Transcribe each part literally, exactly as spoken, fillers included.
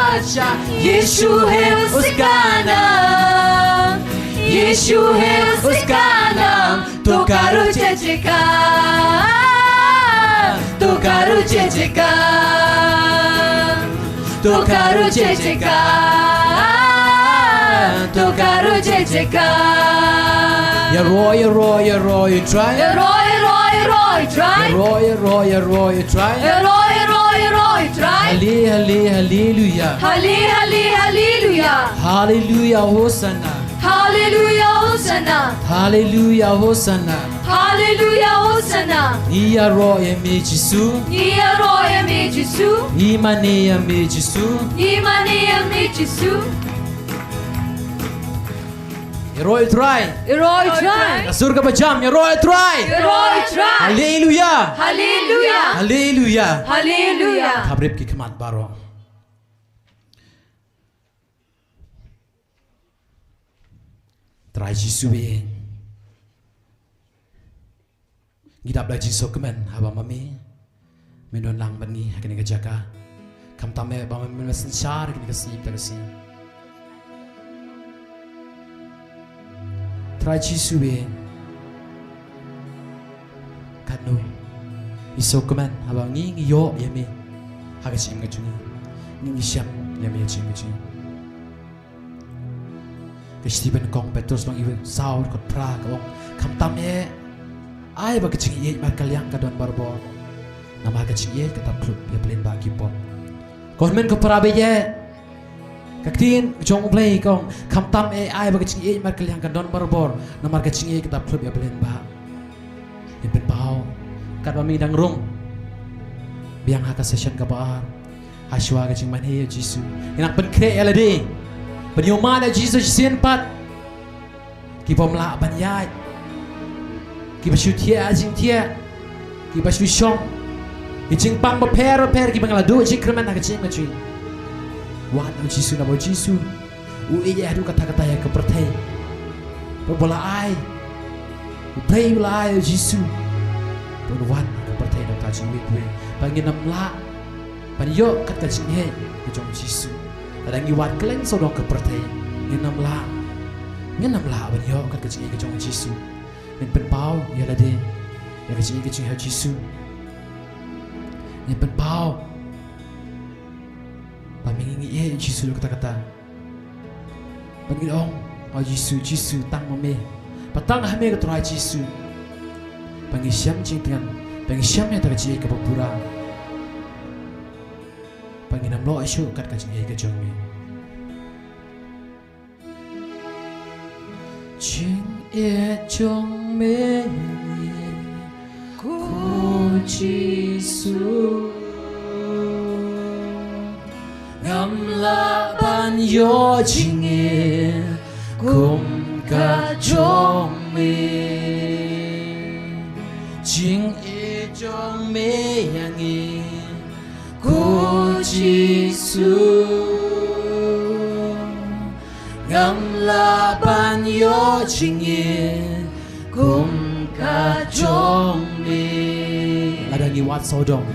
अच्छा, यीशु है उसका नाम, यीशु है उसका नाम, तो करो जय जयकार, तो करो जय जयकार, तो करो जय जयकार, तो करो जय जयकार। Ïaroh, ïaroh, ïaroh ïa u Trai. Ïaroh, ïaroh, ïaroh ïa u Trai. Ïaroh, ïaroh, ïaroh ïa u Trai. Ïaroh, ïaroh, ïaroh ïa u Trai. Halle-, halle-, haleluya. Halle-, halle-, haleluya. Haleluya, hosanna. Haleluya, hosanna. Haleluya, hosanna. Haleluya, hosanna. Ngi ïaroh ïa me Jisu. Ngi ïaroh ïa me Jisu. Ngi mane ïa me Jisu. Ngi mane ïa me Jisu. Ïaroh ïa u Trai. Ïaroh ïa u Trai. Ka sur kaba jam, ïaroh ïa u Trai. Ïaroh ïa u Trai. Haleluya. Haleluya. Haleluya. Haleluya. Khapbrip ki khmat baroh. Trai Jisu ïing. Ngi dap da ka jingsngewkmen haba ma me men don lang bad ngi ha kane ka jaka. Khamtam eh ba ma me men synshar ha kane ka sngi mynta ka sngi. Trai Jisu ïing. Katno ngi sngewkmen haba ngi ngi ïoh ïa me ha ka jingim ka jong ngi. Ngi ngi shem ïa me ha ka jingim ka jong ngi. Ka shithi ba nyngkong Petros lynnong saw dkhot phra ka ong, khamtam eh ai ba ka jingïeit markylliang ka don barabor. Namar ka jingïeit ka dap khlud ïa ba lyngba ki pop. Ko hynmen ko para baieit, ka ktien jong U Blei ka ong, khamtam eh ai ba ka jingïeit markylliang ka don barabor. Namar ka jingïeit ka dap khlud ïa ba lyngba. Ngin pynpaw katba me dang rung biang ha ka session kaba ar. Hashwa ka jingmane ïa u Jisu, ngin nang pynkhreh ïa lade ban ïohmad ïa u Jisu shisien pat. Ki bym lah ban ïaid, kiba shu thiah jingthiah, kiba shu shong ki jingpang bapher bapher kiba ngi la duh jingkyrmen ha ka jingim ka jong ngi. Wad ïa u Jisu, namar u Jisu u ïeit haduh katta katta ïa ka pyrthei. Ba u la ai, U Blei u la ai ïa u Jisu ban wan ha ka pyrthei na ka bynta jong ngi kiwei. Ba ngin ym lah ban ïoh kat ka jingïeit ka jong u Jisu. Lada ngi wad kylleng sawdong ka pyrthei, ngin ym lah, ngin ym lah ban ïoh kat ka jingïeit ka jong u Jisu. Ngin pynpaw ïa lade ïa ka jingïeit ka jong u Jisu. Ngin pynpaw ba ma ngi ngi ïeit ïa u Jisu haduh katta katta. Ba ngin ong, O Jisu, Jisu, tang ma me. Ba tang ha me ko Trai Jisu ba ngi shem jingtngen, ba ngi shem ïa kata ka jingïeit kaba pura. Ba ngin ym lah ïoh shuh kat ka jingïeit ka jong me. Jingïeit jong me, ko Jisu. Ngam lah ban ïoh jingïeit kum ka jong me. Jingïeit jong me ïa ngi, ko Jisu. Ngam lah ban ïoh jingïeit kum ka jong me. Lada ngi wad sawdong,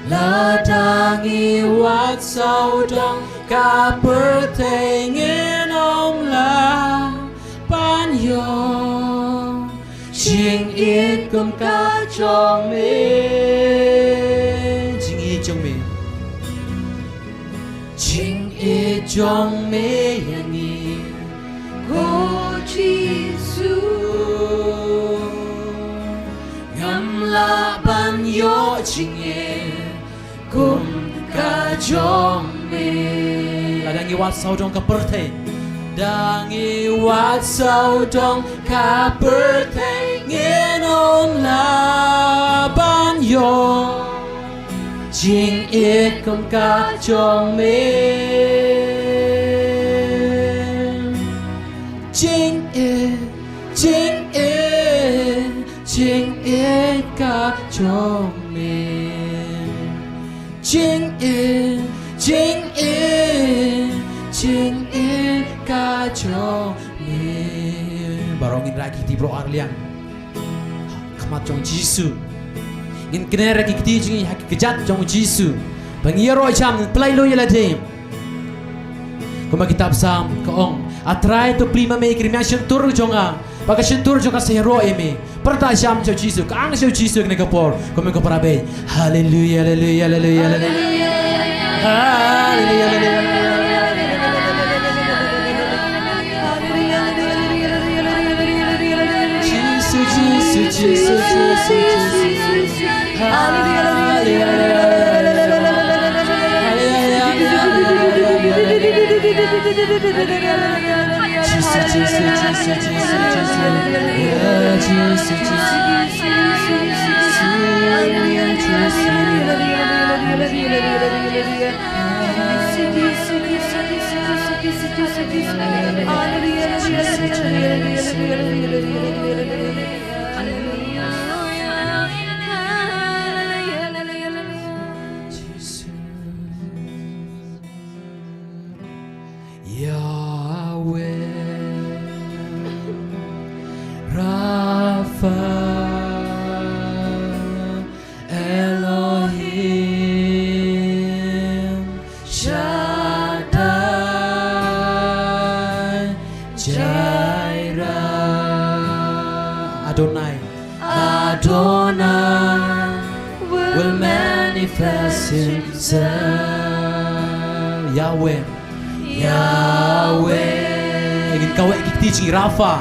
lada ngi wad sawdong ka pyrthei, ngin ym lah ban ïoh jingïeit kum ka jong me. Jingïeit jong me. Jingïeit jong me ïa ngi, ko Jisu. Ngam lah ban ïoh jingïeit kum ka jong me. Lada ngi wad sawdong ka pyrthei, lada ngi wad sawdong ka pyrthei, ngin ym lah ban ïoh jingïeit kum ka jong me. Jingïeit, jingïeit, jingïeit ka jong me. Jingïeit, jingïeit, jingïeit ka jong me. Baroh ngin rai ki kti baroh ar liang ha khmat jong u Jisu. Ngin kner ïa ki kti jong ngi ha ki kjat jong u Jisu. Ba ngi ïaroh jam, ngin pynlait luid ïa lade. Kumba kitab Salm ka ong, A Trai, to plie ma me ïa ki rmiang shyntur jong nga, ba ka shyntur jong nga sa ïaroh ïa me. Pyrta sham sha u Jisu, ka ang sha u Jisu ha kane ka por. Kumba ka para bad. Haleluya, haleluya, haleluya, haleluya. Haleluya, haleluya, haleluya. Jisu, Jisu, Jisu, Jisu, Jisu. Haleluya, haleluya, haleluya. Jisu, Jisu, Jisu, Jisu, Jisu. Ya, Jisu, Jisu, Jisu, Jisu. Haleluya, Jisu. Yahweh Rapha Elohim Shaddai Jireh Adonai. Adonai will manifest himself. Yahweh. Yahweh. Ngin kaweh ki kti jong ngi. Rapha.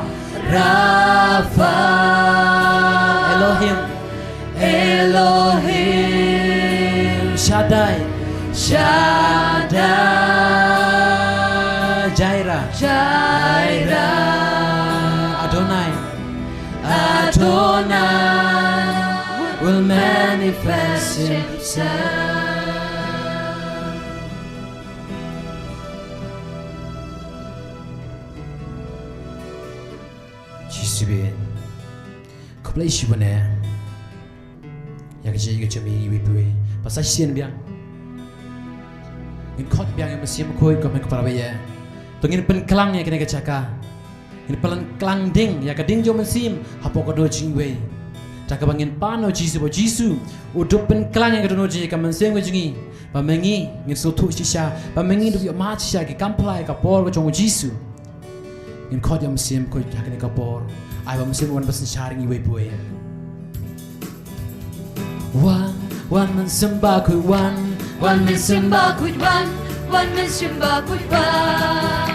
Rapha. Elohim. Elohim. Shaddai. Shaddai. Jireh. Jireh. Adonai. Adonai will manifest himself. Jisu biang. Khublei shibun eh. Ïa ka jingïeit ka jong me ïa iwei pa iwei. Ba sa shisien biang ngin khot biang ïa u Mynsiem Bakhuid kum ka para bad ïa. To ngin pynklang ïa kane ka jaka. Ngin pynklang ding ïa ka ding jong u Mynsiem hapoh ka dohnud jong iwei. Da kaba ngin pan ïa u Jisu, ba u Jisu u dup pynklang ïa ka dohnud jong ngi, ïa ka mynsiem ka jong ngi. Ba ma ngi ngin sngewthuh shisha, ba ma ngi dup ïohmad shisha ki kam pla ïa ka por ka jong u Jisu. Ngin khot ïa u Mynsiem Bakhuid ha kane ka por. Ai ba u Mynsiem wan ba synshar ïa ngi iwei pa iwei. Wan, wan Mynsiem Bakhuid wan, wan Mynsiem Bakhuid wan, wan Mynsiem Bakhuid wan.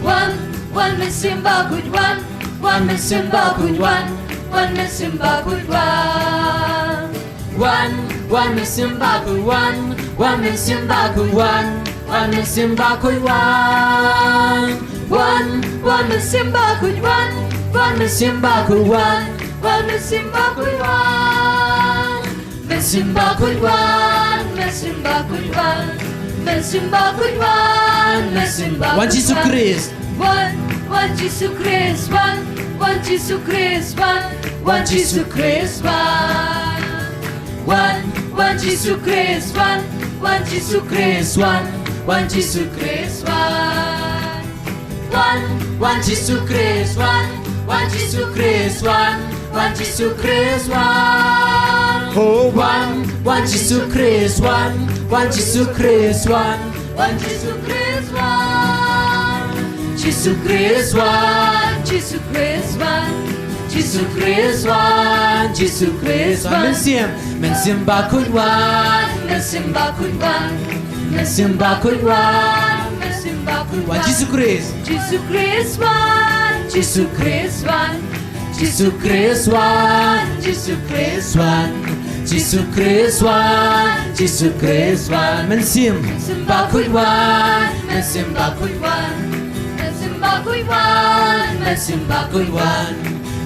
Wan, wan Mynsiem Bakhuid wan, wan Mynsiem Bakhuid wan, wan Mynsiem Bakhuid wan. Wan, wan Mynsiem Bakhuid wan, wan Mynsiem Bakhuid wan, wan Mynsiem Bakhuid wan. Wan, wan Mynsiem Bakhuid wan, wan Mynsiem Bakhuid wan, wan Mynsiem Bakhuid wan. Mynsiem Bakhuid wan, Mynsiem Bakhuid wan, Mynsiem Bakhuid wan, Mynsiem Bakhuid wan. Wan Jisu Khrist. Wan, wan Jisu Khrist wan, wan Jisu Khrist wan, wan Jisu Khrist wan. Wan, wan Jisu Khrist wan, wan Jisu Khrist wan, wan Jisu Khrist wan. Wan, wan Jisu Khrist wan, wan Jisu Khrist wan, wan Jisu Khrist wan. Oh, wan, wan Jisu Khrist wan, wan Jisu Khrist wan, wan Jisu Khrist wan. Jisu Khrist wan, Jisu Khrist wan, Jisu Khrist wan, Jisu Khrist wan. Mynsiem, Mynsiem Bakhuid wan, Mynsiem Bakhuid wan, Mynsiem Bakhuid wan, Mynsiem Bakhuid wan. Jisu Khrist. Jisu Khrist wan, Jisu Khrist wan, Jisu Khrist wan, Jisu Khrist wan, Jisu Khrist wan, Jisu Khrist wan. Mynsiem Bakhuid wan, Mynsiem Bakhuid wan, Mynsiem Bakhuid wan, Mynsiem Bakhuid wan.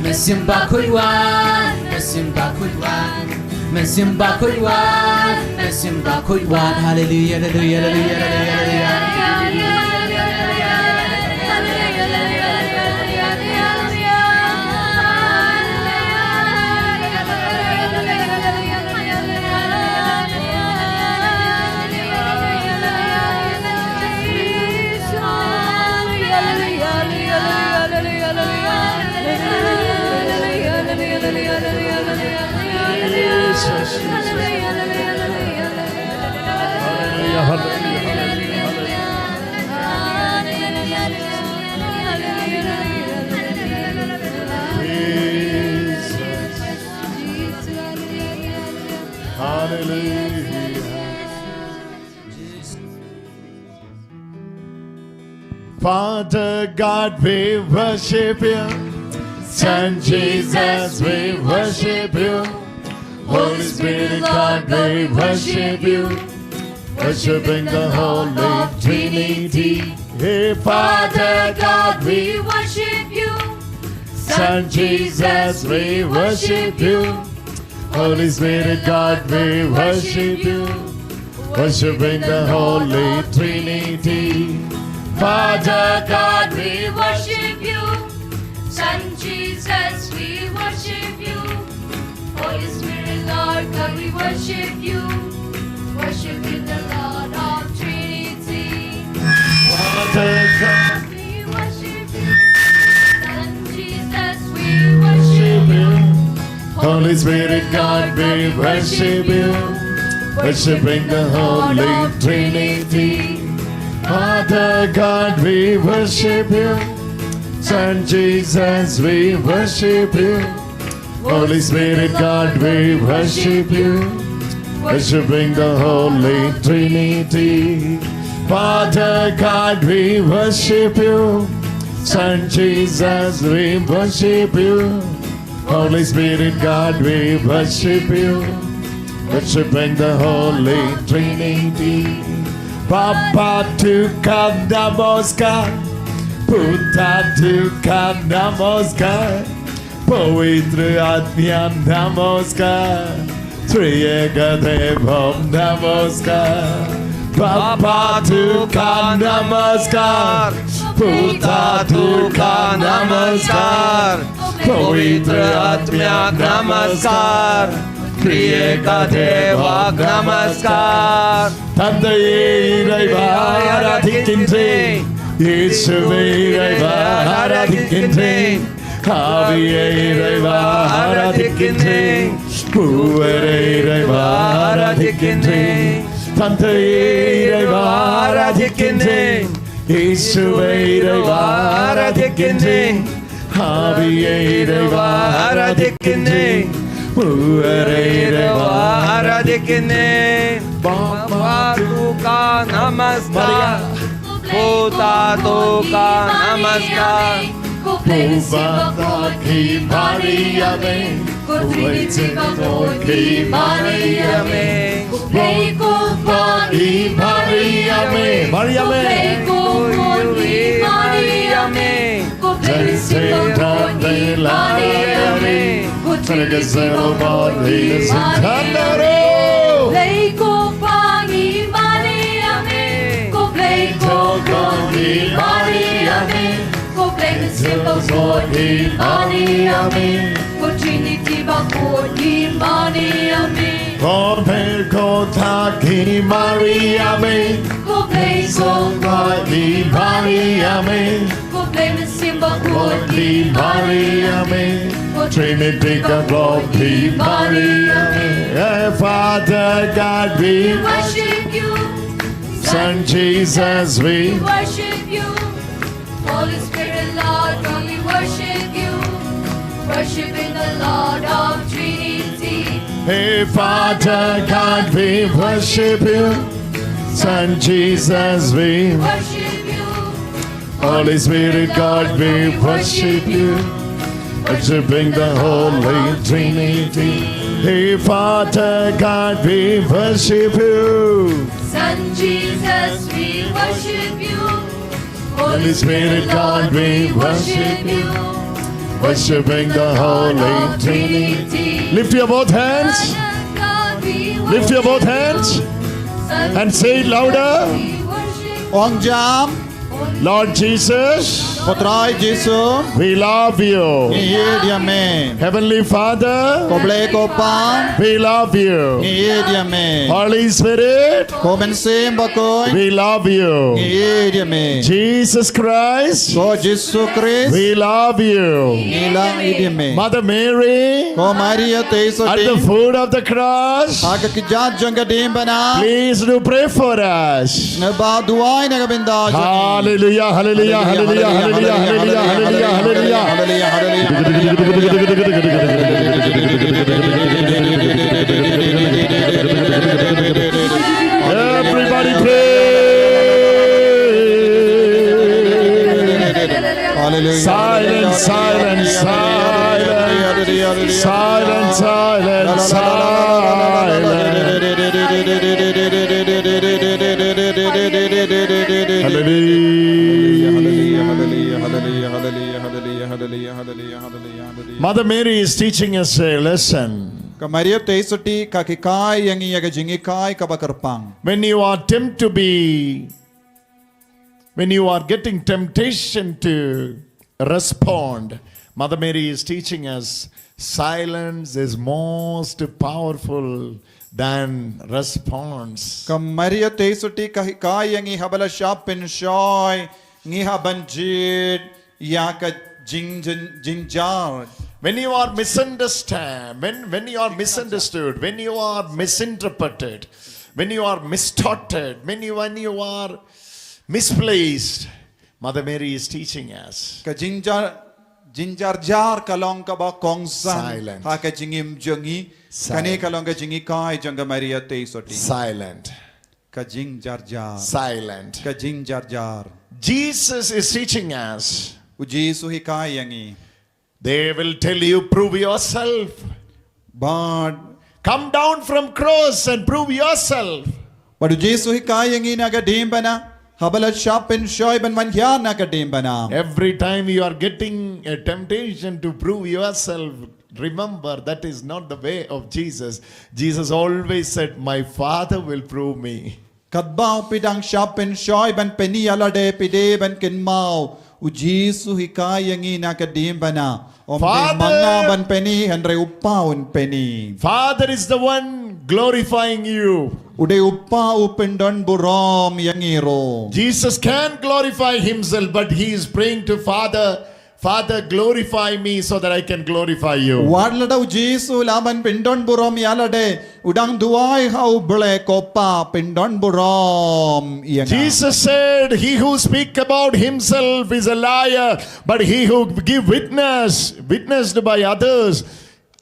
Mynsiem Bakhuid wan, Mynsiem Bakhuid wan. Mynsiem Bakhuid wan, Mynsiem Bakhuid wan. Haleluya, haleluya, haleluya, haleluya, haleluya. Father God, we worship you. Son Jesus, we worship you. Holy Spirit God, we worship you. Worshiping the Holy Trinity. Hey, Father God, we worship you. Son Jesus, we worship you. Holy Spirit God, we worship you. Worshiping the Holy Trinity. Father God, we worship you. Son Jesus, we worship you. Holy Spirit, Lord God, we worship you. Worshiping the Lord of Trinity. Father God, we worship you. Son Jesus, we worship you. Holy Spirit, God, we worship you. Worshiping the Holy Trinity. Father God, we worship you. Son Jesus, we worship you. Holy Spirit God, we worship you. Worshiping the Holy Trinity. Father God, we worship you. Son Jesus, we worship you. Holy Spirit God, we worship you. Worshiping the Holy Trinity. Baba, tuka namaskar. Puta, tuka namaskar. Pavitra Atmya namaskar. Trieka Devam namaskar. Baba, tuka namaskar. Puta, tuka namaskar. Pavitra Atmya namaskar. Trieka Devam namaskar. Tantei Ireiva aratikinte. Isu Ireiva aratikinte. Avi Ireiva aratikinte. Puere Ireiva aratikinte. Tantei Ireiva aratikinte. Isu Ireiva aratikinte. Avi Ireiva aratikinte. Puere Ireiva aratikinte. Baba, tuka namaskar. Puta, tuka namaskar. Puba, tuka namaskar. Ko Trinity ba Kot ki Maria me. Ko Blei ko Kot ki Maria me. Maria me. Ko Blei ko Kot ki Maria me. Ko Blei Mynsiem Bakhuid ki Maria me. Ko Trinity ba Kot ki Maria me. Ko Blei ko Kot ki Maria me. Ko Blei ko Kot ki Maria me. Ko Blei Mynsiem Bakhuid ki Maria me. Ko Trinity ba Kot ki Maria me. Ko Blei ko Kot ki Maria me. Ko Blei ko Kot ki Maria me. Ko Blei Mynsiem Bakhuid ki Maria me. Ko Trinity ba Kot ki Maria me. Eh, Father God, we worship you. Son Jesus, we worship you. Holy Spirit, Lord God, we worship you. Worshiping the Lord of Trinity. Hey, Father God, we worship you. Son Jesus, we worship you. Holy Spirit, God, we worship you. Worshiping the Holy Trinity. Hey, Father God, we worship you. Son Jesus, we worship you. Holy Spirit, God, we worship you. Worshiping the Holy Trinity. Lift your both hands. Father God, we worship you. Lift your both hands. Son Jesus, we worship you. And say it louder. Ong jam. Lord Jesus, Ko Trai Jisu, we love you. Ngi ïeit ïa me. Heavenly Father, Ko Blei ko Kpa, we love you. Ngi ïeit ïa me. Holy Spirit, Ko Mynsiem Bakhuid, we love you. Ngi ïeit ïa me. Jesus Christ, Ko Jisu Khrist, we love you. Ngi la ïeit ïa me. Mother Mary, Ko Maria Theisotti, at the foot of the cross, ha ka kjat jong ka diengphna, please do pray for us. Sngewbha duwai na ka bynta jong ngi. Hallelujah, hallelujah, hallelujah, hallelujah, hallelujah, hallelujah. Everybody pray. Silence, silence, silence. Silence, silence, silence. Hallelujah. Mother Mary is teaching us a lesson. Ka Maria Theisotti ka hikai ïa ngi ïa ka jinghikai kaba kyrpang. When you are tempted to be, when you are getting temptation to respond, Mother Mary is teaching us silence is most powerful than response. Ka Maria Theisotti ka hikai ïa ngi haba la shah pynshoi ngi hap ban jied ïa ka jing, jing, jingjar. When you are misunderstood, when, when you are misunderstood, when you are misinterpreted, when you are mistorted, when you, when you are misplaced, Mother Mary is teaching us. Ka jingjar, jingjar jar ka long kaba kongsan. Silent. Ha ka jingim jong ngi. Silent. Kane ka long ka jinghikai jong ka Maria Theisotti. Silent. Ka jingjar jar. Silent. Ka jingjar jar. Jesus is teaching us. U Jisu hikai ïa ngi. They will tell you, "Prove yourself." Bad. "Come down from cross and prove yourself." Bad u Jisu hikai ïa ngi na ka diengphna haba la shah pynshoi ban wan hiar na ka diengphna. Every time you are getting a temptation to prove yourself, remember that is not the way of Jesus. Jesus always said, "My Father will prove me." Katba u phi dang shah pynshoi ban pyni ïa lade, phi dei ban kynmaw u Jisu hikai ïa ngi na ka diengphna, ym dei ma nga ban pyni, hynrei u Kpa un pyni. Father is the one glorifying you. U dei u Kpa u pyndonburom ïa ngi ruh. Jesus can glorify himself, but he is praying to Father, "Father, glorify me so that I can glorify you." Wat lada u Jisu lah ban pyndonburom ïa lade, u dang duwai ha u Blei, "Ko Kpa, pyndonburom ïa nga." Jesus said, "He who speak about himself is a liar, but he who give witness, witnessed by others,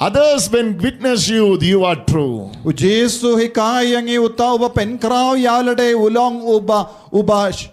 others when witness you, you are true." U Jisu hikai ïa ngi, uta uba pynkhraw ïa lade u long uba, uba sh-,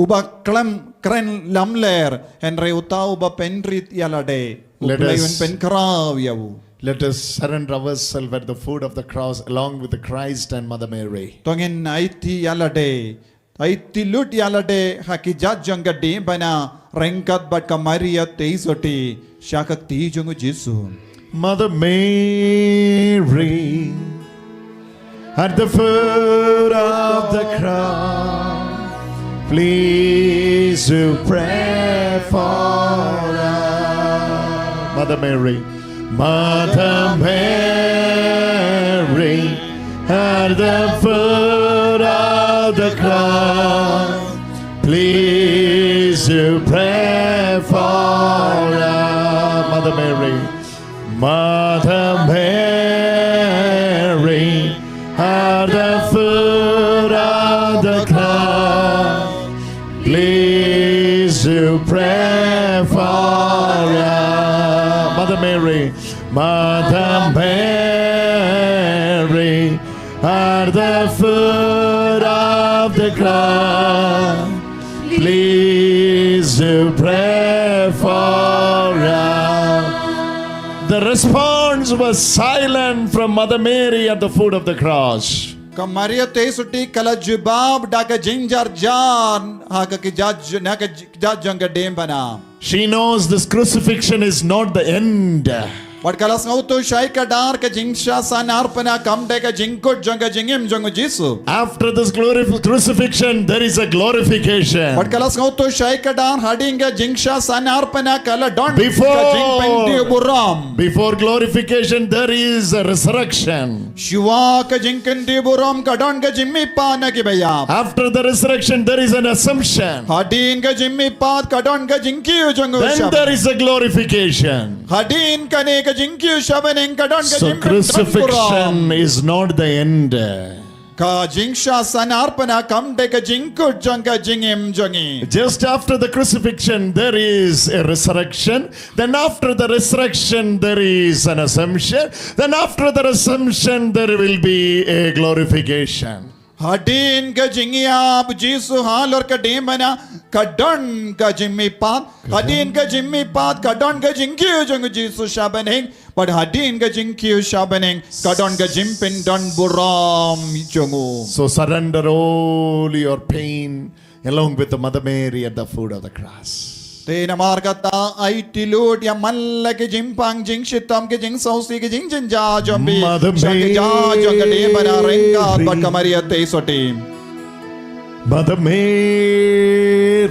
uba khlem kren lamler, hynrei uta uba pynrit ïa lade, u Blei un pynkhraw ïa u. Let us surrender ourselves at the foot of the cross along with the Christ and Mother Mary. To ngin aiti ïa lade, aiti lut ïa lade ha ki jait jong ka diengphna ryngkat bad ka Maria Theisotti sha ka kti jong u Jisu. Mother Mary, at the foot of the cross, please to pray for us. Mother Mary, Mother Mary, at the foot of the cross, please to pray for us. Mother Mary, Mother Mary, at the foot of the cross, please to pray for us. Mother Mary, Mother Mary, at the foot of the cross, please to pray for us. The response was silent from Mother Mary at the foot of the cross. Ka Maria Theisotti ka la jubab da ka jingjar jar ha ka ki jait, na ka jait jong ka diengphna. She knows this crucifixion is not the end. Wat ka la sngewthuh shai kdar ka jingshah san arpana kam dei ka jingkut jong ka jingim jong u Jisu. After this glorif-, crucifixion, there is a glorification. Wat ka la sngewthuh shai kdar hadien ka jingshah san arpana ka la don ka jingpyndih burom. Before glorification, there is a resurrection. Shuwa ka jingpyndih burom ka don ka jingmihpat na ki baïap. After the resurrection, there is an assumption. Hadien ka jingmihpat ka don ka jingkiew jong u shabar. Then there is a glorification. Hadien kane ka jingkiew shabar ka don ka jingpyndih burom. So crucifixion is not the end. Ka jingshah san arpana kam dei ka jingkut jong ka jingim jong ngi. Just after the crucifixion, there is a resurrection. Then after the resurrection, there is an assumption. Then after the assumption, there will be a glorification. Hadien ka jingïap Jisu halor ka diengphna, ka don ka jingmihpat. Hadien ka jingmihpat, ka don ka jingkiew jong u Jisu sha bneng. Bad hadien ka jingkiew sha bneng, ka don ka jingpyndonburom jong u. So surrender all your pain along with the Mother Mary at the foot of the cross. Te namar kata, aiti lut ïa man la ki jingpang, jingshitom, ki jingsngewsih, ki jingjynjar jong phi. Mother sha ki jaka jong ka diengphna ryngkat bad ka Maria Theisotti. Mother Mary.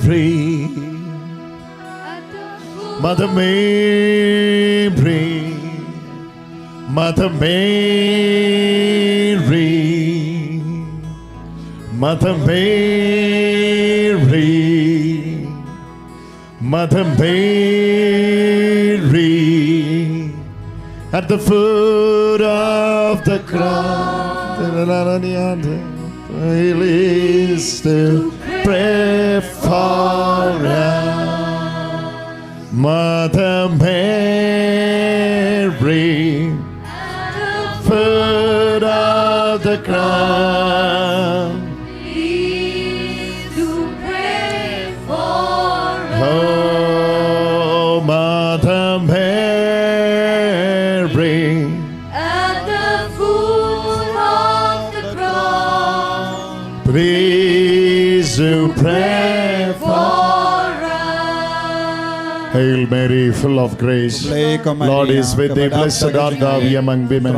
Mother Mary. Mother Mary. Mother Mary. Mother Mary, at the foot of the cross, please to pray for us. Mother Mary, foot of the cross. Please to pray for us. Oh, Mother Mary. At the foot of the cross. Please to pray for us. Hail Mary, full of grace. Khublei ko Maria, Lord is with thee. Blessed art thou among women.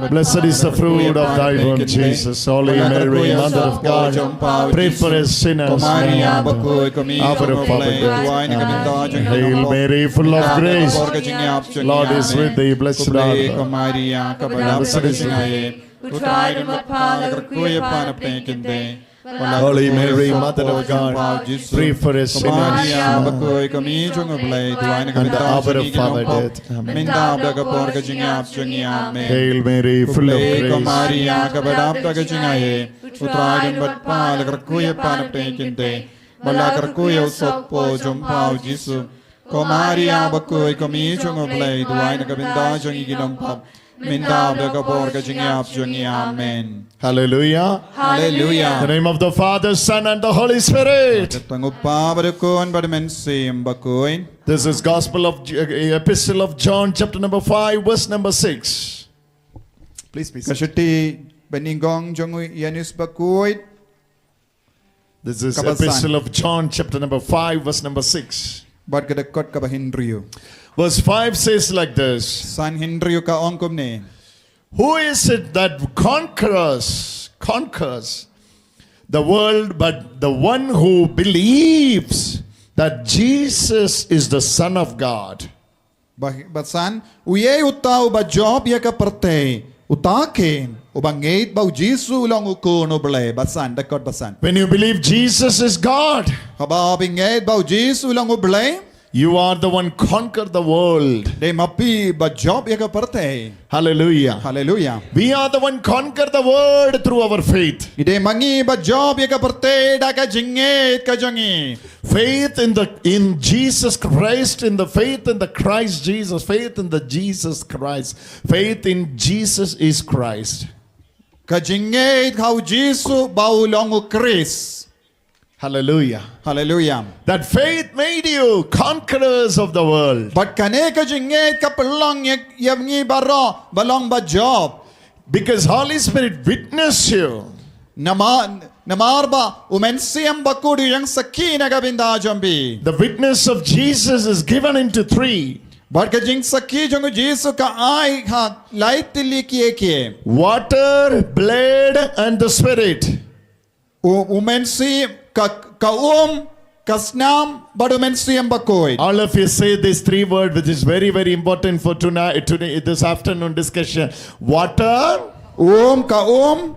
Blessed is the fruit of thy womb, Jesus. Holy Mary, Mother of God, pray for us sinners now and at the hour of our death. Amen. Hail Mary, full of grace, Lord is with thee. Blessed art thou. Blessed is the Holy Mary, Mother of God, pray for us sinners now and at the hour of our death. Amen. Hail Mary, full of grace. Maria, kaba dap da ka jingaiei, U Trai u don bad pha, la kyrkhu ïa pha na pdeng ki kynthei, bad la kyrkhu ïa u sopor jong pha, u Jisu. Ko Maria bakhuid, ko Kmie jong u Blei, duwai na ka bynta jong ngi ki nongpop, mynta bad ha ka por ka jingïap jong ngi. Amen. Hallelujah. Hallelujah. In the name of the Father, Son, and the Holy Spirit. Ka kyrteng u Kpa bad u Khun bad u Mynsiem Bakhuid. This is Gospel of J-, uh, Epistle of John, chapter number five, verse number six. Please be seated. Ka shithi banyngkong jong u Ïoannis Bakhuid. This is Epistle of John, chapter number five, verse number six. Bad ka dkhot kaba hynriew. Verse five says like this. San hynriew ka ong kumne. Who is it that conquers, conquers the world, but the one who believes that Jesus is the Son of God? Ba-, bad san, uei uta uba jop ïa ka pyrthei, uta keiñ uba ngeit ba u Jisu u long u Khun u Blei. Bad san, dkhot bad san. When you believe Jesus is God, haba phi ngeit ba u Jisu u long u Blei, you are the one conquer the world. Dei ma phi ba jop ïa ka pyrthei. Hallelujah. Hallelujah. We are the one conquer the world through our faith. Dei ma ngi ba jop ïa ka pyrthei da ka jingngeit ka jong ngi. Faith in the, in Jesus Christ, in the faith in the Christ Jesus, faith in the Jesus Christ. Faith in Jesus is Christ. Ka jingngeit ha u Jisu ba u long u Khrist. Hallelujah. Hallelujah. That faith made you conquerors of the world. Bad kane ka jingngeit ka pynlong ïa, ïa ngi baroh ba long ba jop. Because Holy Spirit witness you. Namar, namar ba u Mynsiem Bakhuid u ïeng sakhi na ka bynta jong phi. The witness of Jesus is given into three. Bad ka jingsakhi jong u Jisu ka ai ha lai tylli kiei kiei. Water, blood, and the Spirit. U, u Mynsiem, ka, ka um, ka snam, bad u Mynsiem Bakhuid. All of you say this three word, which is very, very important for tonight, today, this afternoon discussion. Water. Um, ka um.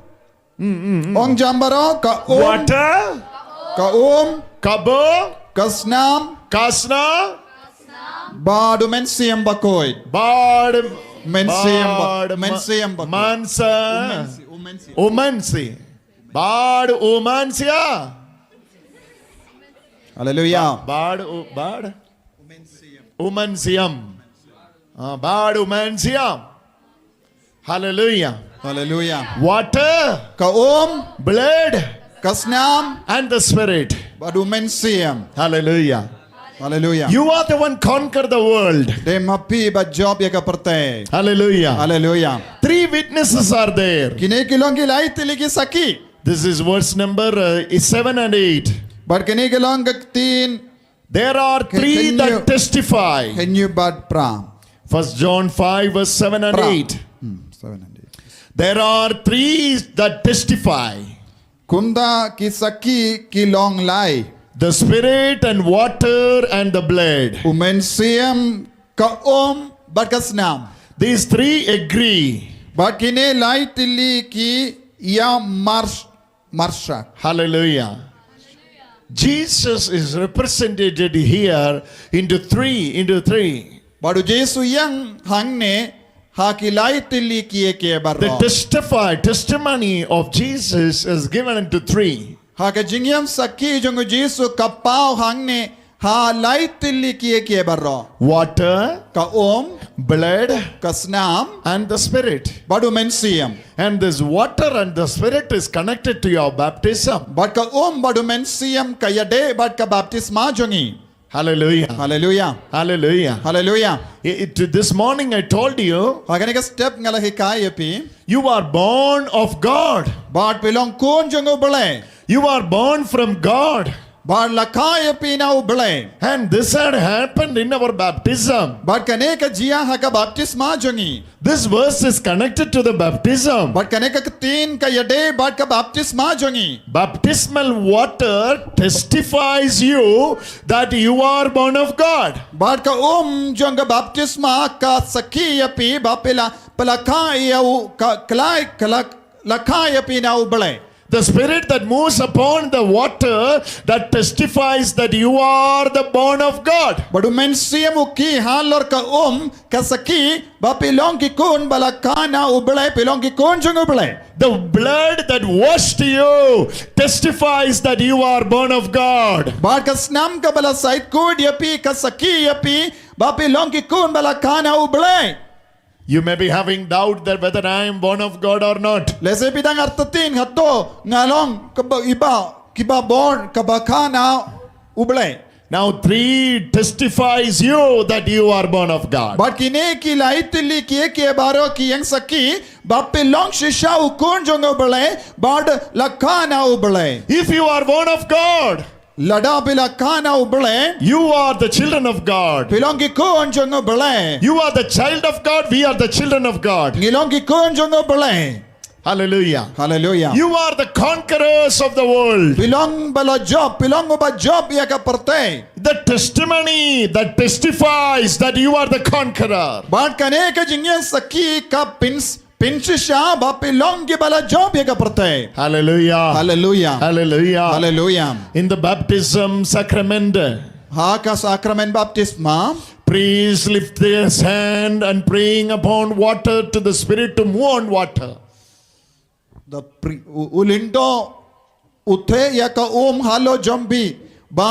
Mm, mm, mm. Ong jam baroh, ka um. Water. Ka um. Ka bo. Ka snam. Ka snam. Bad u Mynsiem Bakhuid. Bad. Mynsiem Ba-, bad ma-, Mynsiem Bakhuid. Mansa. U Mynsiem, u Mynsiem. U Mynsiem. Bad u Mynsiem. Hallelujah. Ba-, bad u, bad u Mynsiem. Ah, bad u Mynsiem. Hallelujah. Hallelujah. Water, Ka um, blood, ka snam, and the Spirit. bad u Mynsiem. Hallelujah. Hallelujah. You are the one conquer the world. Dei ma phi ba jop ïa ka pyrthei. Hallelujah. Hallelujah. Three witnesses are there. Kine ki long ki lai tylli ki sakhi. This is verse number uh, seven and eight. Bad kine ki long ka ktien There are Can- three can that you- testify. hynñiew bad phra. First John five, verse seven and Phra. eight. Hmm, seven and eight. There are three that testify. Kumta ki sakhi ki long lai. The Spirit and water and the blood. U Mynsiem, ka um, bad ka snam. These three agree. Bad kine lai tylli ki ïa marsh marshak. Hallelujah. Jesus is represented here into three, into three. Bad u Jisu ïeng hangne ha ki lai tylli ki ïa ki The baroh. Testify, testimony of Jesus is given into three. Ha ka jingïeng sakhi jong u Jisu ka paw hangne ha lai tylli ki ïa ki baroh. Water, Ka um, blood, ka snam, and the Spirit. bad u Mynsiem. And this water and the Spirit is connected to your baptism. Bad ka um bad u Mynsiem ka ïadei bad ka baptisma jong ngi. Hallelujah. Hallelujah. Hallelujah. Hallelujah. It, this morning I told you, Ha kane ka step nga la hikai ïa phi. You are born of God. Bad phi long khun jong u Blei. You are born from God. Bad la kha ïa phi na u Blei. And this had happened in our baptism. Bad kane ka jia ha ka baptisma jong ngi. This verse is connected to the baptism. Bad kane ka ktien ka ïadei bad ka baptisma jong ngi. Baptismal water testifies you that you are born of God. Bad ka um jong ka baptisma ka sakhi ïa phi ba phi la, phi la kha ïa u, ka, ka la, ka la, la kha ïa phi na u Blei. The Spirit that moves upon the water that testifies that you are the born of God. Bad u Mynsiem u khie halor ka um ka sakhi ba phi long ki khun ba la kha na u Blei, phi long ki khun jong u Blei. The blood that washed you testifies that you are born of God. Bad ka snam kaba la sait kut ïa phi ka sakhi ïa phi ba phi long ki khun ba la kha na u Blei. You may be having doubt that whether I am born of God or not. Lehse phi dang artatien, hato nga long kaba, iba, kiba born, kaba kha na u Blei. Now three testifies you that you are born of God. Bad kine ki lai tylli ki ïa ki baroh ki ïeng sakhi ba phi long shisha u khun jong u Blei bad la kha na u Blei. If you are born of God, Lada phi la kha na u Blei, you are the children of God. phi long ki khun jong u Blei. You are the child of God. We are the children of God. Ngi long ki khun jong u Blei. Hallelujah. Hallelujah. You are the conquerors of the world. Phi long ba la jop, phi long uba jop ïa ka pyrthei. The testimony that testifies that you are the conqueror. Bad kane ka jingïeng sakhi ka pyn, pynshisha ba phi long kiba la jop ïa ka pyrthei. Hallelujah. Hallelujah. Hallelujah. Hallelujah. In the baptism sacrament, Ha ka sakramen baptisma, priest lift his hand and praying upon water to the Spirit to move on water. the pri, u, u lyngdoh u theh ïa ka um halor jong phi ba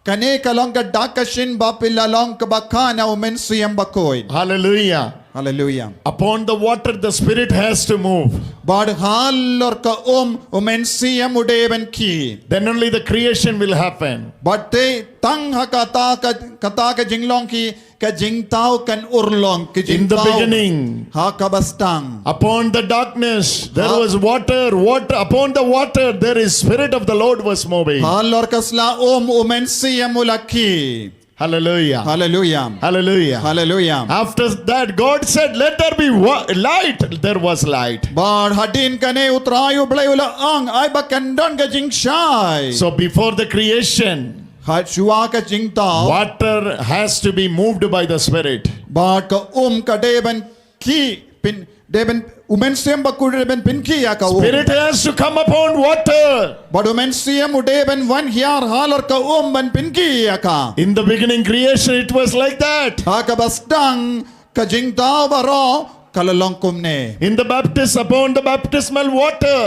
kane ka long ka dak ka shin ba phi la long kaba kha na u Mynsiem Bakhuid. Hallelujah. Hallelujah. Upon the water, the Spirit has to move. Bad halor ka um u Mynsiem u dei ban khie. Then only the creation will happen. Bad te tang ha kata ka, kata ka jinglong khie ka jingthaw kan urlong, ka jingthaw. In the beginning, Ha kaba sdang. upon the darkness, there Ha- was water. Water, upon the water, there is Spirit of the Lord was moving. Halor ka sla um u Mynsiem u la khie. Hallelujah. Hallelujah. Hallelujah. Hallelujah. After that, God said, "Let there be wa- light." There was light. Bad hadien kane u Trai u Blei u la ong, ai ba kan don ka jingshai. So before the creation, Ha shuwa ka jingthaw. Water has to be moved by the Spirit. Bad ka um ka dei ban khie, pyn, dei ban, u Mynsiem Bakhuid u dei ban pynkhie ïa ka um. Spirit has to come upon water. Bad u Mynsiem u dei ban wan hiar halor ka um ban pynkhie ïa ka. In the beginning creation, it was like that. Ha kaba sdang ka jingthaw baroh ka la long kumne. In the baptism, upon the baptismal water,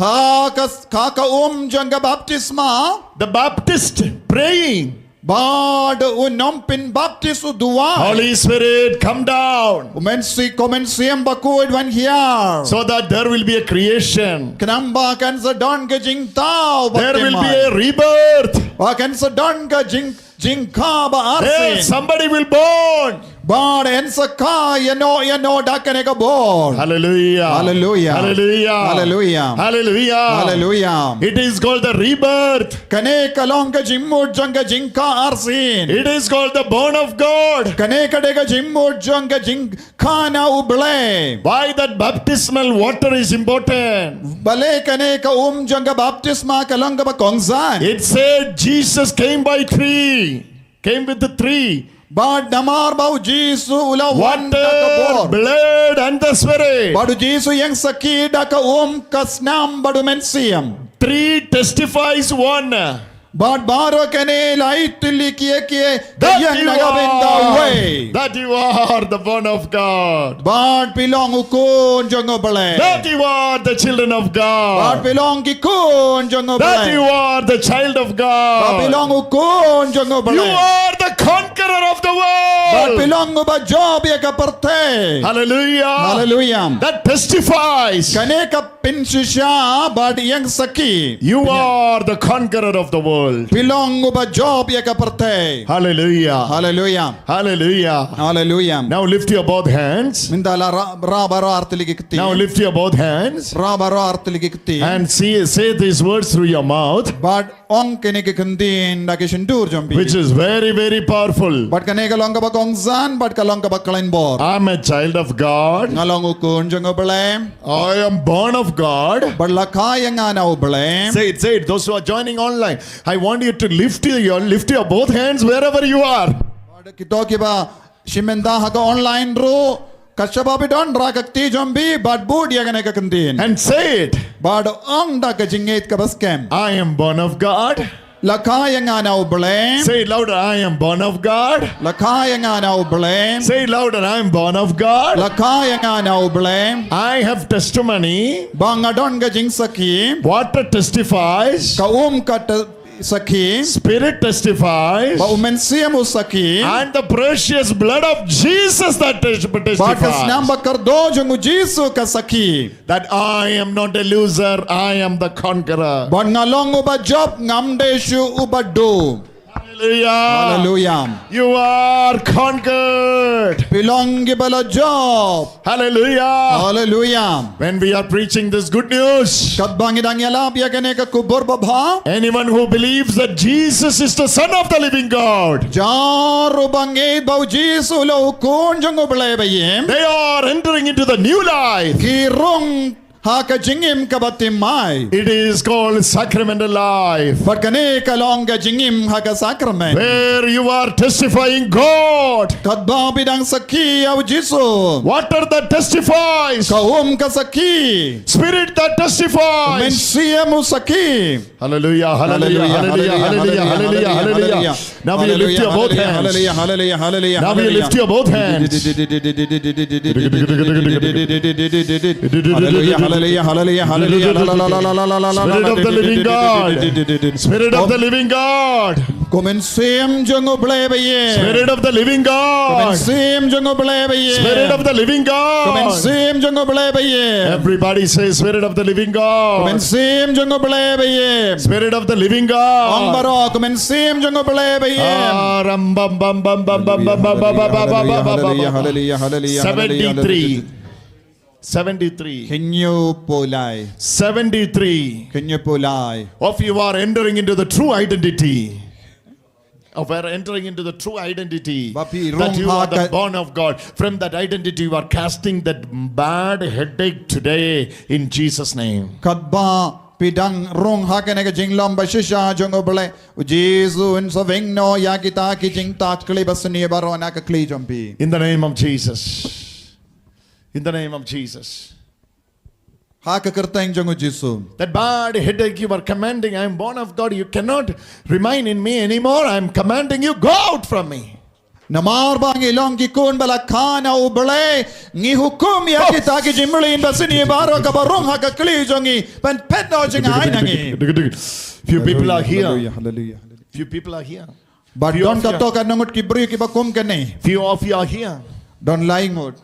Ha ka, ha ka um jong ka baptisma. The Baptist praying. Bad un ym pynbaptis u duwai. Holy Spirit, come down. U Mynsiem, ko Mynsiem Bakhuid wan hiar. So that there will be a creation. Khnang ba kan sa don ka jingthaw baptismal. There will be a rebirth. Ba kan sa don ka jing jingkha ba arsien. There somebody will born. Bad yn sa kha ïano ïano da kane ka bor. Hallelujah. Hallelujah. Hallelujah. Hallelujah. Hallelujah. Hallelujah. It is called the rebirth. Kane ka long ka jingmut jong ka jingkha arsien. It is called the born of God. Kane ka dei ka jingmut jong ka jing kha na U Blei. Why that baptismal water is important? Balei kane ka um jong ka baptisma ka long kaba kongsan. It said Jesus came by tree, came with the tree. Bad namar ba U Jisu u la wan da ka bor. Water, blood and the spirit. Bad U Jisu ïeng sakhi da ka um, ka snam bad U Mynsiem. Three testifies one. Bad baroh kane lai tylli kiei kiei ka ïeng na ka bynta uwei. That you are the born of God. Bad phi long u khun jong U Blei. That you are the children of God. Bad phi long ki khun jong U Blei. That you are the child of God. Bad phi long u khun jong U Blei. You are the conqueror of the world. Bad phi long uba jop ïa ka pyrthei. Hallelujah. Hallelujah. That testifies. Kane ka pynshisha bad ïeng sakhi. You are the conqueror of the world. Phi long uba jop ïa ka pyrthei. Hallelujah. Hallelujah. Hallelujah. Hallelujah. Now lift your both hands. Mynta la rah, rah baroh ar tylli ki kti. Now lift your both hands. Rah baroh ar tylli ki kti. And see, say these words through your mouth. Bad ong kine ki kyntien da ki shyntur jong phi. Which is very, very powerful. Bad kane ka long kaba kongsan, bad ka long kaba khlaiñ bor. I'm a child of God. Nga long u khun jong U Blei. I am born of God. Bad la kha ïa nga na U Blei. Say it, say it. Those who are joining online, I want you to lift your, lift your both hands wherever you are. Bad kito kiba shim bynta ha ka online ruh, katba phi don, rah ka kti jong phi bad bud ïa kane ka kyntien. And say it. Bad ong da ka jingngeit kaba skhem. I am born of God. La kha ïa nga na U Blei. Say it louder. I am born of God. La kha ïa nga na U Blei. Say it louder. I am born of God. La kha ïa nga na U Blei. I have testimony. Ba nga don ka jingsakhi. Water testifies. Ka um ka sakhi. Spirit testifies. Ba U Mynsiem u sakhi. And the precious blood of Jesus that testifies. Bad ka snam ba kyrdoh jong U Jisu ka sakhi. That I am not a loser, I am the conqueror. Bad nga long uba jop, ngam dei shuh uba duh. Hallelujah. Hallelujah. You are conquered. Phi long kiba la jop. Hallelujah. Hallelujah. When we are preaching this good news, katba ngi dang ïalap ïa kane ka khubor babha, anyone who believes that Jesus is the Son of the living God, jar uba ngeit ba U Jisu u long u khun jong U Blei ba im, they are entering into the new life. Ki rung ha ka jingim kaba thymmai. It is called sacramental life. Bad kane ka long ka jingim ha ka sakramen. Where you are testifying God. Katba phi dang sakhi ïa U Jisu. Water that testifies. Ka um ka sakhi. Spirit that testifies. Mynsiem u sakhi. Hallelujah, hallelujah, hallelujah, hallelujah, hallelujah. Now we lift your both hands. Hallelujah, hallelujah, hallelujah. Now we lift your both hands. Hallelujah, hallelujah, hallelujah, hallelujah. Spirit of the living God. Spirit of the living God. Ko Mynsiem jong U Blei ba ïeit. Spirit of the living God. Ko Mynsiem jong U Blei ba ïeit. Spirit of the living God. Ko Mynsiem jong U Blei ba ïeit. Everybody say, Spirit of the living God. Ko Mynsiem jong U Blei ba ïeit. Spirit of the living God. Ong baroh, ko Mynsiem jong U Blei ba ïeit. Ah, ram bam bam bam bam bam bam bam bam bam bam bam bam. Hallelujah, hallelujah, hallelujah, hallelujah. Seventy-three. Seventy-three. Hynñiewphew lai. Seventy-three. Hynñiewphew lai. Of you are entering into the true identity. Of are entering into the true identity. Ba phi rung ha ka, that you are the born of God. From that identity, you are casting that bad headache today in Jesus' name. Katba phi dang rung ha kane ka jinglong ba shisha jong U Blei, U Jisu un sa weng noh ïa kita ki jingtah kli ba sniew baroh na ka kli jong phi. In the name of Jesus. In the name of Jesus. Ha ka kyrteng jong U Jisu. That bad headache you are commanding, I am born of God, you cannot remain in me anymore, I am commanding you, go out from me. Namar ba ngi long ki khun ba la kha na U Blei, ngi hukum ïa kita ki jingmlien ba sniew baroh kaba rung ha ka kli jong ngi, ban phet noh jngai na ngi. Few people are here. Hallelujah, hallelujah, hallelujah. Few people are here. Bad don kato kano ngut ki briew kiba kum kane. Few of you are here. Don lai ngut.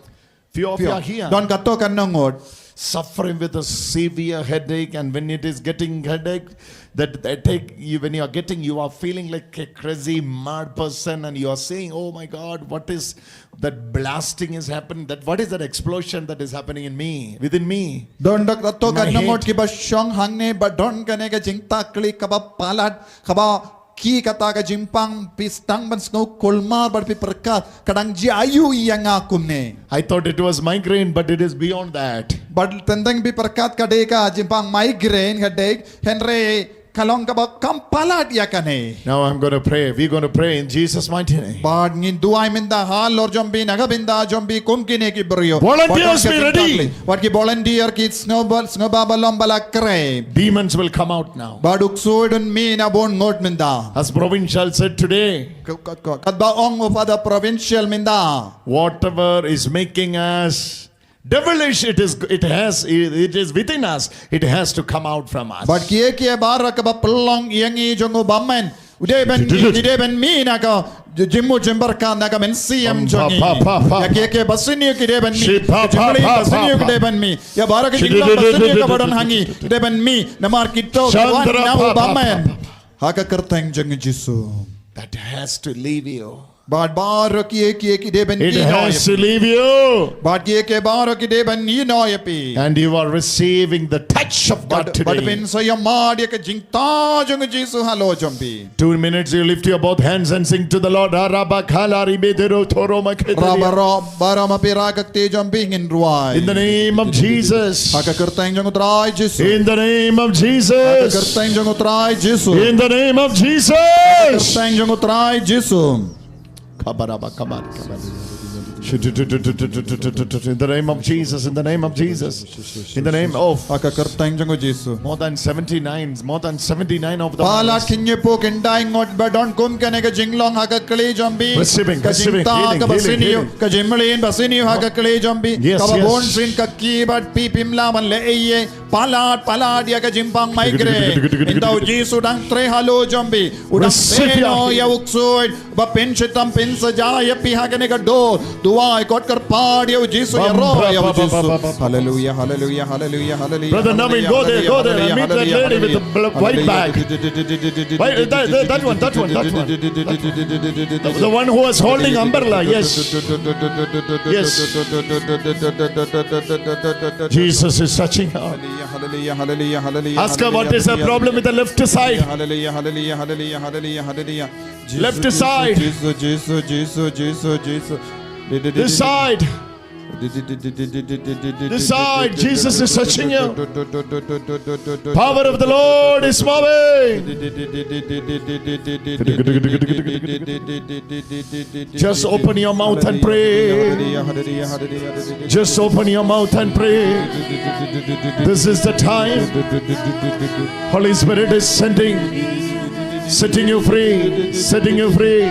Few of you are here. Don kato kano ngut. Suffering with a severe headache, and when it is getting headache, that headache, you, when you are getting, you are feeling like a crazy mad person, and you are saying, "Oh my God, what is that blasting is happening? That, what is that explosion that is happening in me, within me?" Don dak kato kano ngut kiba shong hangne ba don kane ka jingtakli kaba palat, kaba ki kata ka jingpang phi sdang ban sngew kulmar bad phi pyrkhat ka dang jia aiu ïa nga kumne. I thought it was migraine, but it is beyond that. Bad teng teng phi pyrkhat ka dei ka jingpang migraine ka dei, hynrei ka long kaba kham palat ïa kane. Now I'm going to pray. We're going to pray in Jesus' mighty name. Bad ngin duwai mynta halor jong phi na ka bynta jong phi kum kine ki briew. Volunteers, be ready. Wat ki volunteer ki sngewbha, sngewbha ba long ba la kren. Demons will come out now. Bad u ksuid un mih na bun ngut mynta. As Provincial said today, katba ong u Father Provincial mynta, whatever is making us devilish, it is, it has, it is within us. It has to come out from us. Bad kiei kiei baroh kaba pynlong ïa ngi jong u bymman, u dei ban, u dei ban mih na ka jingmut jingpyrkhat na ka mynsiem jong ngi. Ïa kiei kiei ba sniew ki dei ban mih. Ka jingmlien ba sniew ki dei ban mih. Ïa baroh ka jinglong ba sniew kaba don ha ngi ki dei ban mih. Namar kito ki wan na u bymman. Ha ka kyrteng jong u Jisu. That has to leave you. Bad baroh kiei kiei ki dei ban ïehnoh ïa phi. It has to leave you. Bad kiei kiei baroh ki dei ban ïehnoh ïa phi. And you are receiving the touch of God today. Bad phin sa ïohmad ïa ka jingthaw jong u Jisu halor jong phi. Two minutes, you lift your both hands and sing to the Lord. Arabakhala ribedero toro makhedria. Baroh, baroh ma phi rah ka kti jong phi ngin rwai. In the name of Jesus. Ha ka kyrteng jong u Trai Jisu. In the name of Jesus. Ha ka kyrteng jong u Trai Jisu. In the name of Jesus. Ha ka kyrteng jong u Trai Jisu. Kabaraba, kabar, kabar. In the name of Jesus, in the name of Jesus. In the name of, ha ka kyrteng jong u Jisu. More than seventy-nine, more than seventy-nine of the, palat khynñiuhphew khyndai ngut ba don kum kane ka jinglong ha ka kli jong phi. Receiving, receiving, healing, healing, healing. Ka jingthaw kaba sniew, ka jingmlien ba sniew ha ka kli jong phi. Yes, yes. Kaba bun sien ka ki bad phi phim lah ban leh ei ei. Palat, palat ïa ka jingpang migraine. Mynta u Jisu u dang trei halor jong phi. U dang seh noh ïa u ksuid. Ba pynshitom pynshitom ïa phi ha kane ka dur. Duwai kot kyrpad ïa u Jisu, ïaroh ïa u Jisu. Haleluia, haleluia, haleluia, haleluia. Brother Navin, go there, go there and meet that lady with the bl-, white bag. Wait, that, that, that one, that one, that one. The, the one who was holding umbrella, yes. Yes. Jesus is touching her. Hallelujah, hallelujah, hallelujah, hallelujah. Ask her what is her problem with the left side. Hallelujah, hallelujah, hallelujah, hallelujah, hallelujah. Left side. Jesus, Jesus, Jesus, Jesus, Jesus. This side. This side, Jesus is touching you. Power of the Lord is moving. Just open your mouth and pray. Just open your mouth and pray. This is the time. Holy Spirit is sending, setting you free, setting you free,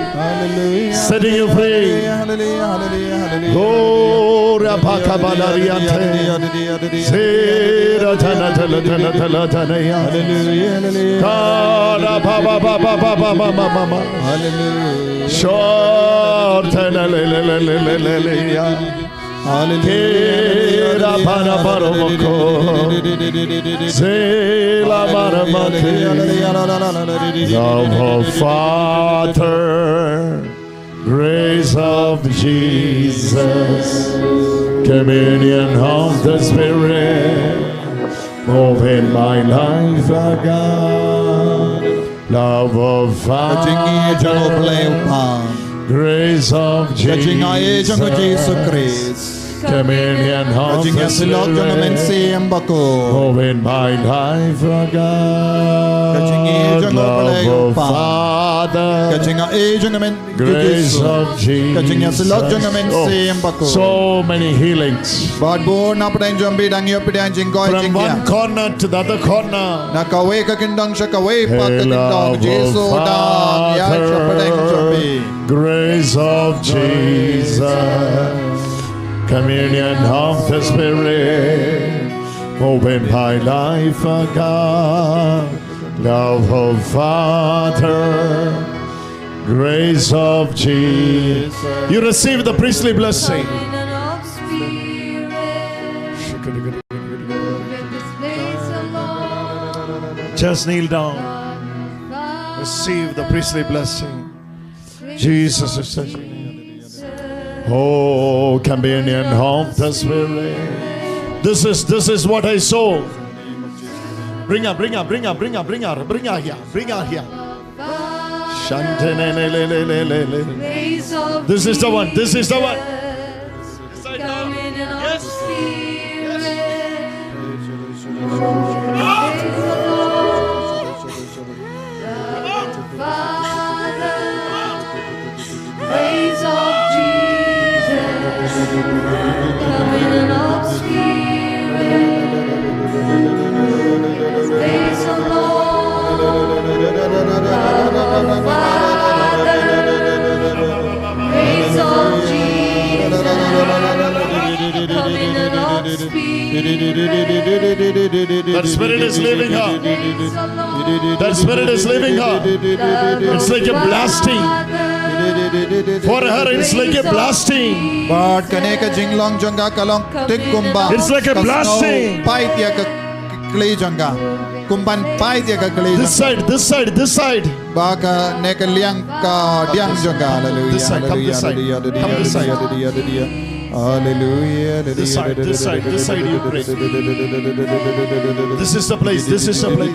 setting you free. Hallelujah, hallelujah, hallelujah, hallelujah. Oh, Rabakabalariante. Zera tana tala tala tala tana ya. Hallelujah, hallelujah. Kara ba ba ba ba ba ba ma ma ma ma. Hallelujah. Shor tana le le le le le le le ya. Hallelujah. Kera bara bara moko. Zela bara maki. Love of Father. Grace of Jesus, communion of the Spirit, move in my life, O God. Love of Father, ka jingïeit jong U Blei U Kpa, grace of Jesus, ka jingïeit jong U Jisu Khrist. Communion of the Spirit. Ka jingïasyllok jong U Mynsiem Bakhuid. Move in my life, O God. Ka jingïeit jong U Blei U Kpa. Love of Father. Ka jingïeit jong U Mynsiem Bakhuid. Grace of Jesus. Ka jingïasyllok jong U Mynsiem Bakhuid. Oh, so many healings. Bad bun na pdeng jong phi dang ïoh pdeng jingkoit jingkhiah. From one corner to the other corner. Na kawei ka kyndong sha kawei pat ka kyndong. Hey, love of Father. Jisu dang ïaid sha pdeng jong phi. Grace of Jesus. Communion of the Spirit, open my life, O God. Love of Father, Grace of Jesus. You receive the priestly blessing. Just kneel down. Receive the priestly blessing. Jesus is touching. Oh, communion of the Spirit. This is, this is what I saw. Bring her, bring her, bring her, bring her, bring her, bring her here, bring her here. Shante ne ne le le le le le. This is the one, this is the one. Yes. Father, praise of Jesus, coming of Spirit, praise the Lord, love of Father, praise of Jesus, coming of Spirit. That spirit is leaving her. That spirit is leaving her. It's like a blasting. For her, it's like a blasting. Bad kane ka jinglong jong ka ka long tik kumba. It's like a blasting. Pait ïa ka kli jong ka. Kumban pait ïa ka kli. This side, this side, this side. Ba kane ka liang ka diang jong ka. Hallelujah. This side, come this side. Hallelujah, come this side. Hallelujah, hallelujah, hallelujah. Hallelujah, hallelujah. This side, this side, this side you pray. This is the place, this is the place.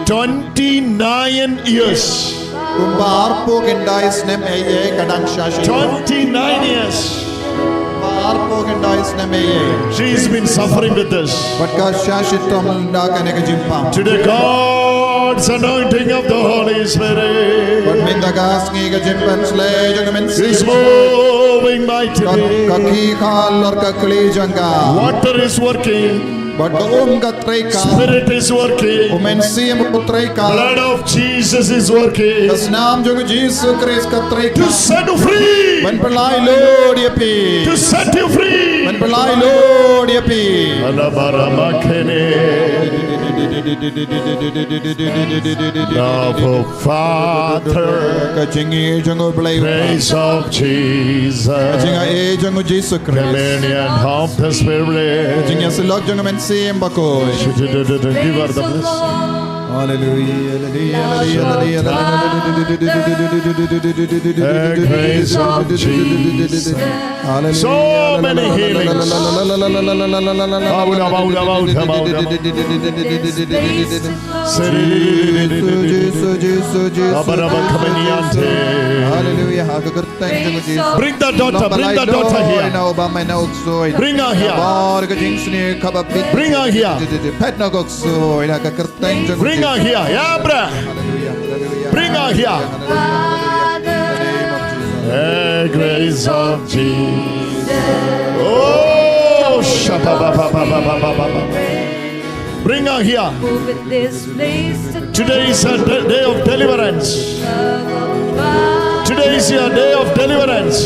Twenty-nine years. Kumba arphew khyndai snem ei ei ka dang sha shi. Twenty-nine years. Kumba arphew khyndai snem ei ei. She's been suffering with this. Bad ka sha shitom da kane ka jingpang. Today, God's anointing of the Holy Spirit. Bad mynta ka sngi ka jingpynshlei jong ka Mynsiem. Is moving mightily. Ka, ka khie halor ka kli jong ka. Water is working. Bad ka um ka trei ka. Spirit is working. U Mynsiem u trei ka. Blood of Jesus is working. Ka snam jong u Jisu Khrist ka trei ka. To set you free. Ban pynlait lut ïa phi. To set you free. Ban pynlait lut ïa phi. Alabaramakhene. Love of Father. Ka jingïeit jong u Blei. Praise of Jesus. Ka jingïeit jong u Jisu Khrist. Communion of the Spirit. Ka jingïasyllok jong u Mynsiem Bakhuid. Give her the blessing. Hallelujah, hallelujah, hallelujah, hallelujah. The grace of Jesus. Hallelujah. So many healings. Hallelujah. Jisu, Jisu, Jisu, Jisu, Jisu. Hallelujah. Ha ka kyrteng jong u Jisu. Bring the daughter, bring the daughter here. Bring her here. Bring her here. Bring her here. Yeah, bra. Hallelujah, hallelujah. Bring her here. Hallelujah, hallelujah. The grace of Jesus. Oh, shabba. Bring her here. Today is a de-, day of deliverance. Today is your day of deliverance.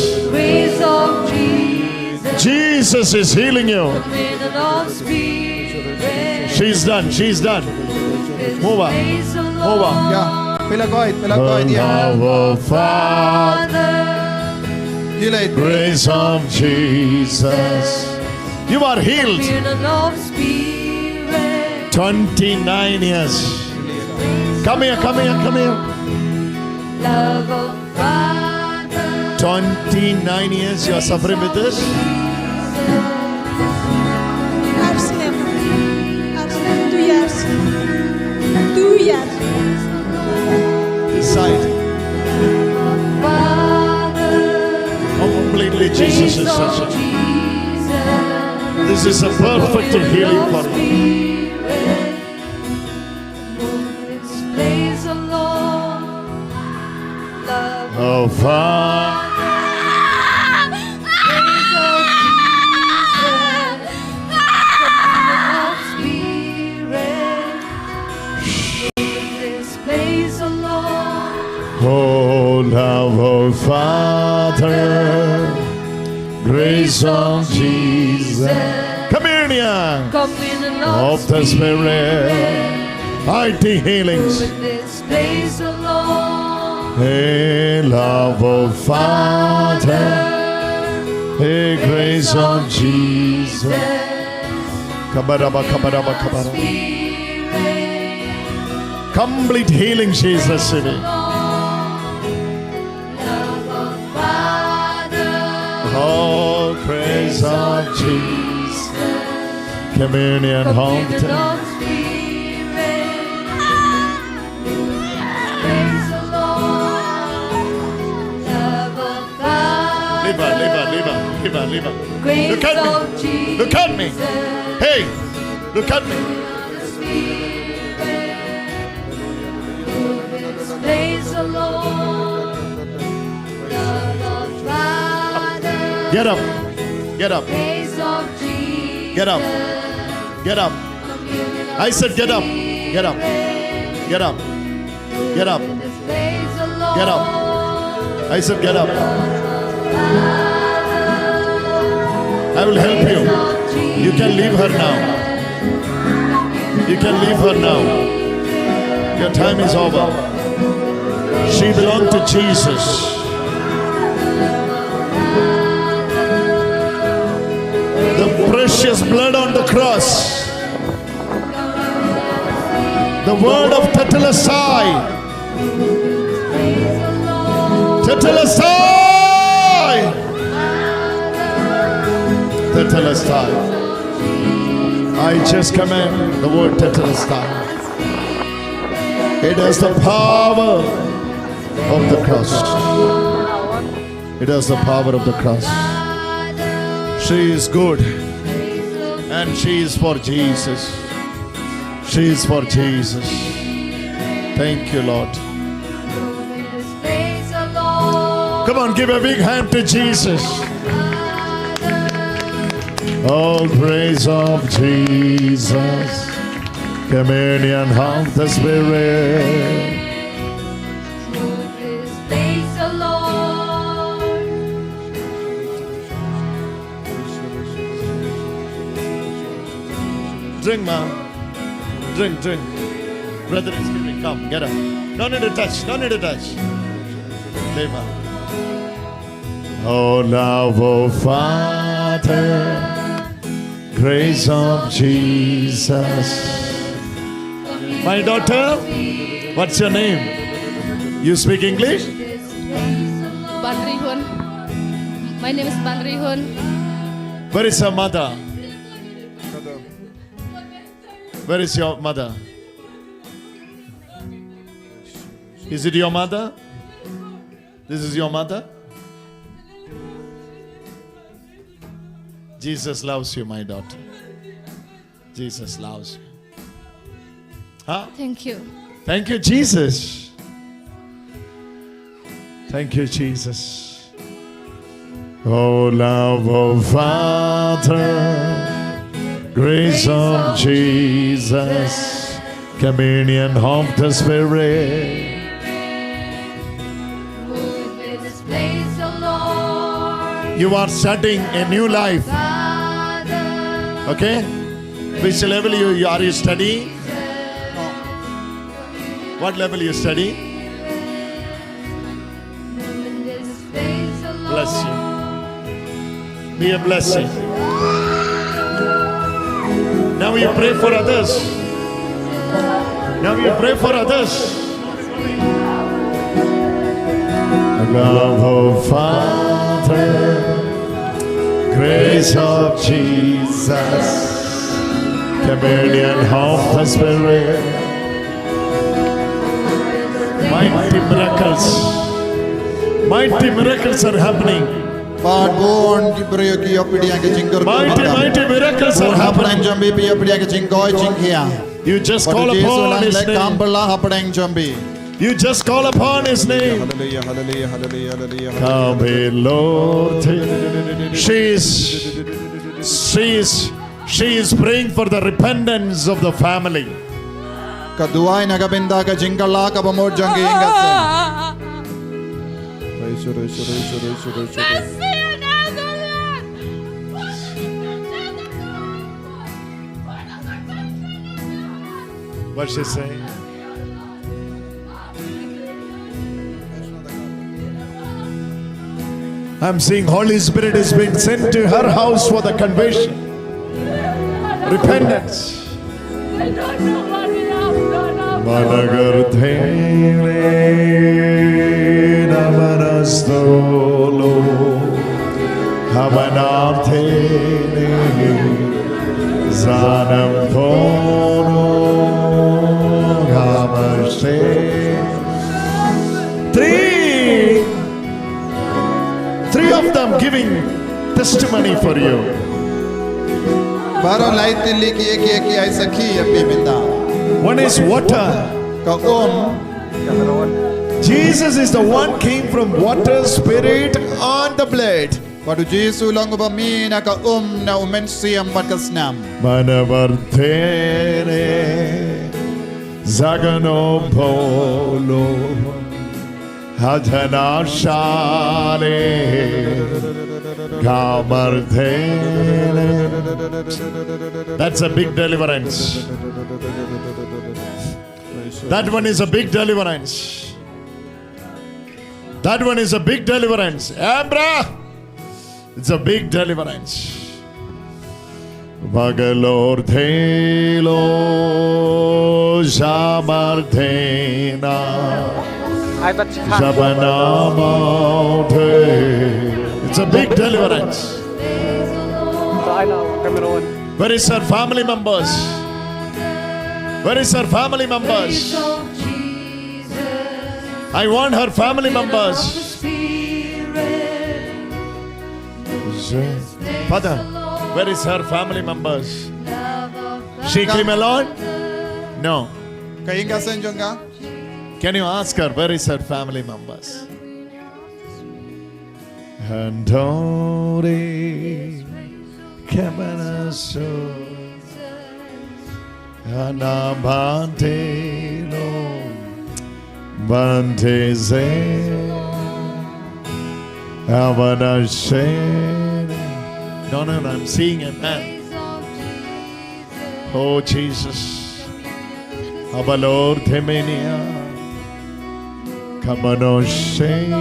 Jesus is healing you. She's done. She's done. Move on. Move on. Yeah. Pela koi, pela koi dia. Our Father. Healing. Grace of Jesus. You are healed. Twenty-nine years. Come here, come here, come here. Love of Father. Twenty-nine years you are suffering with this. I've slept. I've slept two years. Two years. This side. Completely, Jesus is touching. This is a perfect healing for you. Praise the Lord. Love of Father. Praise of Jesus. Coming of Spirit. Praise the Lord. Oh, love of Father, grace of Jesus. Communion of the Spirit. Mighty healings. Praise the Lord. Hey, love of Father. Hey, grace of Jesus. Kabaraba, kabaraba, kabaraba. Complete healing, Jesus. Oh, grace of Jesus. Communion of the Liver, liver, liver, liver, liver. Look at me. Look at me. Hey, look at me. Get up. Get up. Get up. Get up. I said, get up. Get up. Get up. Get up. Get up. I said, get up. I will help you. You can leave her now. You can leave her now. Your time is over. She belonged to Jesus. The precious blood on the cross. The word of Tetelestai. Tetelestai. Tetelestai. I just command the word Tetelestai. It has the power of the cross. It has the power of the cross. She is good. And she is for Jesus. She is for Jesus. Thank you, Lord. Come on, give a big hand to Jesus. Oh, grace of Jesus. Communion of the Spirit. Drink, ma. Drink, drink. Brother is giving. Come, get up. No need to touch. No need to touch. Lay, ma. Oh, love of Father, grace of Jesus. My daughter, what's your name? You speak English? Banrihun. My name is Banrihun. Where is your mother? Where is your mother? Is it your mother? This is your mother? Jesus loves you, my daughter. Jesus loves you. Huh? Thank you. Thank you, Jesus. Thank you, Jesus. Oh, love of Father, grace of Jesus, communion of the Spirit. You are starting a new life. Okay? Which level you, you are you studying? What level you study? Bless you. Be a blessing. Now you pray for others. Now you pray for others. Love of Father, grace of Jesus, communion of the Spirit. Mighty miracles. Mighty miracles are happening. Pat bun ki briew ki ïoh pdiang ki jingkyrkhu. Mighty, mighty miracles are happening. Bun hapdeng jong phi phi ïoh pdiang ki jingkoit jingkhiah. You just call upon His name. Kam bylla hapdeng jong phi. You just call upon His name. Hallelujah, hallelujah, hallelujah, hallelujah, hallelujah. Come, Lord. She is, she is, she is praying for the repentance of the family. Ka duwai na ka bynta ka jingkylla kaba mut jong ki ïing ka sem. What's she saying? I'm seeing Holy Spirit is being sent to her house for the conversion, repentance. Managarthene namanastolo, hamanarthene zanam kono hamashe. Three, three of them giving testimony for you. Baroh lai tylli ki, ki, ki ai sakhi ïa phi mynta. One is water. Ka um. Jesus is the one came from water, spirit, and the blood. Bad u Jisu long uba mih na ka um, na u mynsiem bad ka snam. Manabarthene zagano bolo, hajana shale gamarthene. That's a big deliverance. That one is a big deliverance. That one is a big deliverance. Ambra! It's a big deliverance. Bagalor thelo jamar thena. Ai ta chikha. Jabanamau the. It's a big deliverance. Ta ai na camera on. Where is her family members? Where is her family members? I want her family members. Father, where is her family members? She came alone? No. Ka ïing ka sem jong ka? Can you ask her where is her family members? Handori kemana so. Ana bante no bante ze. Abana shene. No, no, no, I'm seeing a man. Oh, Jesus. Abalor temenia. Kamano she.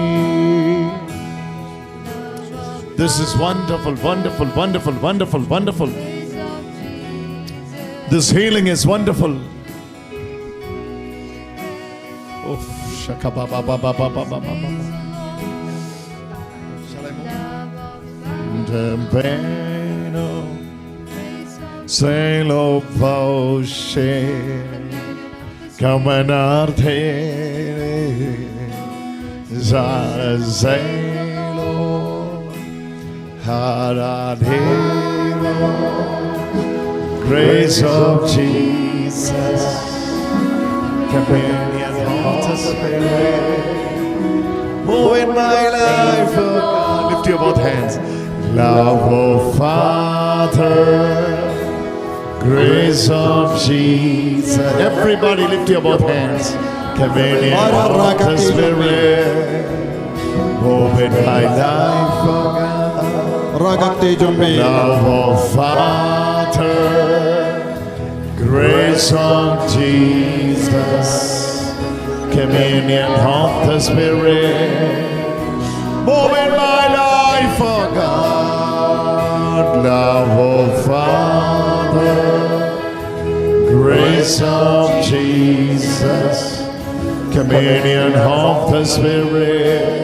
This is wonderful, wonderful, wonderful, wonderful, wonderful. This healing is wonderful. Oof, shaka ba ba ba ba ba ba ba ba. Shall I move? Dempeno selo paushe. Kamanarte za zelo haradero. Grace of Jesus, companion of the Spirit, move in my life, oh God. Lift your both hands. Love of Father, grace of Jesus. Everybody lift your both hands. Communion of the Spirit. Open my life, oh God. Love of Father, grace of Jesus. Communion of the Spirit. Move in my life, oh God. Love of Father, grace of Jesus, communion of the Spirit.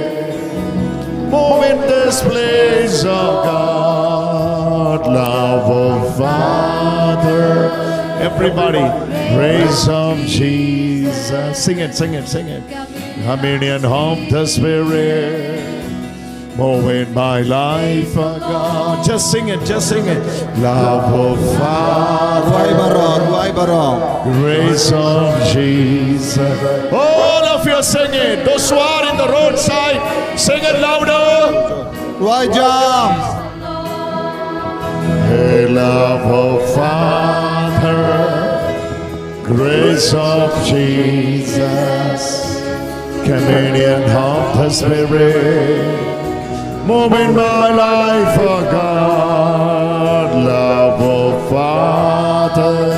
Move in this place, oh God. Love of Father. Everybody, grace of Jesus. Sing it, sing it, sing it. Communion of the Spirit. Move in my life, oh God. Just sing it, just sing it. Love of Father. Ruai baroh, ruai baroh. Grace of Jesus. All of you sing it. Those who are in the roadside, sing it louder. Ruai jam. Hey, love of Father. Grace of Jesus, communion of the Spirit, move in my life, oh God, love of Father,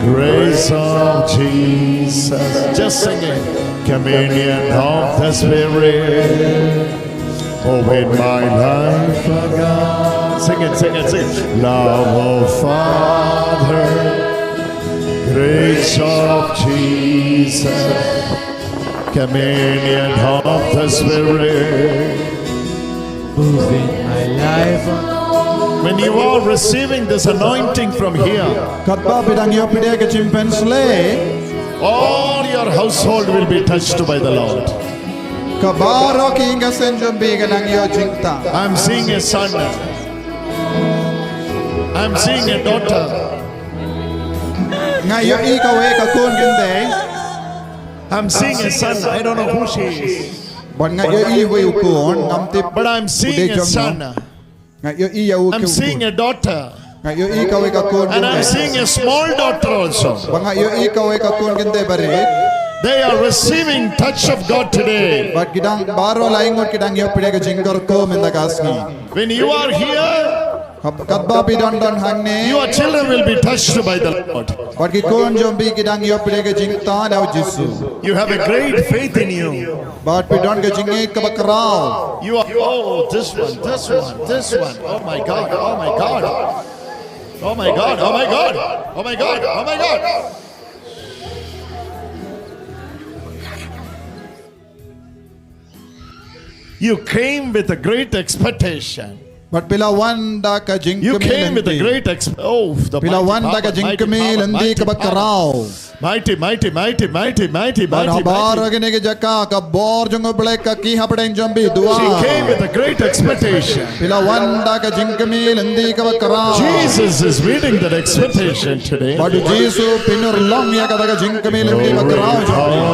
grace of Jesus. Just sing it. Communion of the Spirit. Oh, in my life, oh God. Sing it, sing it, sing it. Love of Father, grace of Jesus, communion of the Spirit. Move in my life. When you are receiving this anointing from here, Katba phi dang ïoh pdiang ka jingpynsleh, all your household will be touched by the Lord. Ka baroh ki ïing ka sem jong phi ka nang ïoh jingtah. I'm seeing a son. I'm seeing a daughter. Nga ïohi kawei ka khun kynthei. I'm seeing a son. I don't know who she is. Bad nga ïohi wei u khun, ngam tip. But I'm seeing a son. Nga ïohi ïa u khun. I'm seeing a daughter. Nga ïohi kawei ka khun kynthei. And I'm seeing a small daughter also. Bad nga ïohi kawei ka khun kynthei barit. They are receiving touch of God today. Bad ki dang baroh lai ngut ki dang ïoh pdiang ka jingkyrkhu mynta ka sngi. When you are here, katba phi don don hangne, your children will be touched by the Lord. Bad ki khun jong phi ki dang ïoh pdiang ka jingtah da u Jisu. You have a great faith in you. Bad phi don ka jingngeit kaba khraw. You are, oh, this one, this one, this one. Oh my God, oh my God. Oh my God, oh my God, oh my God, oh my God. You came with a great expectation. Bad phi la wan da ka jingkmie lynti. You came with a great ex-, oh, the mighty power, mighty power, mighty power. Phi la wan da ka jingkmie lynti kaba khraw. Mighty, mighty, mighty, mighty, mighty, mighty. Bad ha baroh kine ki jaka ka bor jong U Blei ka khie hapdeng jong phi, duwai. She came with a great expectation. Phi la wan da ka jingkmie lynti kaba khraw. Jesus is meeting that expectation today. Bad U Jisu u pynurlong ïa kata ka jingkmie lynti kaba khraw jong phi.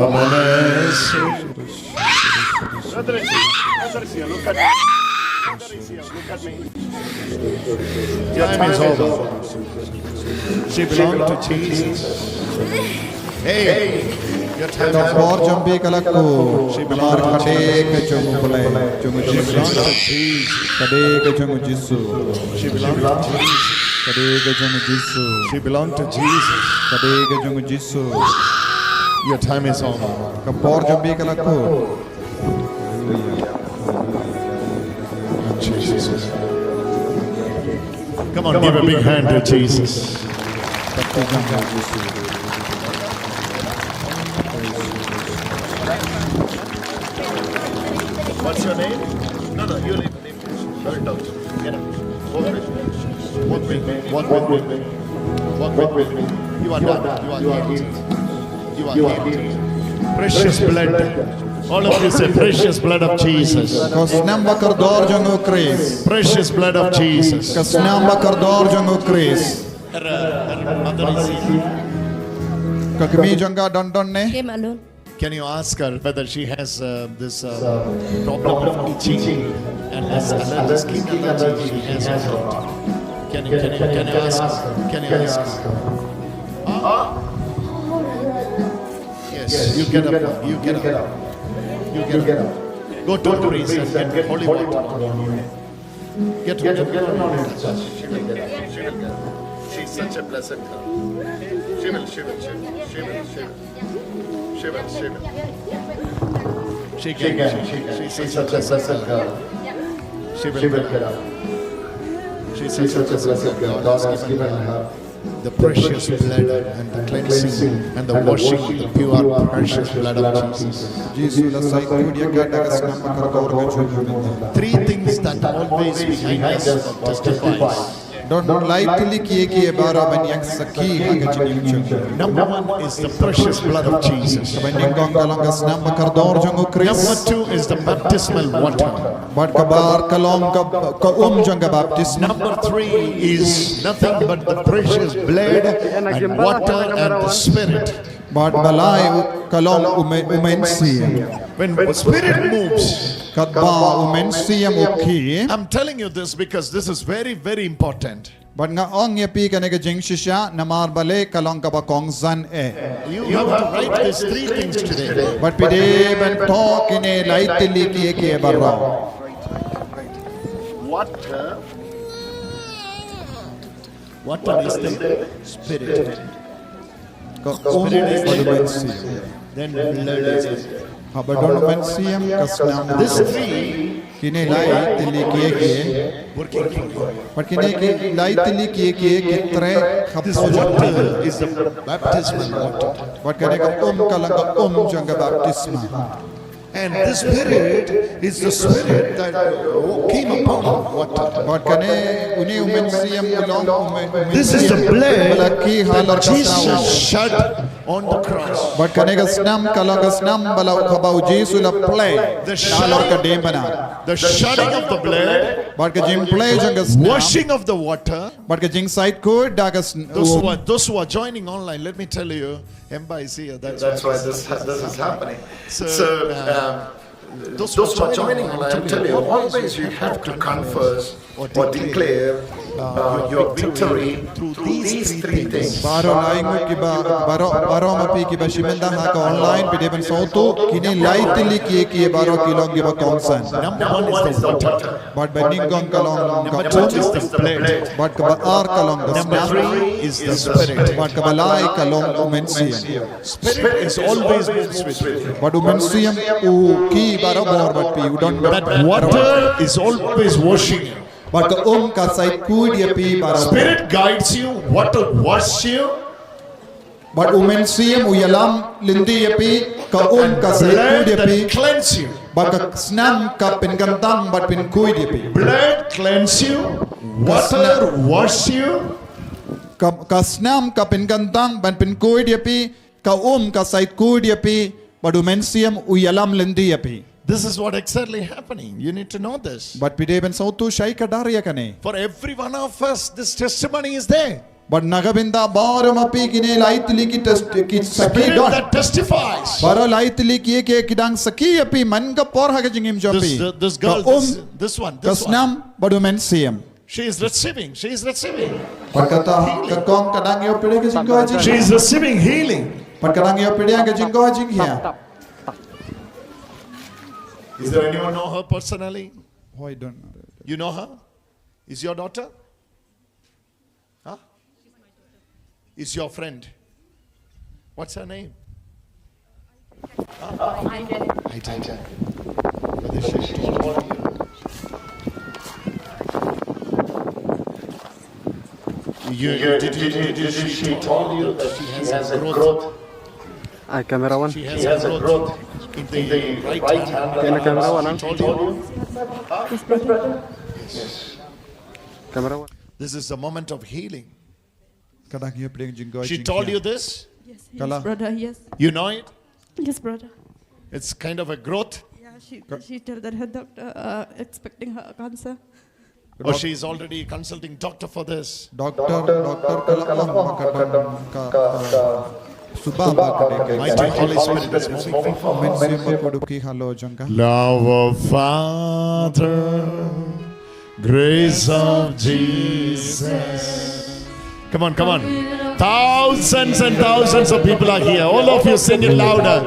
Come on, let's sing. Brother Isia, look at me. Brother Isia, look at me. Your time is over. She belonged to Jesus. Hey, your time is over. Ka bor jong phi ka la kut. Namar ka dei ka jong U Blei, jong U Jisu. Ka dei ka jong U Jisu. Ka dei ka jong U Jisu. She belonged to Jesus. Ka dei ka jong U Jisu. Your time is over. Ka bor jong phi ka la kut. Hallelujah. In Jesus' name. Come on, give a big hand to Jesus. What's your name? No, no, you leave. Leave, please. Very tough. Get up. Walk with me. Walk with me. Walk with me. You are done. You are healed. You are healed. Precious blood. All of you say, "Precious blood of Jesus." Ka snem ba kordor jong U Khrist. Precious blood of Jesus. Ka snem ba kordor jong U Khrist. Ka kmie jong ka don don ne? Came alone. Can you ask her whether she has, uh, this, uh, problem of itching and this allergy, skin allergy she has or not? Can you, can you, can you ask her? Can you ask her? Yes, you get up now. You get up. You get up. Go to the priest and get holy water on you. Get to, get to, get to know him. She will get up. She will get up. She's such a blessed girl. She will, she will, she will, she will, she will. She will, she will. She can, she can. She's such a blessed girl. She will get up. She's such a blessed girl. God has given her the precious blood and the cleansing and the washing of the pure, precious blood of Jesus. Jisu la sa kut ïa ka da ka snem ba kordor ka jong U. Three things that always behind us testifies. Don lai tylli kiei kiei baroh ban ïeng sakhi ha ka jingim jong ngi. Number one is the precious blood of Jesus. Kaba nyngkong ka long ka snem ba kordor jong U Khrist. Number two is the baptismal water. Bad kaba ar ka long ka, ka um jong ka baptisma. Number three is nothing but the precious blood and water and the Spirit. Bad ba lai ka long U Myn-, U Mynsiem. When the Spirit moves, katba U Mynsiem u khie. I'm telling you this because this is very, very important. Bad nga ong ïa phi kane ka jingshisha namar balei ka long kaba kongsan eh. You have to write these three things today. Bad phi dei ban thoh kine lai tylli kiei kiei baroh. Water. Water is the spirit. Ka um bad u mynsiem. Then blood is the... Haba don u mynsiem ka snam. This three... Kine lai tylli kiei kiei. Working for God. Bad kine ki lai tylli kiei kiei ki trei ha... This water is the baptismal water. Bad kane ka um ka long ka um jong ka baptisma. And this spirit is the spirit that came upon water. Bad kane une u mynsiem u long u myn... This is the blood that Jesus shed on the cross. Bad kane ka snam ka long ka snam ba la, kaba u Jisu u la plie halor ka diengphna. The shedding of the blood. Bad ka jingplie jong ka snam. Washing of the water. Bad ka jingsaid khuid da ka snam. Those who are, those who are joining online, let me tell you, Emba is here. That's why this, this is happening. So, um, those who are joining online, I'm telling you, always you have to confess or declare, uh, your victory through these three things. Baroh lai ngut kiba, baroh, baroh ma phi kiba shim bynta ha ka online, phi dei ban sngewthuh, kine lai tylli kiei kiei baroh ki long kiba kongsan. Number one is the water. Bad ba nyngkong ka long ka um. Number two is the blood. Bad kaba ar ka long ka snam. Number three is the spirit. Bad kaba lai ka long u mynsiem. Spirit is always with you. Bad u mynsiem u ki barabor bad phi, u don... That water is always washing you. Bad ka um ka said khuid ïa phi barabor. Spirit guides you, water washes you. Bad u mynsiem u ïalam lynti ïa phi, ka um ka said khuid ïa phi. Blood that cleanse you. Bad ka snam ka pynkyntang bad pynkhuid ïa phi. Blood cleanse you, water wash you. Ka, ka snam ka pynkyntang bad pynkhuid ïa phi, ka um ka said khuid ïa phi, bad u mynsiem u ïalam lynti ïa phi. This is what exactly happening. You need to know this. Bad phi dei ban sngewthuh shai kdar ïa kane. For every one of us, this testimony is there. Bad na ka bynta baroh ma phi kine lai tylli ki test, ki sakhi don. Spirit that testifies. Baroh lai tylli kiei kiei ki dang sakhi ïa phi man ka por ha ka jingim jong phi. This, this girl, ka um, this, this one, ka snam, bad u mynsiem. She is receiving. She is receiving. Bad kata ka kong ka dang ïoh pdiang ka jingkoit jingkhiah. She is receiving healing. Bad ka dang ïoh pdiang ka jingkoit jingkhiah. Is there anyone know her personally? Oh, I don't know. You know her? Is your daughter? Huh? Is your friend? What's her name? Huh? Identity. Whether she told you. You, you, did, did, did, did she told you that she has a growth? Ai, camera one. She has a growth in the right hand. Kena camera one, ah? She told you? Yes, brother. Yes. Camera one. This is a moment of healing. Ka dang ïoh pdiang jingkoit jingkhiah. She told you this? Yes, yes, brother, yes. You know it? Yes, brother. It's kind of a growth. Yeah, she, she tell that her doctor, uh, expecting her cancer. Oh, she is already consulting doctor for this. Doctor, doctor ka la ong ba ka don ka, ka suba ba ka dei. Mighty Holy Spirit is moving. Mynsiem Bakhuid u kiew halor jong ka. Love of Father, grace of Jesus. Come on, come on. Thousands and thousands of people are here. All of you sing it louder.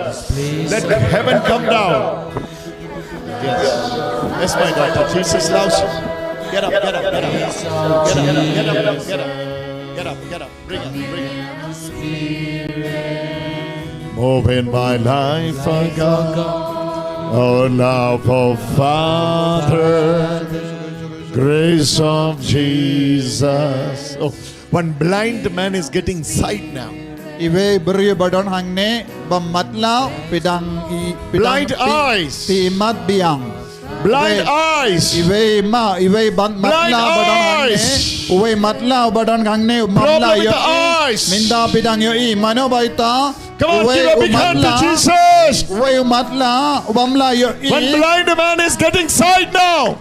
Let heaven come down. Yes. Yes, my daughter. Jesus loves you. Get up, get up, get up. Get up, get up, get up, get up. Get up, get up. Bring it, bring it. Move in my life, oh God. Oh, love of Father. Grace of Jesus. Oh, one blind man is getting sight now. Iwei i briew ba don hangne ba matlah, phi dang i, phi dang blind eyes. Phi, phi i mat biang. Blind eyes. Iwei i ma, iwei ban matlah ba don hangne. Blind eyes. Uwei matlah ba don hangne, u matlah ïohi. Problem with the eyes. Mynta phi dang ïohi, mano ba ïa kata? Come on, give a big hand to Jesus. Uwei u matlah, u bym lah ïohi. One blind man is getting sight now.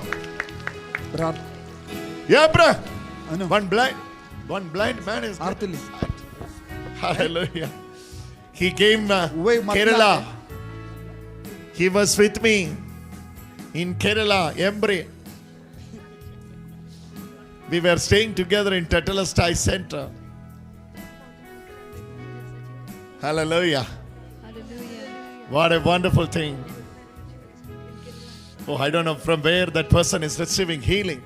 Brat. Yeah, bro. Ano? One blind, one blind man is getting sight. Hallelujah. He came, uh, Kerala. He was with me in Kerala, Embre. We were staying together in Tetelestai Center. Hallelujah. Hallelujah. What a wonderful thing. Oh, I don't know from where that person is receiving healing.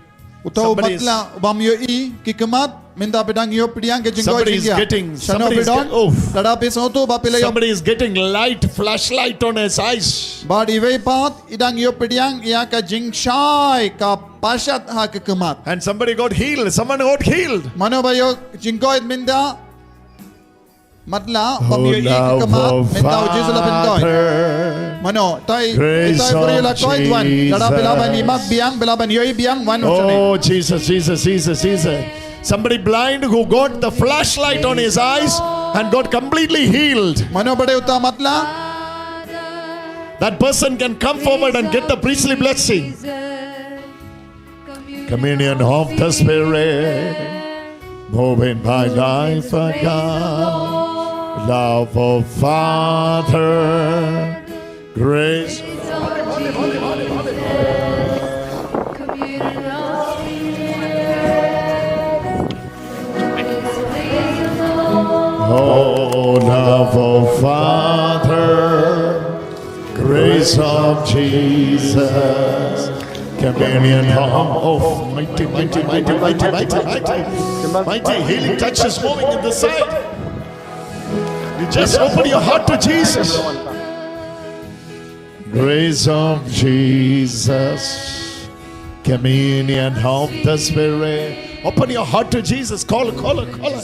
Uta u matlah u bym ïohi ki khmat, mynta phi dang ïoh pdiang ka jingkoit jingkhiah. Shano phi don? Lada phi sngewthuh ba phi la ïoh. Somebody is getting light, flashlight on his eyes. Bad iwei pat i dang ïoh pdiang ïa ka jingshai ka pashat ha ka khmat. And somebody got healed. Someone got healed. Mano ba ïoh jingkoit mynta? Matlah, bym ïohi ka khmat, mynta u Jisu la pynkoit. Mano, tai, tai bri la koit wan. Lada phi lah ban i mak biang, phi lah ban ïohi biang wan. Oh, Jesus, Jesus, Jesus, Jesus. Somebody blind who got the flashlight on his eyes and got completely healed. Mano ba dei uta matlah? That person can come forward and get the priestly blessing. Communion of the Spirit, moving by life of God, love of Father, grace. Oh, love of Father, grace of Jesus, communion of, oh, mighty, mighty, mighty, mighty, mighty, mighty, mighty healing touches moving in the side. You just open your heart to Jesus. Grace of Jesus, communion of the Spirit. Open your heart to Jesus. Call, call, call.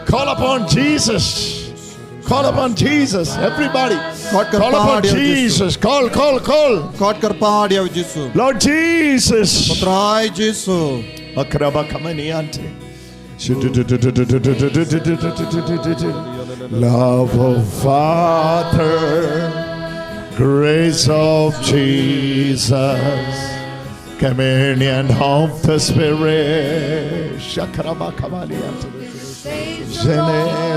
Call upon Jesus. Call upon Jesus. Everybody. Call upon Jesus. Call, call, call. Lord Jesus. Pathrai Jisu. Akraba kamani ante. Love of Father, grace of Jesus, communion of the Spirit. Shakarabakamalia.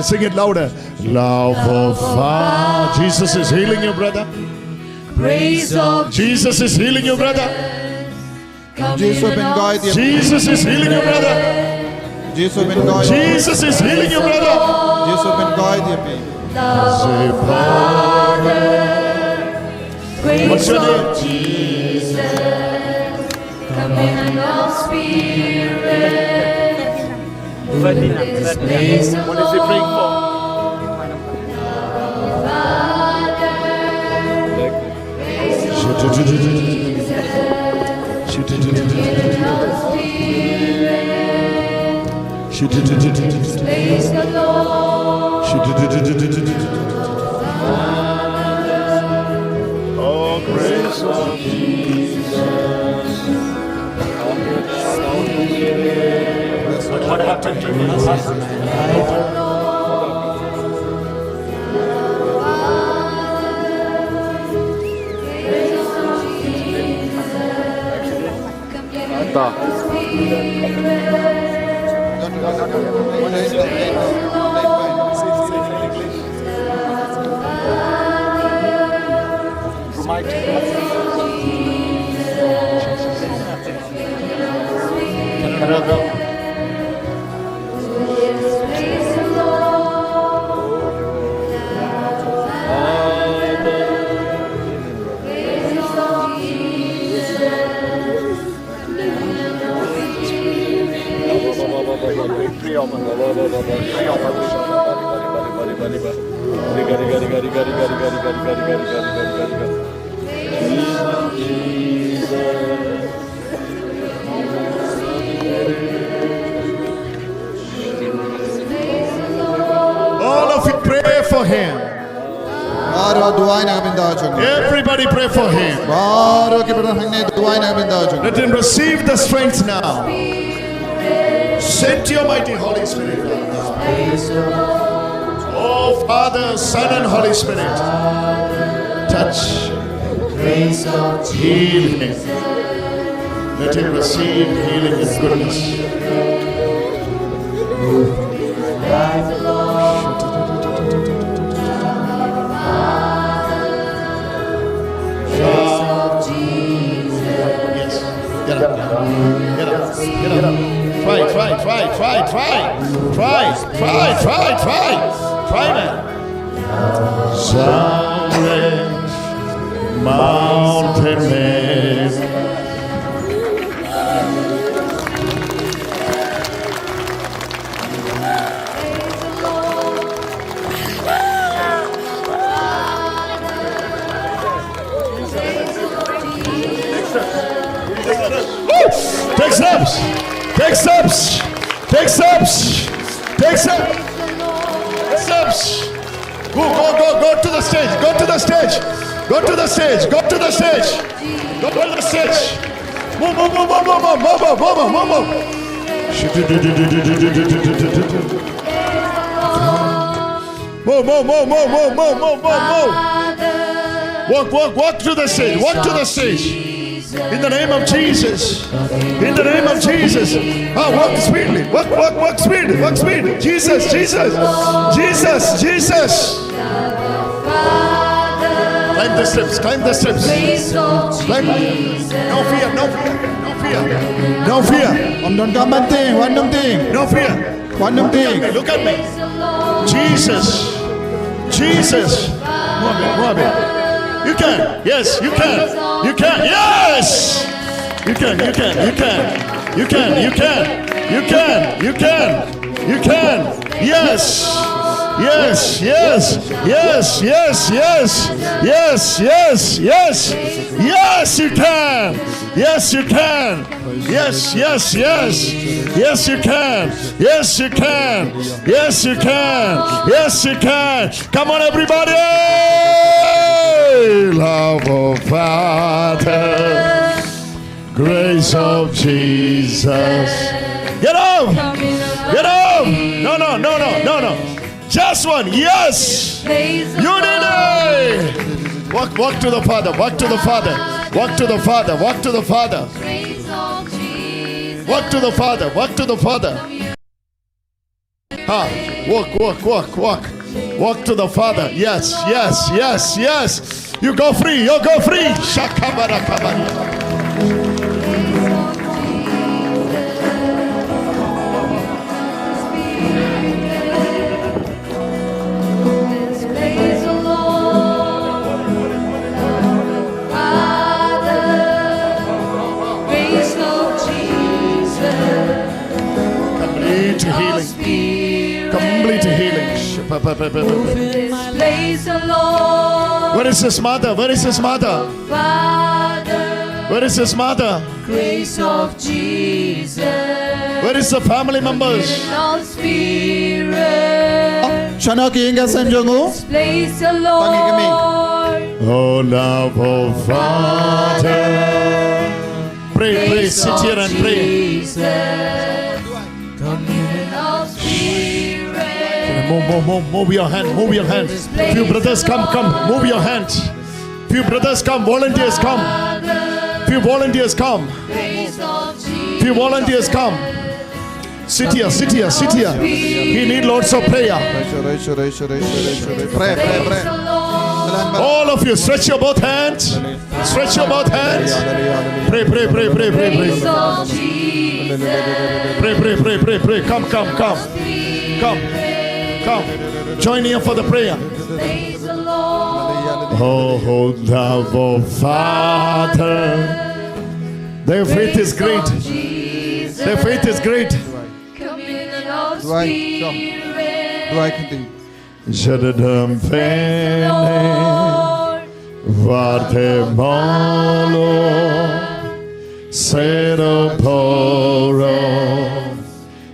Sing it louder. Love of Father. Jesus is healing you, brother. Praise of Jesus is healing you, brother. Jisu pynkoit ïa phi. Jesus is healing you, brother. Jisu pynkoit. Jesus is healing you, brother. Jisu pynkoit ïa phi. Say, Father. What's your name? What is he praying for? Oh, grace of Jesus. What happened to you? All of you pray for him. Baroh duwai na ka bynta jong u. Everybody pray for him. Baroh kiba don hangne duwai na ka bynta jong u. Let him receive the strength now. Send your mighty Holy Spirit. Oh, Father, Son, and Holy Spirit, touch, heal him. Let him receive healing and goodness. Move. Yes. Get up. Get up. Get up. Try, try, try, try, try. Try, try, try, try. Try, man. Somewhere mountain man. Take steps. Take steps. Take steps. Take steps. Go, go, go, go to the stage. Go to the stage. Go to the stage. Go to the stage. Go to the stage. Move, move, move, move, move, move, move, move, move, move. Move, move, move, move, move, move, move, move, move. Walk, walk, walk to the stage. Walk to the stage. In the name of Jesus. In the name of Jesus. Ah, walk speedily. Walk, walk, walk speedily. Walk speedily. Jesus, Jesus. Jesus, Jesus. Climb the steps. Climb the steps. Climb. No fear. No fear. No fear. No fear. Wan don kam ban tieng. Wan don tieng. No fear. Wan don tieng. Look at me. Jesus. Jesus. Move a bit, move a bit. You can. Yes, you can. You can. Yes. You can, you can, you can. You can, you can. You can, you can. You can. Yes. Yes, yes, yes, yes, yes. Yes, yes, yes. Yes, you can. Yes, you can. Yes, yes, yes. Yes, you can. Yes, you can. Yes, you can. Yes, you can. Come on, everybody. Love of Father. Grace of Jesus. Get up. Get up. No, no, no, no, no, no. Just one. Yes. You did it. Walk, walk to the Father. Walk to the Father. Walk to the Father. Walk to the Father. Walk to the Father. Walk to the Father. Ha. Walk, walk, walk, walk. Walk to the Father. Yes, yes, yes, yes. You go free. You go free. Shakabarakabari. Praise the Lord. Father, grace of Jesus. Complete healing. Complete healing. Praise the Lord. Where is his mother? Where is his mother? Father. Where is his mother? Grace of Jesus. Where is the family members? Spirit. Shano ki ïing ka sem jong u? Praise the Lord. Oh love of Father. Pray, pray, sit here and pray. Move, move, move, move your hand, move your hand. Few brothers, come, come, move your hand. Few brothers, come, volunteers, come. Few volunteers, come. Few volunteers, come. Sit here, sit here, sit here. He need lots of prayer. Pray, pray, pray. All of you, stretch your both hands. Stretch your both hands. Pray, pray, pray, pray, pray, pray. Pray, pray, pray, pray, pray. Come, come, come. Come. Come. Join here for the prayer. Oh, thou Father. Their faith is great. Their faith is great. Duwai, sure. Duwai kynti. Jadadam pene varte malo sero poro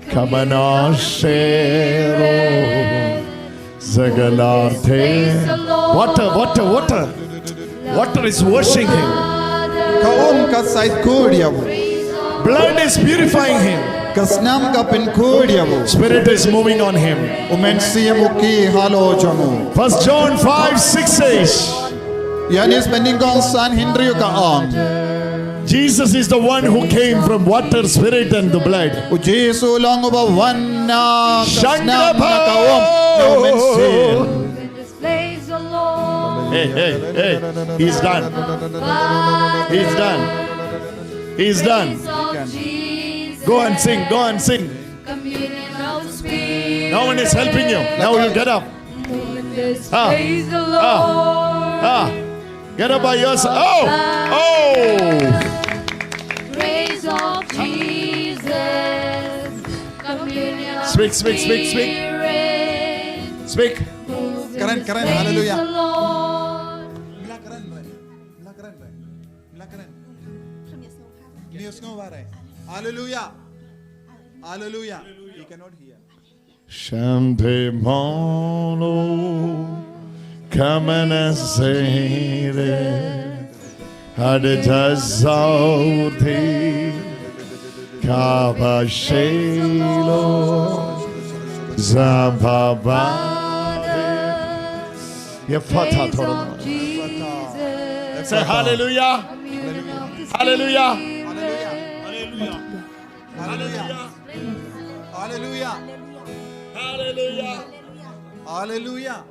kamanashero zagalarte. Water, water, water. Water is washing him. Ka um ka said kur ïa u. Blood is purifying him. Ka snam ka pynkur ïa u. Spirit is moving on him. U Mynsiem u ki halor jong u. First John five six says, Ïoannis bynta nyngkong san hynriew ka ong. Jesus is the one who came from water, spirit, and the blood. U Jisu long uba wan na ka snam, na ka um, na u Mynsiem. Hey, hey, hey. He's done. He's done. He's done. Go and sing. Go and sing. No one is helping you. Now you get up. Ah. Ah. Ah. Get up by yourself. Oh. Oh. Speak, speak, speak, speak. Speak. Kren, kren, haleluya. Mla kren re. Mla kren re. Mla kren. Mia sngew bha re. Haleluya. Hallelujah. He cannot hear. Shanti Molo, come and say it. Hadita Zoti, Kaba Shelo, Zambaba. Yefata Torah. Say hallelujah. Hallelujah. Hallelujah. Hallelujah. Hallelujah. Hallelujah. Hallelujah.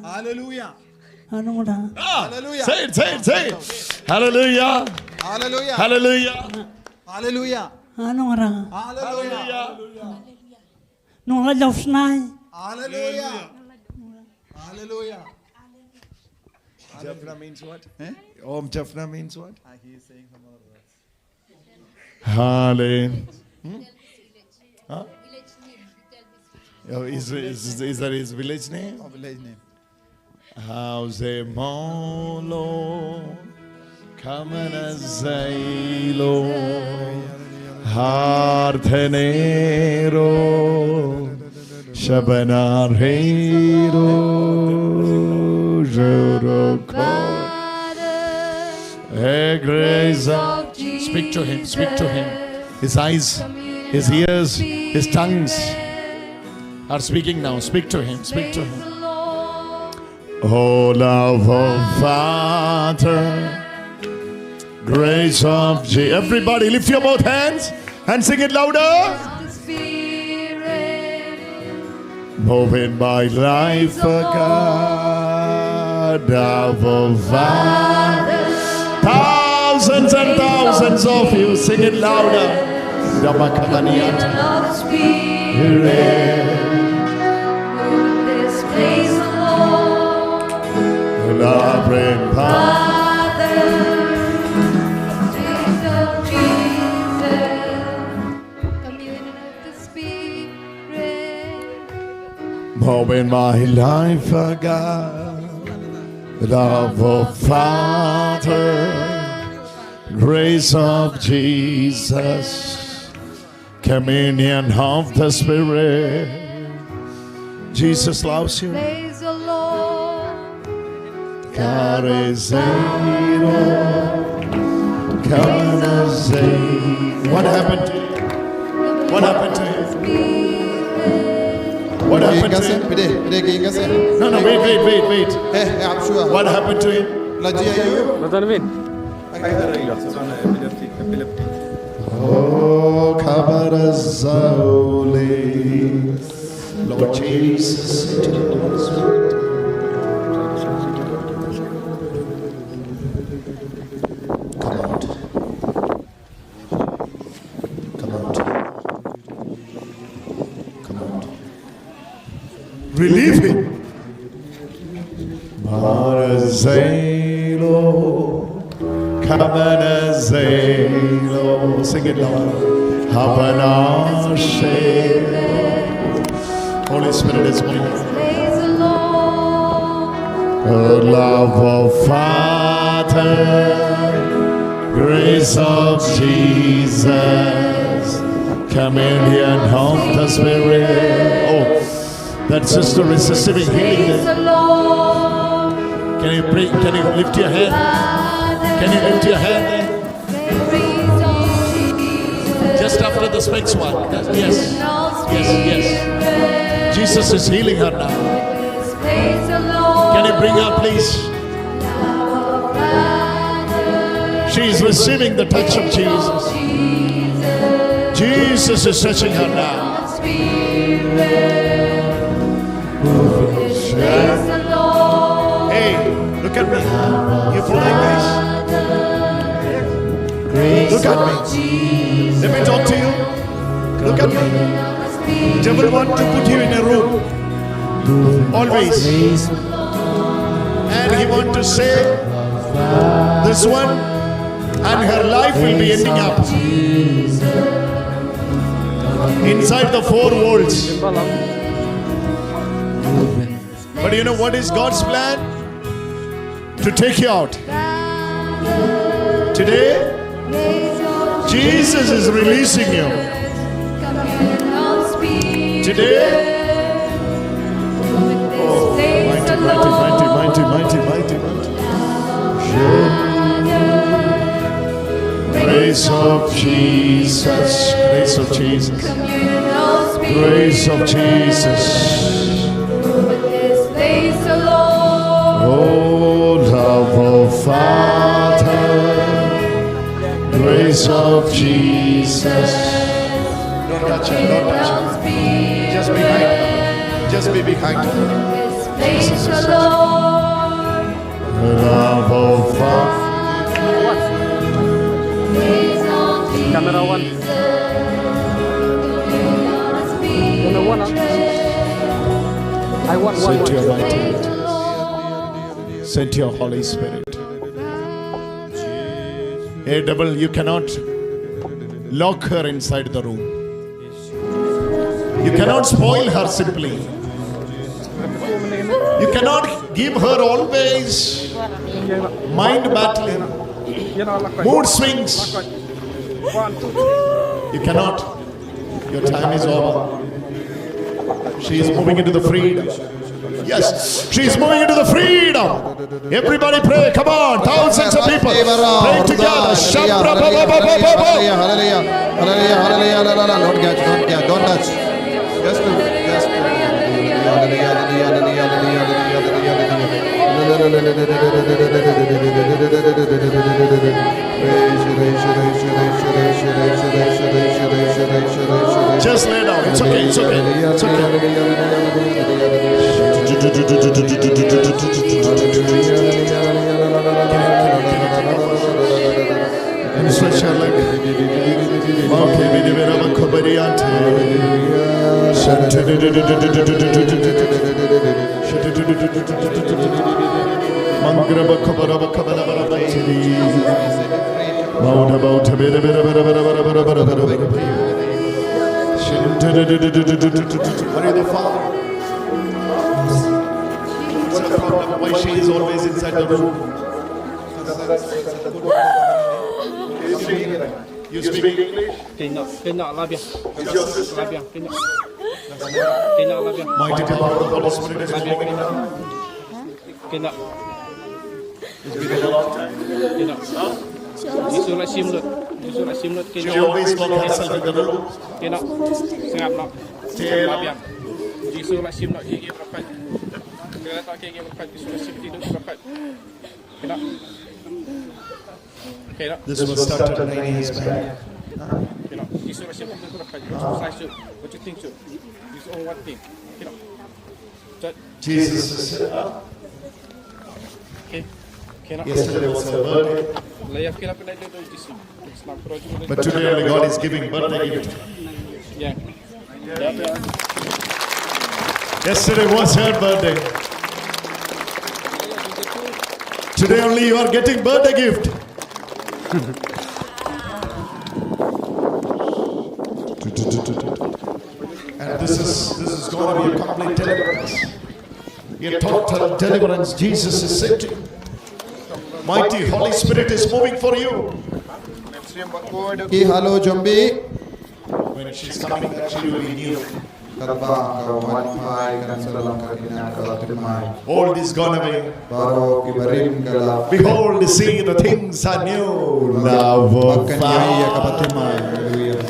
Hallelujah. Hallelujah. Ah, hallelujah. Say it, say it, say it. Hallelujah. Hallelujah. Hallelujah. Hallelujah. Hallelujah. Hallelujah. Hallelujah. Hallelujah. Hallelujah. Japhna means what? Eh? Om Japhna means what? Ah, he is saying some other words. Hallelujah. Hmm? Huh? Oh, is, is, is that his village name? Oh, village name. Hauze Molo, Kamana Zailo, Hartenero, Shabanarero, Joroko. Hey, grace of Speak to him, speak to him. His eyes, his ears, his tongues are speaking now. Speak to him, speak to him. Oh, love of Father, grace of Je-, everybody lift your both hands and sing it louder. Moving my life, oh God, Abba Father. Thousands and thousands of you, sing it louder. Damakabaniat. Spirit, move this place, Lord. Loving Father, Spirit of Jesus. Communion of the Spirit. Moving my life, oh God. Love of Father. Grace of Jesus. Communion of the Spirit. Jesus loves you. Praise the Lord. Karezeiro. Karezeiro. What happened to you? What happened to you? What happened to you? No, no, wait, wait, wait, wait. Eh, eh, I'm sure. What happened to you? Brother Naveen. Oh, Kabarazauli. Lord Jesus. Come out. Come out. Come out. Relieve him. Marzelo, Kabanazelo. Sing it loud. Habanashelo. Holy Spirit is moving. Praise the Lord. The love of Father, grace of Jesus, communion of the Spirit. Oh, that sister is receiving healing. Praise the Lord. Can you pray? Can you lift your hand? Can you lift your hand? Just after the specs one. Yes. Yes, yes. Jesus is healing her now. Can you bring her, please? She is receiving the touch of Jesus. Jesus is touching her now. Hey, look at me. You following, guys? Look at me. Let me talk to you. Look at me. Devil want to put you in a room. Always. And he want to say, this one and her life will be ending up inside the four walls. But you know what is God's plan? To take you out. Today, Jesus is releasing you. Mighty, mighty, mighty, mighty, mighty, mighty, mighty. Grace of Jesus, grace of Jesus, grace of Jesus. Oh, love of Father, grace of Jesus. Don't touch her, don't touch her. Just behind her. Just be behind her. Love of Father. Camera one. Camera one, ah. I want one. Send your mighty hand. Send your Holy Spirit. A devil, you cannot lock her inside the room. You cannot spoil her simply. You cannot give her always mind battling, mood swings. You cannot. Your time is over. She is moving into the freedom. Yes, she is moving into the freedom. Everybody pray. Come on. Thousands of people praying together. Shabra ba ba ba ba ba ba. Hallelujah. Hallelujah. Hallelujah. Hallelujah. Hallelujah. Don't catch. Don't catch. Don't touch. Just to, just to. Hallelujah. Hallelujah. Hallelujah. Hallelujah. Hallelujah. Hallelujah. Hallelujah. Raise, raise, raise. Just lay down. It's okay. It's okay. It's okay. Mangra ba khabara ba khabara ba ra ba chiri. Bauda bauda bera bera bera bera bera bera bera bera bera. Hurry the Father. What's the problem? Why she is always inside the room? You speak English? Kena, kena, labiah. Labiah, kena. Kena, labiah. Mighty power of the Holy Spirit is moving now. Kena. Kena. Jisu la shim lut. Jisu la shim lut. Kena. She always lock herself in the room. Kena. Sngap noh. Labiah. Jisu la shim lut. Ki ki rapat. Kena, ki ki rapat. Jisu la shim lut. Rapat. Kena. Kena. This was started nine years back. Kena. Jisu la shim lut. Rapat. What you think, sir? Jisu on one thing. Kena. Jesus is, uh, yesterday was her birthday. But today only God is giving birthday gift. Yesterday was her birthday. Today only you are getting birthday gift. And this is, this is going to be a complete deliverance. A total deliverance Jesus is setting. Mighty Holy Spirit is moving for you. Ki halo jombi. When she's coming, that she will be new. Katba ka wan phai kan sa long ka dina ka timai. Old is gone away. Baroh ki barim ka la. Behold, see, the things are new. Love of Father. Hallelujah.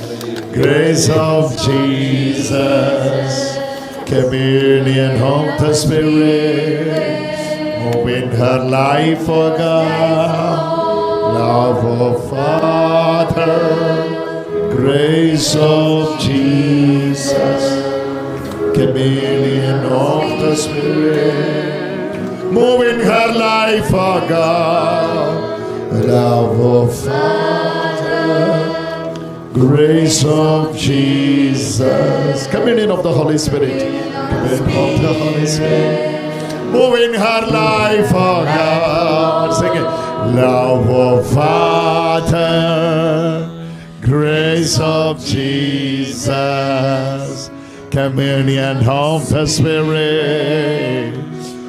Grace of Jesus, communion of the Spirit, move in her life, oh God. Love of Father, grace of Jesus, communion of the Spirit, move in her life, oh God. Love of Father, grace of Jesus. Communion of the Holy Spirit. Communion of the Holy Spirit. Move in her life, oh God. Sing it. Love of Father, grace of Jesus, communion of the Spirit.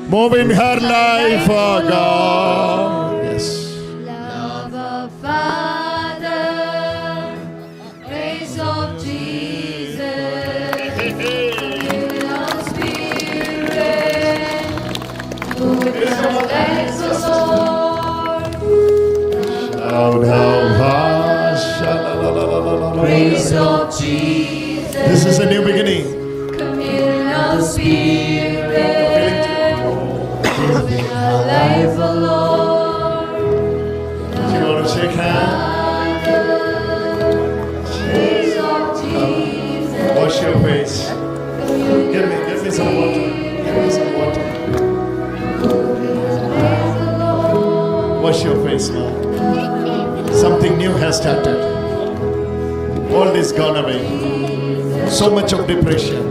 Move in her life, oh God. Yes. Love of Father, grace of Jesus. Shout out, Hosanna. Praise of Jesus. This is a new beginning. Communion of Spirit. Our life, O Lord. You want to shake hands? Praise of Jesus. Wash your face. Give me, give me some water. Give me some water. Wash your face now. Something new has started. All this gone away. So much of depression.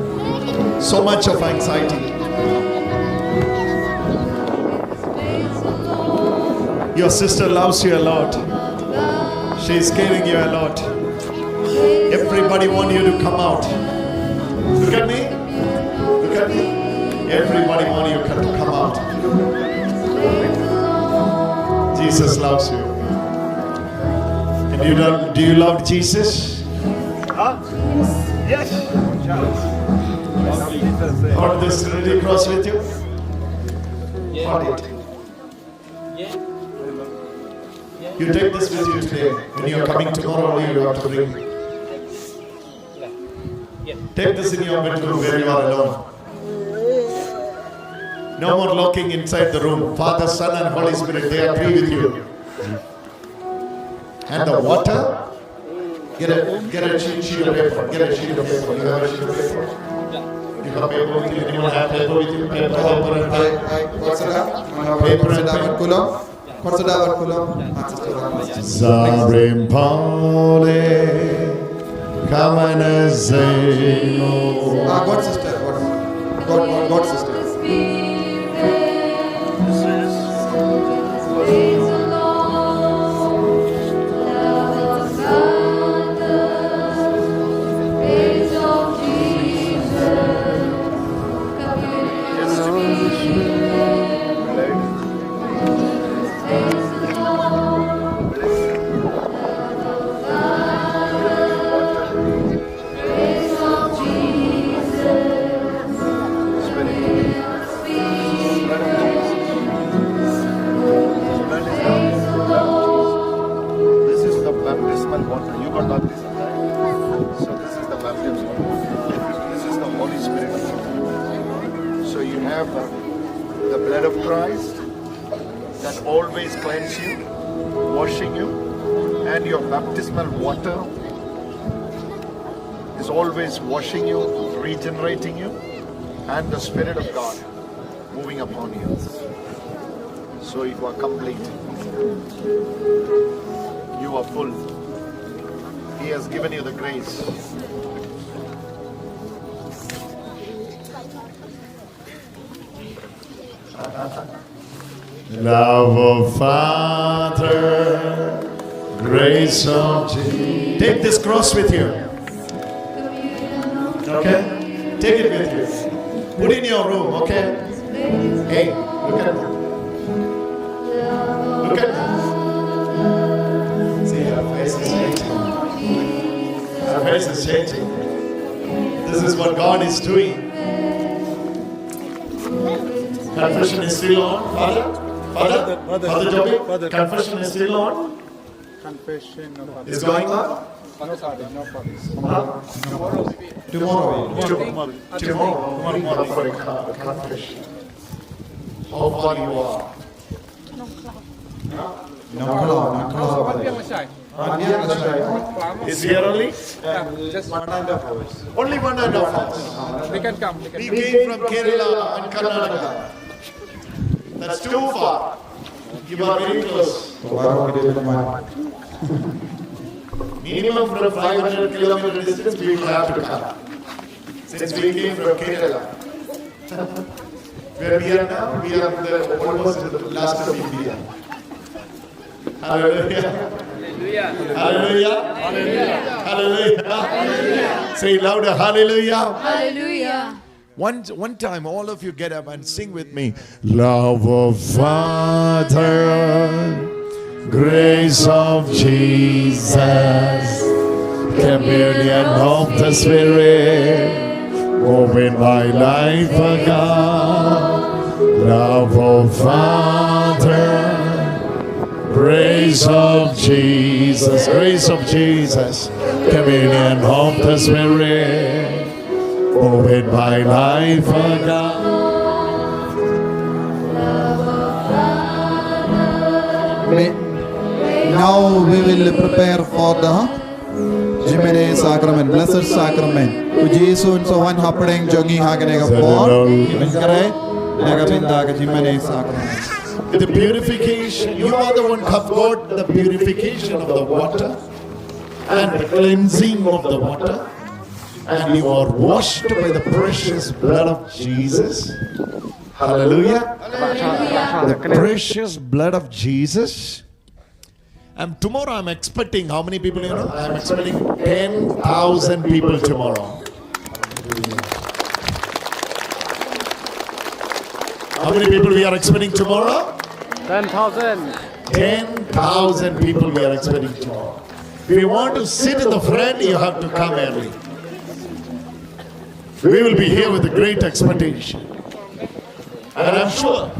So much of anxiety. Your sister loves you a lot. She is caring you a lot. Everybody want you to come out. Look at me. Look at me. Everybody want you to come out. Jesus loves you. And you don't, do you love Jesus? Huh? Yes. Hold this really cross with you. Hold it. You take this with you today. When you are coming tomorrow, you have to bring. Take this in your bedroom where you are alone. No more locking inside the room. Father, Son, and Holy Spirit, they are three with you. And the water, get a, get a sheet, sheet of paper. Get a sheet of paper. You have a sheet of paper? You have paper with you? Anyone have paper with you? Paper, paper and pen. Paper and pen. Khonsa Dawat Kulom. Khonsa Dawat Kulom. Zarim Pale Kamana Zemo. Ah, God sister, God, God, God sister. This is the baptismal water. You got baptism, right? So this is the baptismal water. This is the Holy Spirit. So you have the, the blood of Christ that always cleanse you, washing you, and your baptismal water is always washing you, regenerating you, and the Spirit of God moving upon you. So you are complete. You are full. He has given you the grace. Love of Father, grace of Jesus. Take this cross with you. Okay? Take it with you. Put it in your room, okay? Hey, look at me. Look at me. See, her face is changing. Her face is changing. This is what God is doing. Confession is still on, Father? Father? Father, Father, Father Joby? Father. Confession is still on? Confession, no, Father. Is going on? No, Father, no, Father. Huh? Tomorrow. Tomorrow. Tomorrow. Tomorrow. Tomorrow for a con-, confession. How far you are? Nongkhlaw, Nongkhlaw. Is here only? Yeah, just one and a half hours. Only one and a half hours. They can come. They can. We came from Kerala and Karnataka. That's too far. You are very close. Minimum from five hundred kilometer distance, we will have to come. Since we came from Kerala. Where we are now, we are the, almost in the last of India. Hallelujah. Hallelujah. Hallelujah. Hallelujah. Say it louder. Hallelujah. Hallelujah. One, one time, all of you get up and sing with me. Love of Father, grace of Jesus, communion of the Spirit, move in my life, O God. Love of Father, grace of Jesus, grace of Jesus, communion of the Spirit, moving by life of God. May, now we will prepare for the Jingmane Sacrament, Blessed Sacrament. U Jisu un sa wan hapdeng jong ngi ha kane ka por. Ngi pynkhreh na ka bynta ka Jingmane Sacrament. The purification, you are the one who have got the purification of the water and the cleansing of the water, and you are washed by the precious blood of Jesus. Hallelujah. The precious blood of Jesus. And tomorrow I'm expecting how many people, you know? I'm expecting ten thousand people tomorrow. How many people we are expecting tomorrow? ten thousand. ten thousand people we are expecting tomorrow. If you want to sit in the front, you have to come early. We will be here with a great expectation. And I'm sure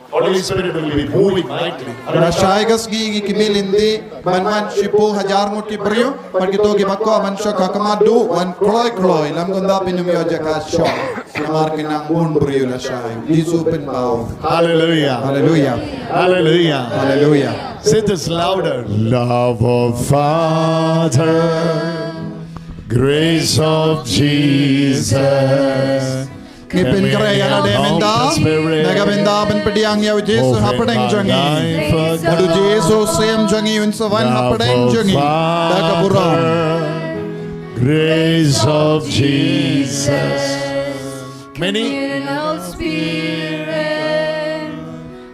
Holy Spirit will be moving mightily. Lashai ka sngi ngi ki milindi ban wan shiphew hajar ngut ki briew, bad kito kiba kwah ban shong ha khmat duh wan kloi kloi, lam kumta phin ym ïoh jaka shong. Namar ki nang bun briew lashai. Jisu pynpaw. Hallelujah. Hallelujah. Hallelujah. Hallelujah. Say this louder. Love of Father, grace of Jesus. Ngi pynkhreh ïa lade mynta na ka bynta ban pdiang ïa u Jisu hapdeng jong ngi. Bad u Jisu u Syiem jong ngi un sa wan hapdeng jong ngi da ka burom. Grace of Jesus. Many. Communion of Spirit,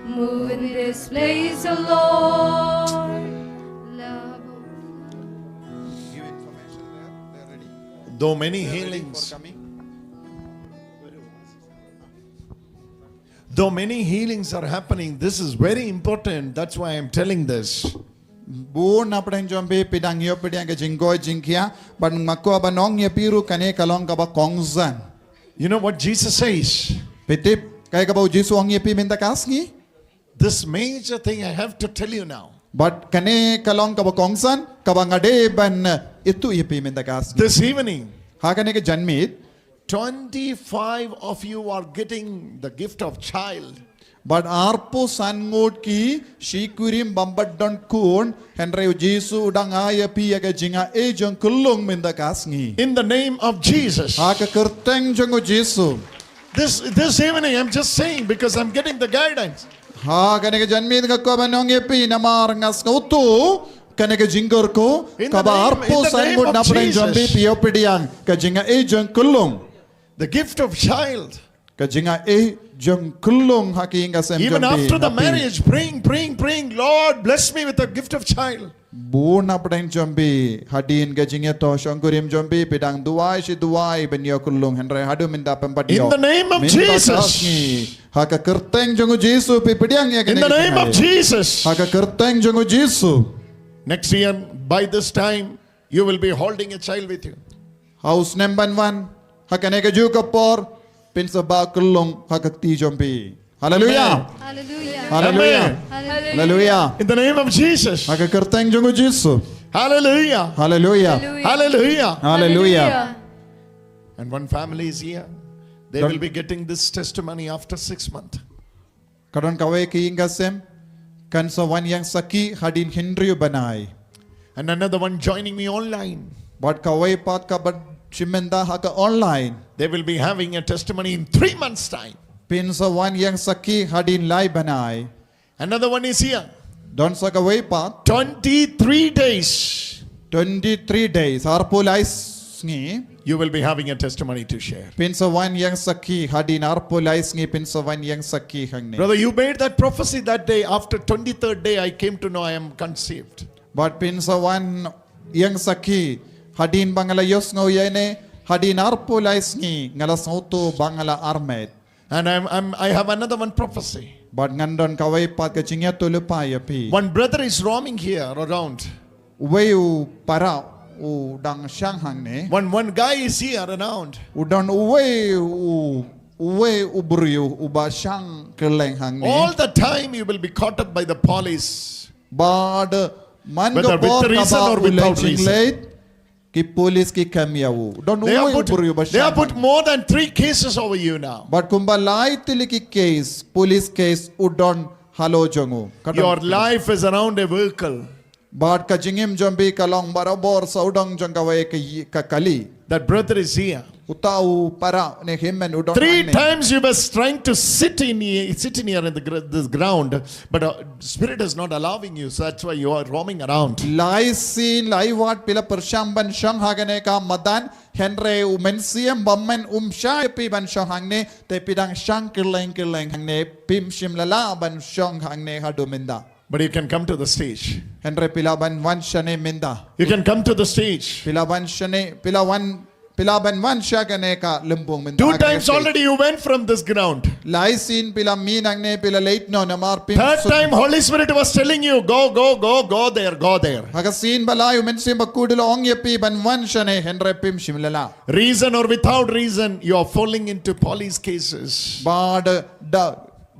move in this place, O Lord. Love of Though many healings, though many healings are happening, this is very important. That's why I'm telling this. Bun na pdeng jong phi phi dang ïoh pdiang ka jingkoit jingkhiah, bad nga kwah ban ong ïa phi ruh kane ka long kaba kongsan. You know what Jesus says? Phi tip kaei kaba u Jisu u ong ïa phi mynta ka sngi? This major thing I have to tell you now. Bad kane ka long kaba kongsan kaba nga dei ban, eh, ïathuh ïa phi mynta ka sngi. This evening, ha kane ka janmiet, twenty-five of you are getting the gift of child. Bad arphew san ngut ki shi kurim bym pat don khun, hynrei u Jisu u dang ai ïa phi ïa ka jingai jong ka khyllung mynta ka sngi. In the name of Jesus. Ha ka kyrteng jong u Jisu. This, this evening, I'm just saying because I'm getting the guidance. Ha kane ka janmiet nga kwah ban ong ïa phi namar nga sngewthuh kane ka jingkyrkhu kaba arphew san ngut na pdeng jong phi phi ïoh pdiang ka jingai jong ka khyllung. The gift of child. Ka jingai jong ka khyllung ha ki ïing ka sem jong phi. Even after the marriage, praying, praying, praying, Lord, bless me with the gift of child. Bun na pdeng jong phi hadien ka jingïathoh shongkurim jong phi phi dang duwai shi duwai ban ïoh khyllung, hynrei haduh mynta phi ym pat ïoh. In the name of Jesus. Ha ka kyrteng jong u Jisu phi pdiang ïa kane ka jingai. In the name of Jesus. Ha ka kyrteng jong u Jisu. Next year, by this time, you will be holding a child with you. Ha u snem ban wan ha kane kajuh ka por phin sa bah khyllung ha ka kti jong phi. Hallelujah. Hallelujah. Hallelujah. Amen. Hallelujah. In the name of Jesus. Ha ka kyrteng jong u Jisu. Hallelujah. Hallelujah. Hallelujah. Hallelujah. And one family is here. They will be getting this testimony after six months. Ka don kawei ka ïing ka sem kan sa wan ïeng sakhi hadien hynriew bnai. And another one joining me online. Bad kawei pat kaba shim bynta ha ka online. They will be having a testimony in three months' time. Phin sa wan ïeng sakhi hadien lai bnai. Another one is here. Don sa kawei pat. Twenty-three days. Twenty-three days. Arphew lai sngi. You will be having a testimony to share. Phin sa wan ïeng sakhi hadien arphew lai sngi phin sa wan ïeng sakhi hangne. Brother, you made that prophecy that day. After twenty-third day, I came to know I am conceived. Bad phin sa wan ïeng sakhi hadien ba nga la ïohsngew ïa ine, hadien arphew lai sngi nga la sngewthuh ba nga la armet. And I'm, I'm, I have another one prophecy. Bad ngan don kawei pat ka jingïathuhlypa ïa phi. One brother is roaming here around. Uwei u para u dang shang hangne. One, one guy is here around. U don uwei u Uwei u briew uba shang kylleng hangne. All the time you will be caught up by the police. Bad man Whether ka with bor reason kaba or u leit without reason. Jingleit ki police ki kem ïa u. Don They have uwei u put, briew ba they have shang. Put more than three cases over you now. Bad kumba lai tylli ki case, police case u don halor jong u. Ka don. Your life is around a vehicle. Bad ka jingim jong phi ka long barabor sawdong jong kawei ka, ka kali. That brother is here. Uta u para ne hynmen u don Three hangne. Times you were trying to sit in here, sit in here in the gr- this ground, but uh, spirit is not allowing you, so that's why you are roaming around. Lai sien lai wat phi la pyrshang ban shong ha kane ka madan, hynrei u mynsiem bymman um shah ïa phi ban shong hangne, te phi dang shang kylleng kylleng hangne, phim shym la lah ban shong hangne haduh mynta. But you can come to the stage. Hynrei phi lah ban wan shane mynta. You can come to the stage. Phi lah ban shane, phi lah wan, phi lah ban wan sha kane ka lympung mynta. Two Ha kane times stage. Already you went from this ground. Lai sien phi la mih nangne, phi la leit noh namar phim Third suk- time, Holy Spirit was telling you, go, go, go, go there, go there. Ha ka sien ba lai u Mynsiem Bakhuid u la ong ïa phi ban wan shane, hynrei phim shym la lah. Reason or without reason, you are falling into police cases. Bad da,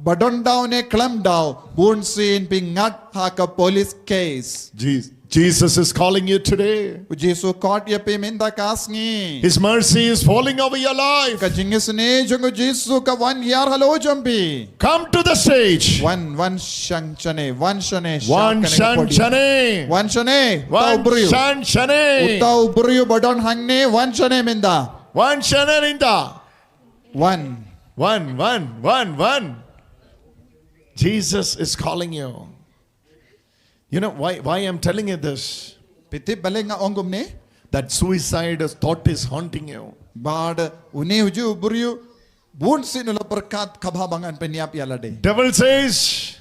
ba don daw ne khlem daw, bun sien phi ngat ha ka police case. Je- Jesus is calling you today. U Jisu u khot ïa phi mynta ka sngi. His mercy is falling over your life. Ka jingisynei jong u Jisu ka wan hiar halor jong phi. Come to the stage. Wan, wan shang shane, wan shane, Wan shang kane ka shan podium. shane. Wan shane, uta u Wan briew. Shan shane. Uta u briew ba don hangne, wan shane mynta. Wan shane mynta. Wan. Wan, wan, wan, wan. Jesus is calling you. You know why, why I'm telling you this? Phi tip balei nga ong kumne? That suicide thought is haunting you. Bad une u ju u briew bun sien u la pyrkhat kaba ngan pynïap ïa lade. Devil says,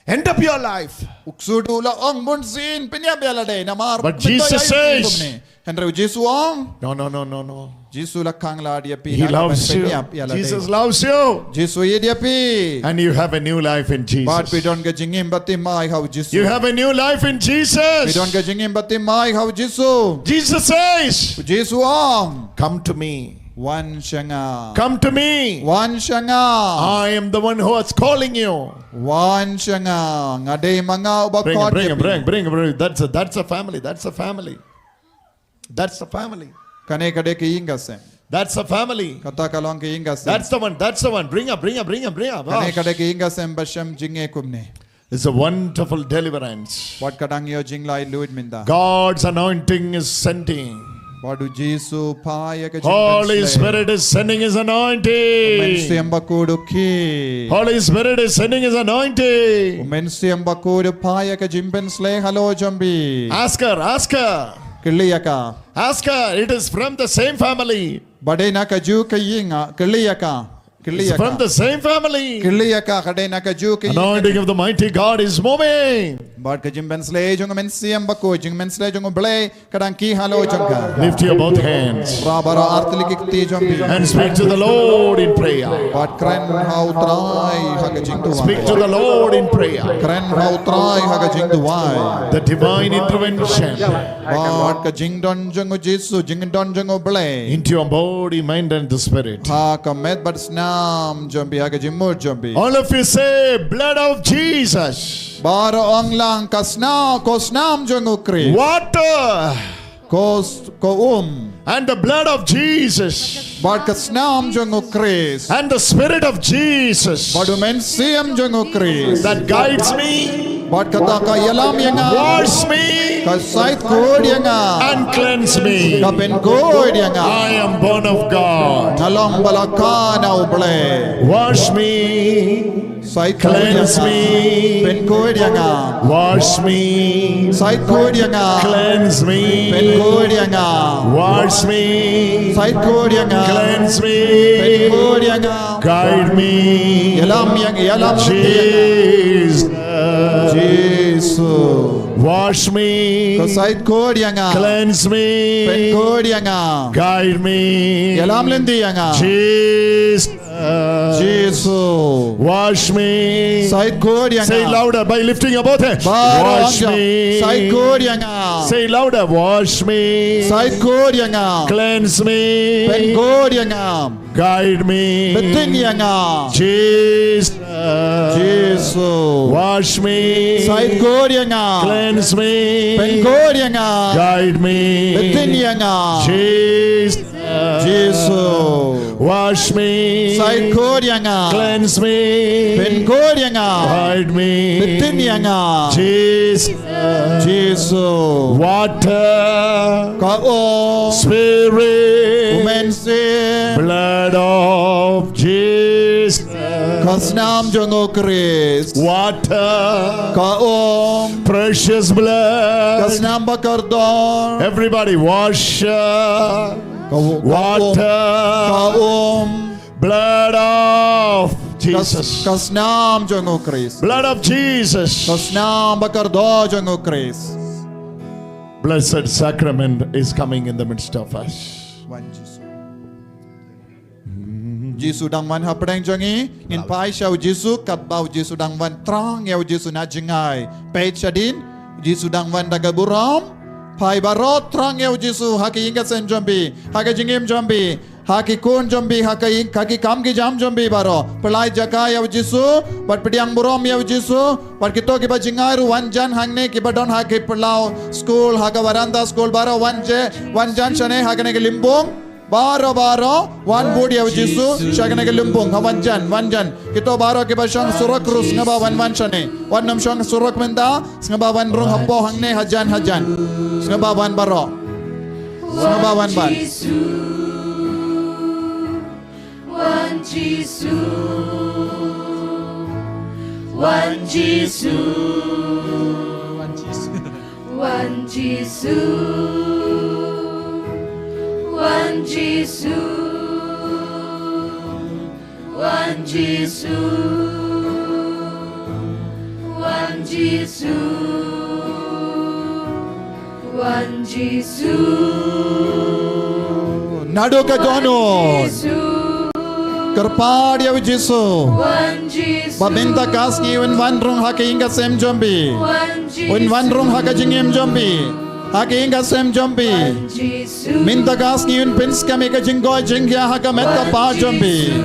end up your life. U ksuid u la ong bun sien pynïap ïa lade namar. But Jesus says, Hynrei u Jisu u ong. No, no, no, no, no. Jisu u la khang lad ïa phi. He loves you. Jesus loves you. Jisu u ïeit ïa phi. And you have a new life in Jesus. Bad phi don ka jingim bathymmai ha u Jisu. You have a new life in Jesus. Phi don ka jingim bathymmai ha u Jisu. Jesus says, U Jisu u ong. Come to me. Wan sha nga. Come to me. Wan sha nga. I am the one who is calling you. Wan sha nga. Nga dei ma nga uba Bring, khot bring, ïa phi. Bring, bring, bring. That's a, that's a family. That's a family. That's a family. Kane ka dei ka ïing ka sem. That's a family. Kata ka long ka ïing ka sem. That's the one. That's the one. Bring up, bring up, bring up, bring up. Kane ka dei ka ïing ka sem ba shem jingeh kumne. It's a wonderful deliverance. Wat ka dang ïoh jinglaitluid mynta. God's anointing is sending. Bad u Jisu u phah ïa ka Holy jingpynsleh. Spirit is sending his anointing. Mynsiem Bakhuid u khie. Holy Spirit is sending his anointing. Mynsiem Bakhuid u phah ïa ka jingpynsleh halor jong phi. Ask her, ask her. Kylli ïa ka. Ask her. It is from the same family. Ba dei na kajuh ka ïing ah, kylli ïa ka. Kylli ïa ka. It's from the same family. Kylli ïa ka, ka dei na kajuh ka ïing. Anointing of the mighty God is moving. Bad ka jingpynsleh jong u Mynsiem Bakhuid, jingpynsleh jong U Blei ka dang khie halor jong ka. Lift your both hands. Rah baroh ar tylli ki kti jong phi. And speak to the Lord in prayer. Bad kren ha U Trai ha ka jingduwai. Speak to the Lord in prayer. Kren ha U Trai ha ka jingduwai. The divine intervention. Bad ka jingdon jong u Jisu, jingdon jong U Blei. Into your body, mind, and the spirit. Ha ka met bad snam jong phi, ha ka jingmut jong phi. All of you say, blood of Jesus. Baroh ong lang, ka snam, ko snam jong u Khrist. Water. Ko s-, ko um. And the blood of Jesus. Bad ka snam jong u Khrist. And the spirit of Jesus. Bad u Mynsiem jong u Khrist. That guides me. Bad kata ka ïalam ïa nga. Wash me. Ka sait khuid ïa nga. And cleanse me. Ka pynkhuid ïa nga. I am born of God. Nga long ba la kha na U Blei. Wash me. Sait khuid ïa nga. Cleanse me. Pynkhuid ïa nga. Wash me. Sait khuid ïa nga. Cleanse me. Pynkhuid ïa nga. Wash me. Sait khuid ïa nga. Cleanse me. Pynkhuid ïa nga. Guide me. Ïalam ïa nga, ïalam ïa nga. Jesus. Jesus. Jisu. Wash me. Ko sait kor ïa nga. Cleanse me. Pynkur ïa nga. Guide me. Ïalam lynti ïa nga. Jesus. Jisu. Wash me. Sait kor ïa nga. Say it louder by lifting up both hands. Baroh. Wash me. Sait kor ïa nga. Say it louder. Wash me. Sait kor ïa nga. Cleanse me. Pynkur ïa nga. Guide me. Btin ïa nga. Jesus. Jisu. Wash me. Sait kor ïa nga. Cleanse me. Pynkur ïa nga. Guide me. Btin ïa nga. Jesus. Jisu. Wash me. Sait kor ïa nga. Cleanse me. Pynkur ïa nga. Guide me. Btin ïa nga. Jesus. Jisu. Water. Ka um. Spirit. U Mynsiem. Blood of Jesus. Ka snam jong u Khrist. Water. Ka um. Precious blood. Ka snam ba kordor. Everybody wash. Ka u-, ka um. Water. Ka um. Blood of Jesus. Ka snam jong u Khrist. Blood of Jesus. Ka snam ba kordor jong u Khrist. Blessed sacrament is coming in the midst of us. Wan Jisu. Jisu dang wan hapdeng jong ngi, ngin phai sha u Jisu, katba u Jisu dang wan, thrang ïa u Jisu na jngai. Peit shadien, u Jisu dang wan da ka burom. Phai baroh thrang ïa u Jisu, ha ki ïing ki sem jong phi, ha ka jingim jong phi, ha ki khun jong phi, ha ka ïing, ha ki kam ki jam jong phi baroh. Pynlait jaka ïa u Jisu, bad pdiang burom ïa u Jisu, bad kito kiba jngai ruh wan jan hangne, kiba don ha ki phyllaw skul, ha ka veranda skul baroh wan je, wan jan shane ha kane ka lympung. Baroh baroh, wan bud ïa u Jisu, sha kane ka lympung, ha wan jan, wan jan. Kito baroh kiba shong surok ruh sngewbha wan wan shane. Wat nym shong surok mynta, sngewbha wan rung hapoh hangne hajan hajan. Sngewbha wan baroh. Sngewbha wan baroh. Wan Jisu. Wan Jisu. Wan Jisu. Wan Jisu. Wan Jisu. Wan Jisu. Wan Jisu. Naduh ka dohnud. Kyrpad ïa u Jisu. Wan Jisu. Ba mynta ka sngi un wan rung ha ka ïing ka sem jong phi. Wan Jisu. Un wan rung ha ka jingim jong phi. Ha ka ïing ka sem jong phi. Wan Jisu. Mynta ka sngi un pynskhem ïa ka jingkoit jingkhiah ha ka met ka phad jong phi.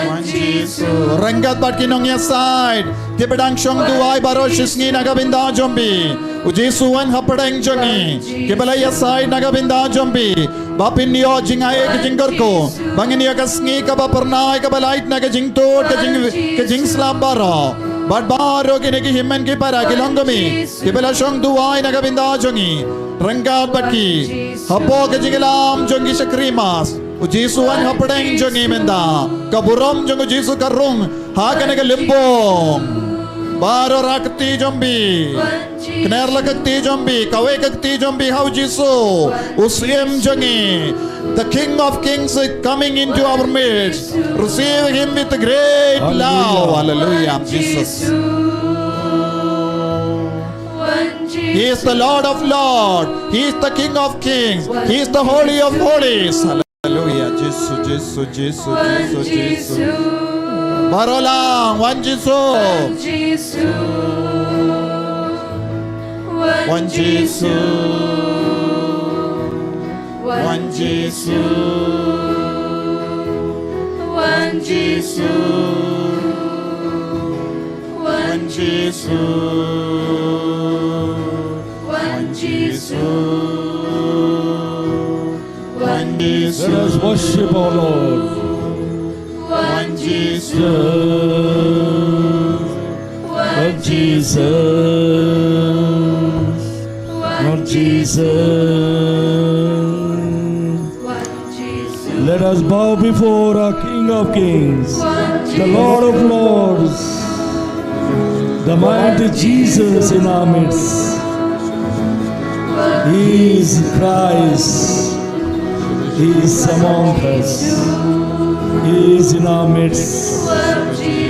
Wan Jisu. Ryngkat bad ki nongïasaid kiba dang shong duwai baroh shisngi na ka bynta jong phi. U Jisu wan hapdeng jong ngi. Kiba la ïasaid na ka bynta jong phi. Ba phin ïoh jingaiei ka jingkyrkhu. Ba ngin ïoh ka sngi kaba phyrnai kaba lait na ka jingtud ka jing, ka jingslap baroh. Bad baroh kine ki hynmen ki para ki longkmie. Kiba la shong duwai na ka bynta jong ngi. Ryngkat bad ki. Hapoh ka jingïalam jong ki shakri Mass. U Jisu wan hapdeng jong ngi mynta. Ka burom jong u Jisu ka rung ha kane ka lympung. Baroh rah ka kti jong phi. Kner la ka kti jong phi, kawei ka kti jong phi ha u Jisu. U Syiem jong ngi. The King of Kings is coming into our midst. Receive him with a great love. Hallelujah, Jesus. He is the Lord of Lords. He is the King of Kings. He is the Holy of Holies. Hallelujah. Jisu, Jisu, Jisu, Jisu, Jisu. Baroh lang, Wan Jisu. Wan Jisu. Wan Jisu. Wan Jisu. Wan Jisu. Wan Jisu. Wan Jisu. Let us worship our Lord. Wan Jisu. Wan Jisu. Wan Jisu. Let us bow before our King of Kings, the Lord of Lords, the mighty Jesus in our midst. He is Christ. He is among us. He is in our midst. He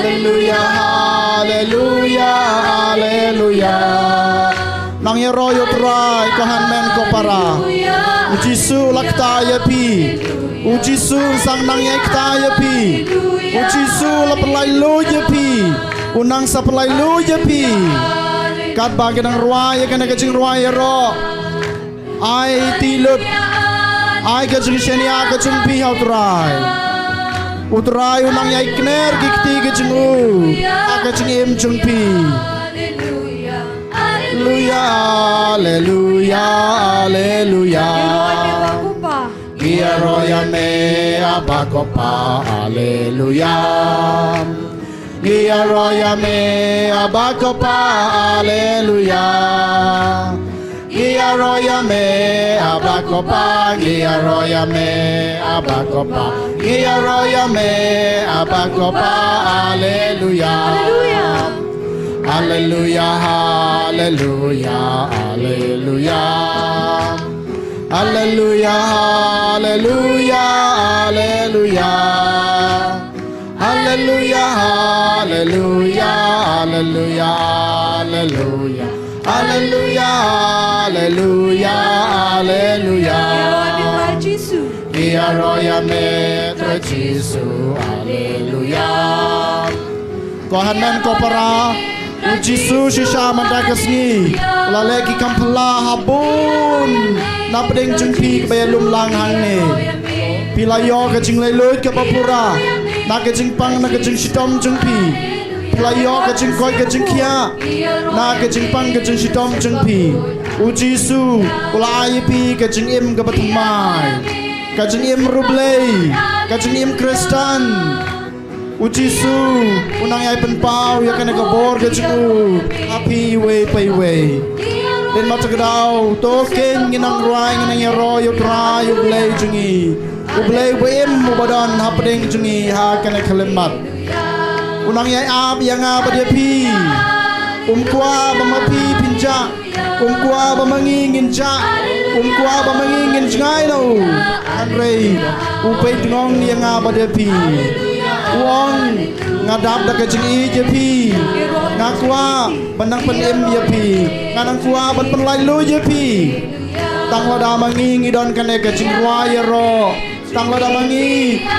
Haleluya, haleluya, haleluya. Nang ïaroh ïa u Trai, ko hynmen ko para. U Jisu u la ktah ïa phi. U Jisu u sa nang ïai ktah ïa phi. U Jisu u la pynlait luid ïa phi. U nang sa pynlait luid ïa phi. Katba ki dang rwai ïa kane ka jingrwai ïaroh, ai ti lut. Ai ka jingshaniah ka jong phi ha u Trai. U Trai u nang ïai kner ki kti ki jong u ha ka jingim jong phi. Haleluya, haleluya, haleluya. Ngi ïaroh ïa me, Abba ko Pa, haleluya. Ngi ïaroh ïa me, Abba ko Pa, haleluya. Ngi ïaroh ïa me, Abba ko Pa, ngi ïaroh ïa me, Abba ko Pa. Ngi ïaroh ïa me, Abba ko Pa, haleluya. Haleluya, haleluya, haleluya. Haleluya, haleluya, haleluya. Haleluya, haleluya, haleluya, haleluya. Haleluya, haleluya, haleluya. Ïaroh ïa me Trai Jisu. Ïaroh ïa me Trai Jisu. Haleluya. Ko hynmen ko para, u Jisu shisha mynta ka sngi u la leh ki kam phylla ha bun na pdeng jong phi kiba ïalum lang hangne. Phi la ïoh ka jingleit luid kaba pura na ka jingpang na ka jingshitom jong phi. Phi la ïoh ka jingkoit ka jingkhiah na ka jingpang ka jingshitom jong phi. U Jisu u la ai ïa phi ka jingim kaba thymmai, ka jingim riewblei, ka jingim Khristan. U Jisu u nang ïai pynpaw ïa kane ka bor ka jong u ha phi iwei pa iwei. Dei ma kata ka daw to keiñ ngi nang rwai, ngi nang ïaroh ïa u Trai U Blei jong ngi, U Blei uba im uba don hapdeng jong ngi ha kane ka khyllipmat. U nang ïai ap ïa nga bad ïa phi. Um kwah ba ma phi phin jah. Um kwah ba ma ngi ngin jah. Um kwah ba ma ngi ngin jngai na u. Hynrei u peit ngong ïa nga bad ïa phi. U ong, nga dap da ka jingïeit ïa phi. Nga kwah ban nang pynim ïa phi. Nga nang kwah ban pynlait luid ïa phi. Tang lada ma ngi ngi don kane ka jingrwai ïaroh, tang lada ma ngi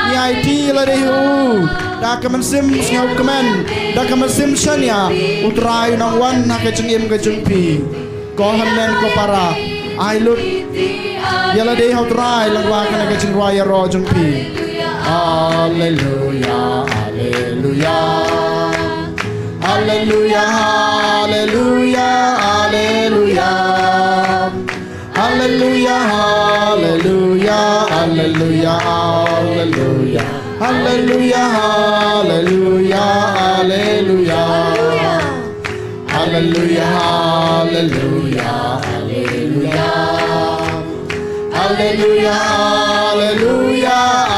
ngi aiti ïa lade ha u da ka mynsiem sngewkmen, da ka mynsiem shaniah, U Trai u nang wan ha ka jingim ka jong phi. Ko hynmen ko para, ai lut ïa lade ha U Trai lyngba kane ka jingrwai ïaroh jong phi. Haleluya, haleluya. Haleluya, haleluya, haleluya. Haleluya, haleluya, haleluya, haleluya. Haleluya, haleluya, haleluya. Haleluya, haleluya,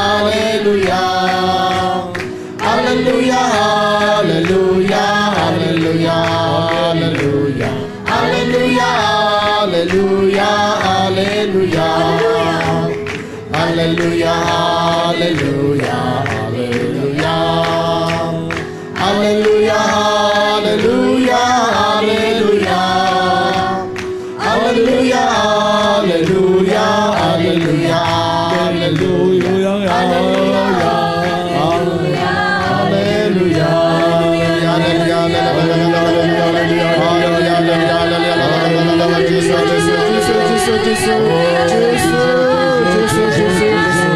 haleluya. Haleluya, haleluya, haleluya. Haleluya, haleluya, haleluya, haleluya. Haleluya, haleluya, haleluya. Haleluya, haleluya, haleluya. Haleluya, haleluya, haleluya. Haleluya, haleluya, haleluya, haleluya. Haleluya, haleluya, haleluya. Jisu, Jisu, Jisu, Jisu, Jisu, Jisu, Jisu.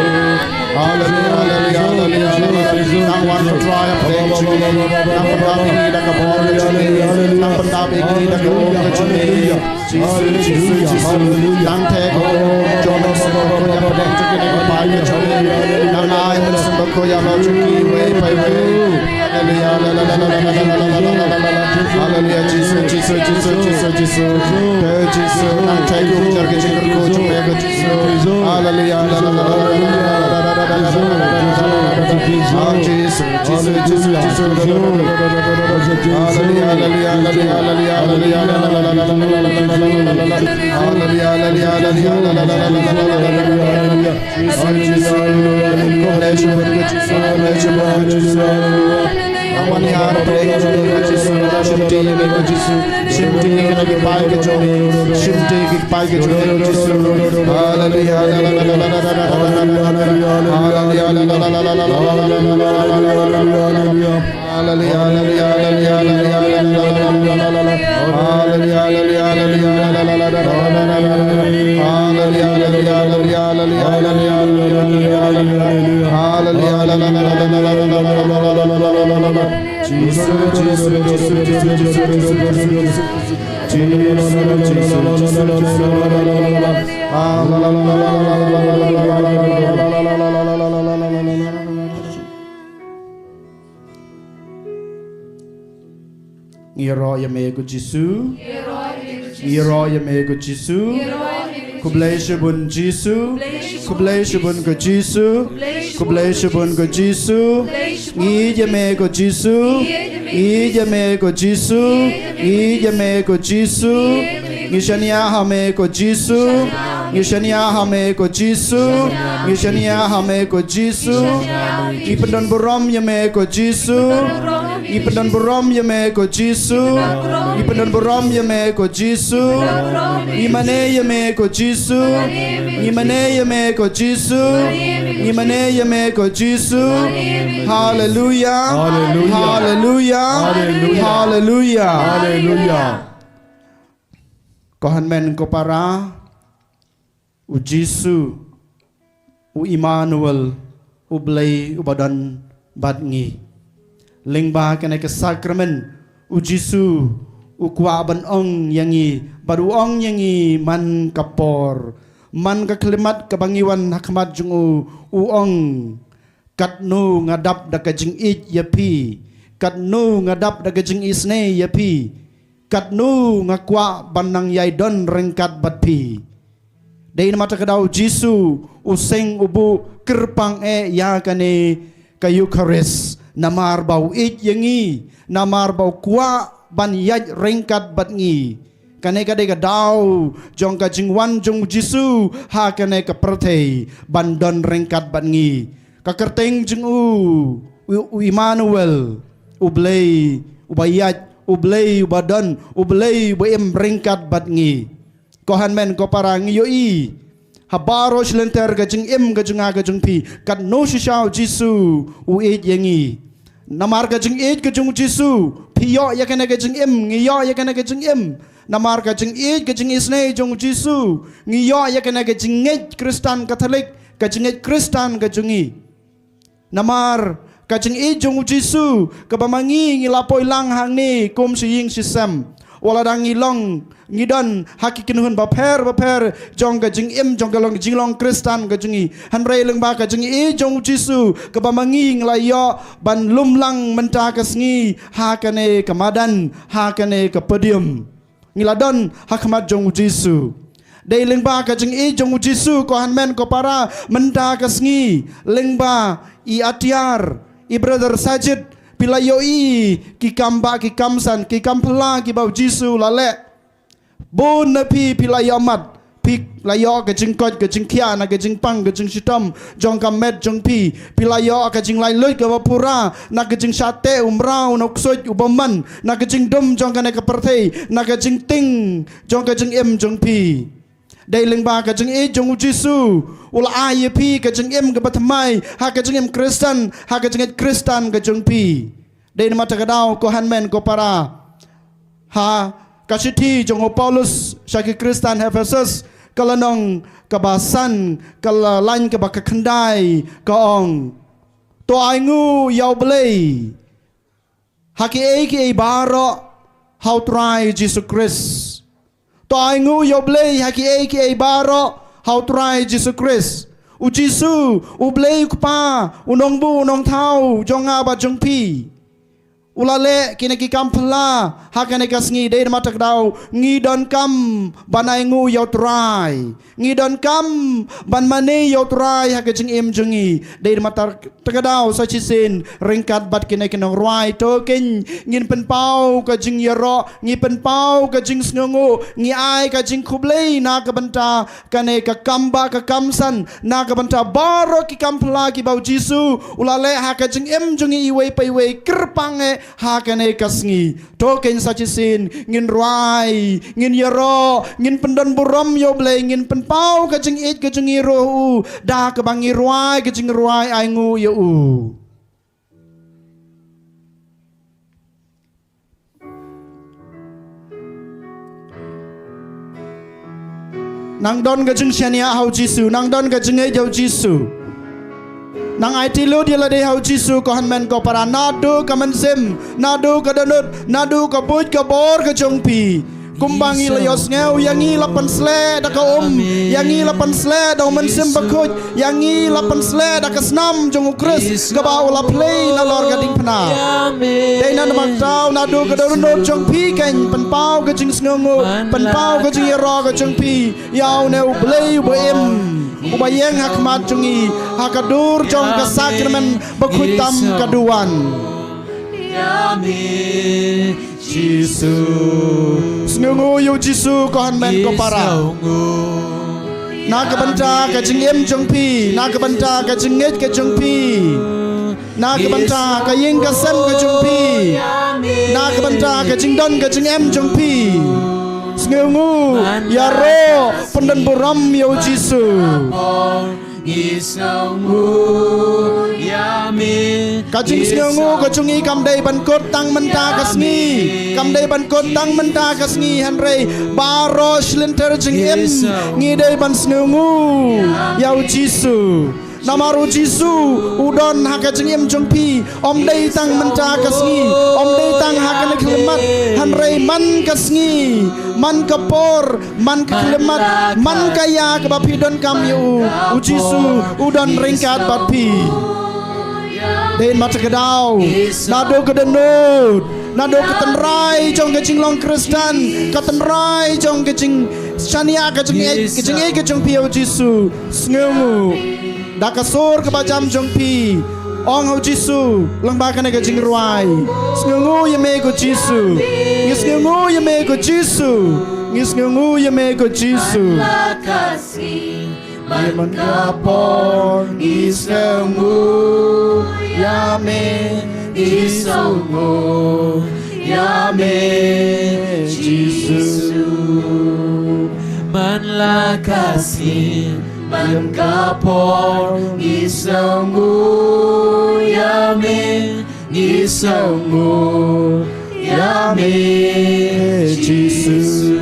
Haleluya, haleluya, haleluya, haleluya. Nang wan Trai hapdeng jong ngi. Nang pyndap ïa ngi da ka bor ka jong ngi. Nang pyndap ïa ngi da ka bor ka jong ngi. Jisu, Jisu, Jisu. Nang theh ka bor jong ngi. Nang ai mynsiem bakhuid ïa la jong ngi iwei pa iwei. Haleluya, la, la, la. Haleluya, Jisu, Jisu, Jisu, Jisu, Jisu. Jisu, nang theh ka bor ka jong ngi. Haleluya. Haleluya, haleluya, haleluya, haleluya. Haleluya, haleluya, haleluya, haleluya. Wan ïa ka jong me ko Jisu, shimti ïa me ko Jisu, shimti ïa ki paid ka jong me, shimti ïa ki paid ka jong me ko Jisu. Haleluya, haleluya, haleluya. Ngi ïaroh ïa me ko Jisu. Ngi ïaroh ïa me ko Jisu. Khublei shibun Jisu. Khublei shibun ko Jisu. Khublei shibun ko Jisu. Ngi ïeit ïa me ko Jisu. Ngi ïeit ïa me ko Jisu. Ngi ïeit ïa me ko Jisu. Ngi shaniah ha me ko Jisu. Ngi shaniah ha me ko Jisu. Ngi shaniah ha me ko Jisu. Ngi pyndon burom ïa me ko Jisu. Ngi pyndon burom ïa me ko Jisu. Ngi pyndon burom ïa me ko Jisu. Ngi mane ïa me ko Jisu. Ngi mane ïa me ko Jisu. Ngi mane ïa me ko Jisu. Haleluya. Haleluya. Haleluya. Haleluya. Haleluya. Ko hynmen ko para, u Jisu, u Immanuel, u Blei uba don bad ngi. Lyngba kane ka sakramen, u Jisu u kwah ban ong ïa ngi, bad u ong ïa ngi man ka por, man ka khyllipmat kaba ngi wan ha khmat jong u, u ong, katno nga dap da ka jingïeit ïa phi, katno nga dap da ka jingisynei ïa phi, katno nga kwah ban nang ïai don ryngkat bad phi. Dei namar kata ka daw u Jisu u seng u buh kyrpang eh ïa kane ka Eukharist, namar ba u ïeit ïa ngi, namar ba u kwah ban ïaid ryngkat bad ngi. Kane ka dei ka daw jong ka jingwan jong u Jisu ha kane ka pyrthei ban don ryngkat bad ngi. Ka kyrteng jong u, u, u Immanuel, u Blei uba ïaid, u Blei uba don, u Blei uba im ryngkat bad ngi. Ko hynmen ko para, ngi ïohi ha baroh shi lynter ka jingim ka jong nga ka jong phi, katno shisha u Jisu u ïeit ïa ngi. Namar ka jingïeit ka jong u Jisu, phi ïoh ïa kane ka jingim, ngi ïoh ïa kane ka jingim. Namar ka jingïeit ka jingisynei jong u Jisu, ngi ïoh ïa kane ka jingngeit Khristan Katholik, ka jingngeit Khristan ka jong ngi. Namar ka jingïeit jong u Jisu kaba ma ngi ngi la poi lang hangne kum shi ïing shi sem, wat la dang ngi long, ngi don ha ki kynhun bapher bapher jong ka jingim, jong ka long, jinglong Khristan ka jong ngi. Hynrei lyngba ka jingïeit jong u Jisu kaba ma ngi ngi la ïoh ban lum lang mynta ka sngi ha kane ka madan, ha kane ka podium. Ngi la don ha khmat jong u Jisu. Dei lyngba ka jingïeit jong u Jisu, ko hynmen ko para, mynta ka sngi, lyngba i atiar, i brother Sajid, phi la ïohi ki kam bah, ki kam san, ki kam phylla kiba u Jisu u la leh. Bun na phi, phi la ïohmat, phi la ïoh ka jingkoit ka jingkhiah na ka jingpang ka jingshitom jong ka met jong phi. Phi la ïoh ka jinglaitluid kaba pura na ka jingshah teh u mraw na u ksuid u bymman, na ka jingdum jong kane ka pyrthei, na ka jingtieng jong ka jingim jong phi. Dei lyngba ka jingïeit jong u Jisu u la ai ïa phi ka jingim kaba thymmai ha ka jingim Khristan, ha ka jingngeit Khristan ka jong phi. Dei namar kata ka daw, ko hynmen ko para, ha ka shithi jong u Paulus sha ki Khristan Ephesus, ka lynnong kaba san, ka la-, lain kaba khyndai, ka ong: To ainguh ïa u Blei ha kiei kiei baroh ha u Trai Jisu Khrist. To ainguh ïa u Blei ha kiei kiei baroh ha u Trai Jisu Khrist. U Jisu, u Blei u Kpa, u nongbuh u nongthaw jong nga bad jong phi, u la leh kine ki kam phylla ha kane ka sngi. Dei namar kata ka daw ngi donkam ban ainguh ïa u Trai, ngi donkam ban mane ïa u Trai ha ka jingim jong ngi. Dei namar kata Ta ka daw sa shisien ryngkat bad kine ki nongrwai, to kein ngin pynpaw ka jingïaroh, ngi pynpaw ka jingsngewnguh, ngi ai ka jingkhublei na ka bynta kane ka kam ba ka kam san, na ka bynta baroh ki kam phylla kiba U Jisu u la leh ha ka jingim jong ngi iwei pa iwei, kyrpang eh ha kane ka sngi. To kein sa shisien ngin rwai, ngin ïaroh, ngin pyndon burom ïa U Blei, ngin pynpaw ka jingïeit ka jong ngi ruh ha U, da kaba ngi rwai ka jingrwai ainguh ïa U. Nang don ka jingshaniah ha U Jisu, nang don ka jingïeit ha U Jisu. Nang aiti lut ïa lade ha U Jisu ko hynmen ko para, naduh ka mynsiem, naduh ka dohnud, naduh ka buit ka bor ka jong phi. Kumba ngi la ïohsngew, ïa ngi la pynsleh da ka um, ïa ngi la pynsleh da U Mynsiem Bakhuid, ïa ngi la pynsleh da ka snam jong U Khrist kaba U la plie nalor ka diengphna. Dei na namar kata naduh ka dohnud jong phi kein pynpaw ka jingsngewnguh, pynpaw ka jingïaroh ka jong phi ïa une U Blei uba im, uba ïeng ha khmat jong ngi ha ka dur jong ka sakramen bakhuid tam ka duwan. Jisu. Sngewnguh ïa U Jisu ko hynmen ko para. Na ka bynta ka jingim jong phi, na ka bynta ka jingngeit ka jong phi, na ka bynta ka ïing ka sem ka jong phi, na ka bynta ka jingdon ka jingem jong phi. Sngewnguh, ïaroh, pyndon burom ïa U Jisu. Ka jingsngewnguh ka jong ngi kam dei ban kut tang mynta ka sngi, kam dei ban kut tang mynta ka sngi, hynrei baroh shi lynter jingim ngi dei ban sngewnguh ïa U Jisu. Namar U Jisu u don ha ka jingim jong phi, ym dei tang mynta ka sngi, ym dei tang ha kane ka khyllipmat, hynrei man ka sngi, man ka por, man ka khyllipmat, man ka ïa kaba phi donkam ïa U, U Jisu u don ryngkat bad phi. Dei na kata ka daw, naduh ka dohnud, naduh ka tynrai jong ka jinglong Khristan, ka tynrai jong ka jingshaniah ka jingïeit, ka jingïeit ka jong phi ïa U Jisu, sngewnguh. Da ka sur kaba jam jong phi, ong ha U Jisu lyngba kane ka jingrwai. Sngewnguh ïa me ko Jisu. Ngi sngewnguh ïa me ko Jisu. Ngi sngewnguh ïa me ko Jisu. Ïa man ka por ngi sngewnguh ïa me, ngi sngewnguh ïa me Jisu. Man la ka sngi, man ka por, ngi sngewnguh ïa me, ngi sngewnguh ïa me Jisu.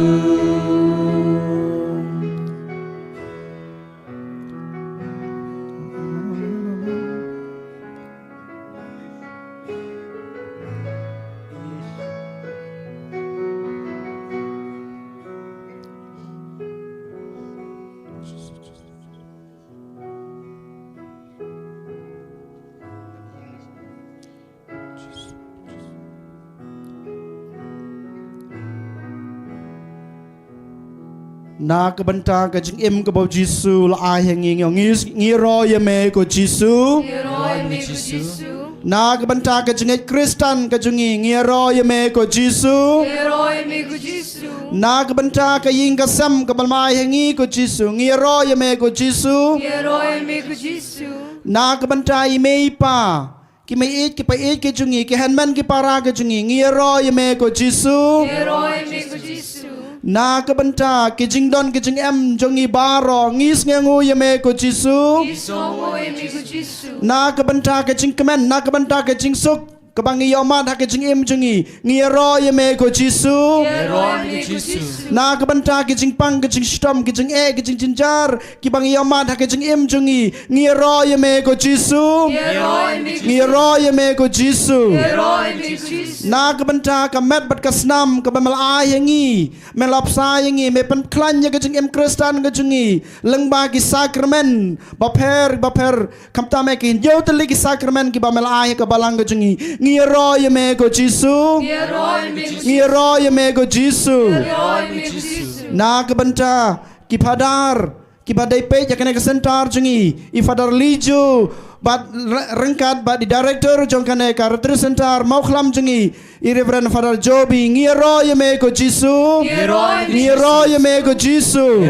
Na ka bynta ka jingim kaba U Jisu u la ai ha ngi, ngi, ngi ïaroh ïa me ko Jisu. Ngi ïaroh ïa me ko Jisu. Na ka bynta ka jingngeit Khristan ka jong ngi, ngi ïaroh ïa me ko Jisu. Ngi ïaroh ïa me ko Jisu. Na ka bynta ka ïing ka sem kaba me ai ha ngi ko Jisu, ngi ïaroh ïa me ko Jisu. Ngi ïaroh ïa me ko Jisu. Na ka bynta i mei i pa, ki mei ïeit ki pa ïeit ki jong ngi, ki hynmen ki para ki jong ngi, ngi ïaroh ïa me ko Jisu. Ngi ïaroh ïa me ko Jisu. Na ka bynta ki jingdon ki jingem jong ngi baroh, ngi sngewnguh ïa me ko Jisu. Ngi sngewnguh ïa me ko Jisu. Na ka bynta ka jingkmen, na ka bynta ka jingsuk kaba ngi ïohmad ha ka jingim jong ngi, ngi ïaroh ïa me ko Jisu. Ngi ïaroh ïa me ko Jisu. Na ka bynta ki jingpang, ki jingshitom, ki jingeh, ki jingjynjar kiba ngi ïohmad ha ka jingim jong ngi, ngi ïaroh ïa me ko Jisu. Ngi ïaroh ïa me ko Jisu. Ngi ïaroh ïa me ko Jisu. Ngi ïaroh ïa me ko Jisu. Na ka bynta ka met bad ka snam kaba me la ai ha ngi, me la bsa ïa ngi, me pynkhlaiñ ïa ka jingim Khristan ka jong ngi lyngba ki sakramen bapher bapher, khamtam eh ki hynñiew tylli ki sakramen kiba me la ai ha ka balang ka jong ngi, ngi ïaroh ïa me ko Jisu. Ngi ïaroh ïa me ko Jisu. Ngi ïaroh ïa me ko Jisu. Ngi ïaroh ïa me ko Jisu. Na ka bynta ki phadar kiba dei peit ïa kane ka center jong ngi, i Phadar Lijo, Bad re-, ryngkat bad i director jong kane ka Retreat Center Mawkhlam jong ngi, i Reverend Father Joby, ngi ïaroh ïa me ko Jisu. Ngi ïaroh ïa me ko Jisu.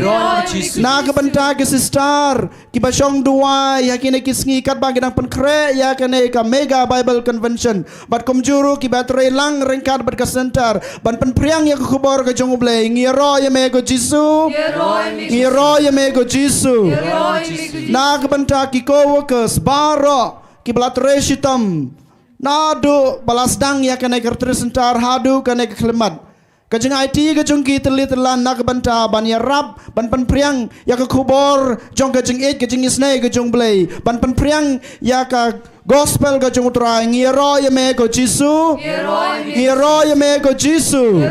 Na ka bynta ki sister kiba shong duwai ha kine ki sngi katba ki dang pynkhreh ïa kane ka Mega Bible Convention. Bad kumjuh ruh kiba trei lang ryngkat bad ka center ban pynphriang ïa ka khubor ka jong U Blei. Ngi ïaroh ïa me ko Jisu. Ngi ïaroh ïa me ko Jisu. Na ka bynta ki co-workers baroh kiba la trei shitom naduh ba la sdang ïa kane ka Retreat Center haduh kane ka khyllipmat. Ka jingaiti ka jong ki tylli tyllan na ka bynta ban ïarap ban pynphriang ïa ka khubor jong ka jingïeit ka jingisynei ka jong U Blei, ban pynphriang ïa ka gospel ka jong U Trai. Ngi ïaroh ïa me ko Jisu. Ngi ïaroh ïa me ko Jisu.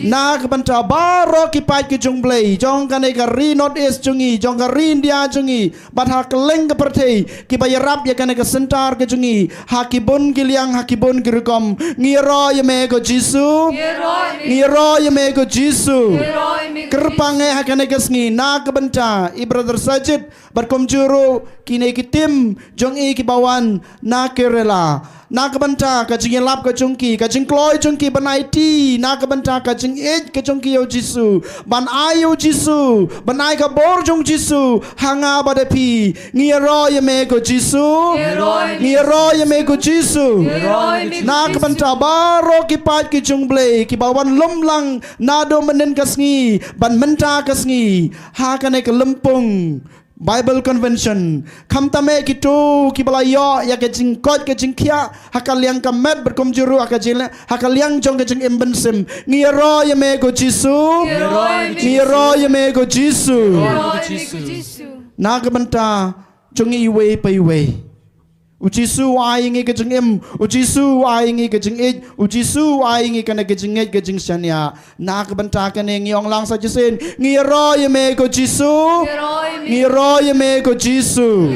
Na ka bynta baroh ki paid ka jong U Blei jong kane ka ri North East jong ngi, jong ka ri India jong ngi, bad ha kylleng ka pyrthei kiba ïarap ïa kane ka center ka jong ngi ha ki bun ki liang, ha ki bun ki rukom. Ngi ïaroh ïa me ko Jisu. Ngi ïaroh ïa me ko Jisu. Kyrpang eh ha kane ka sngi na ka bynta i Brother Sajid bad kumjuh ruh kine ki team jong i kiba wan na Kerala. Na ka bynta ka jingïalap ka jong ki, ka jingkloi jong ki ban aiti na ka bynta ka jingïeit ka jong ki ïa U Jisu, ban ai ïa U Jisu, ban ai ka bor jong U Jisu ha nga bad ha phi. Ngi ïaroh ïa me ko Jisu. Ngi ïaroh ïa me ko Jisu. Na ka bynta baroh ki paid ki jong U Blei kiba wan lum lang naduh mynhynnin ka sngi ban mynta ka sngi ha kane ka lympung Bible Convention. Khamtam eh kito kiba la ïoh ïa ka jingkoit ka jingkhiah ha ka liang ka met bad kumjuh ruh ha ka jing, ha ka liang jong ka jingim mynsiem. Ngi ïaroh ïa me ko Jisu. Ngi ïaroh ïa me ko Jisu. Na ka bynta jong ngi iwei pa iwei. U Jisu u ai ïa ngi ka jingim, U Jisu u ai ïa ngi ka jingïeit, U Jisu u ai ïa ngi kane ka jingngeit ka jingshaniah. Na ka bynta kane ngi ong lang sa shisien, ngi ïaroh ïa me ko Jisu. Ngi ïaroh ïa me ko Jisu.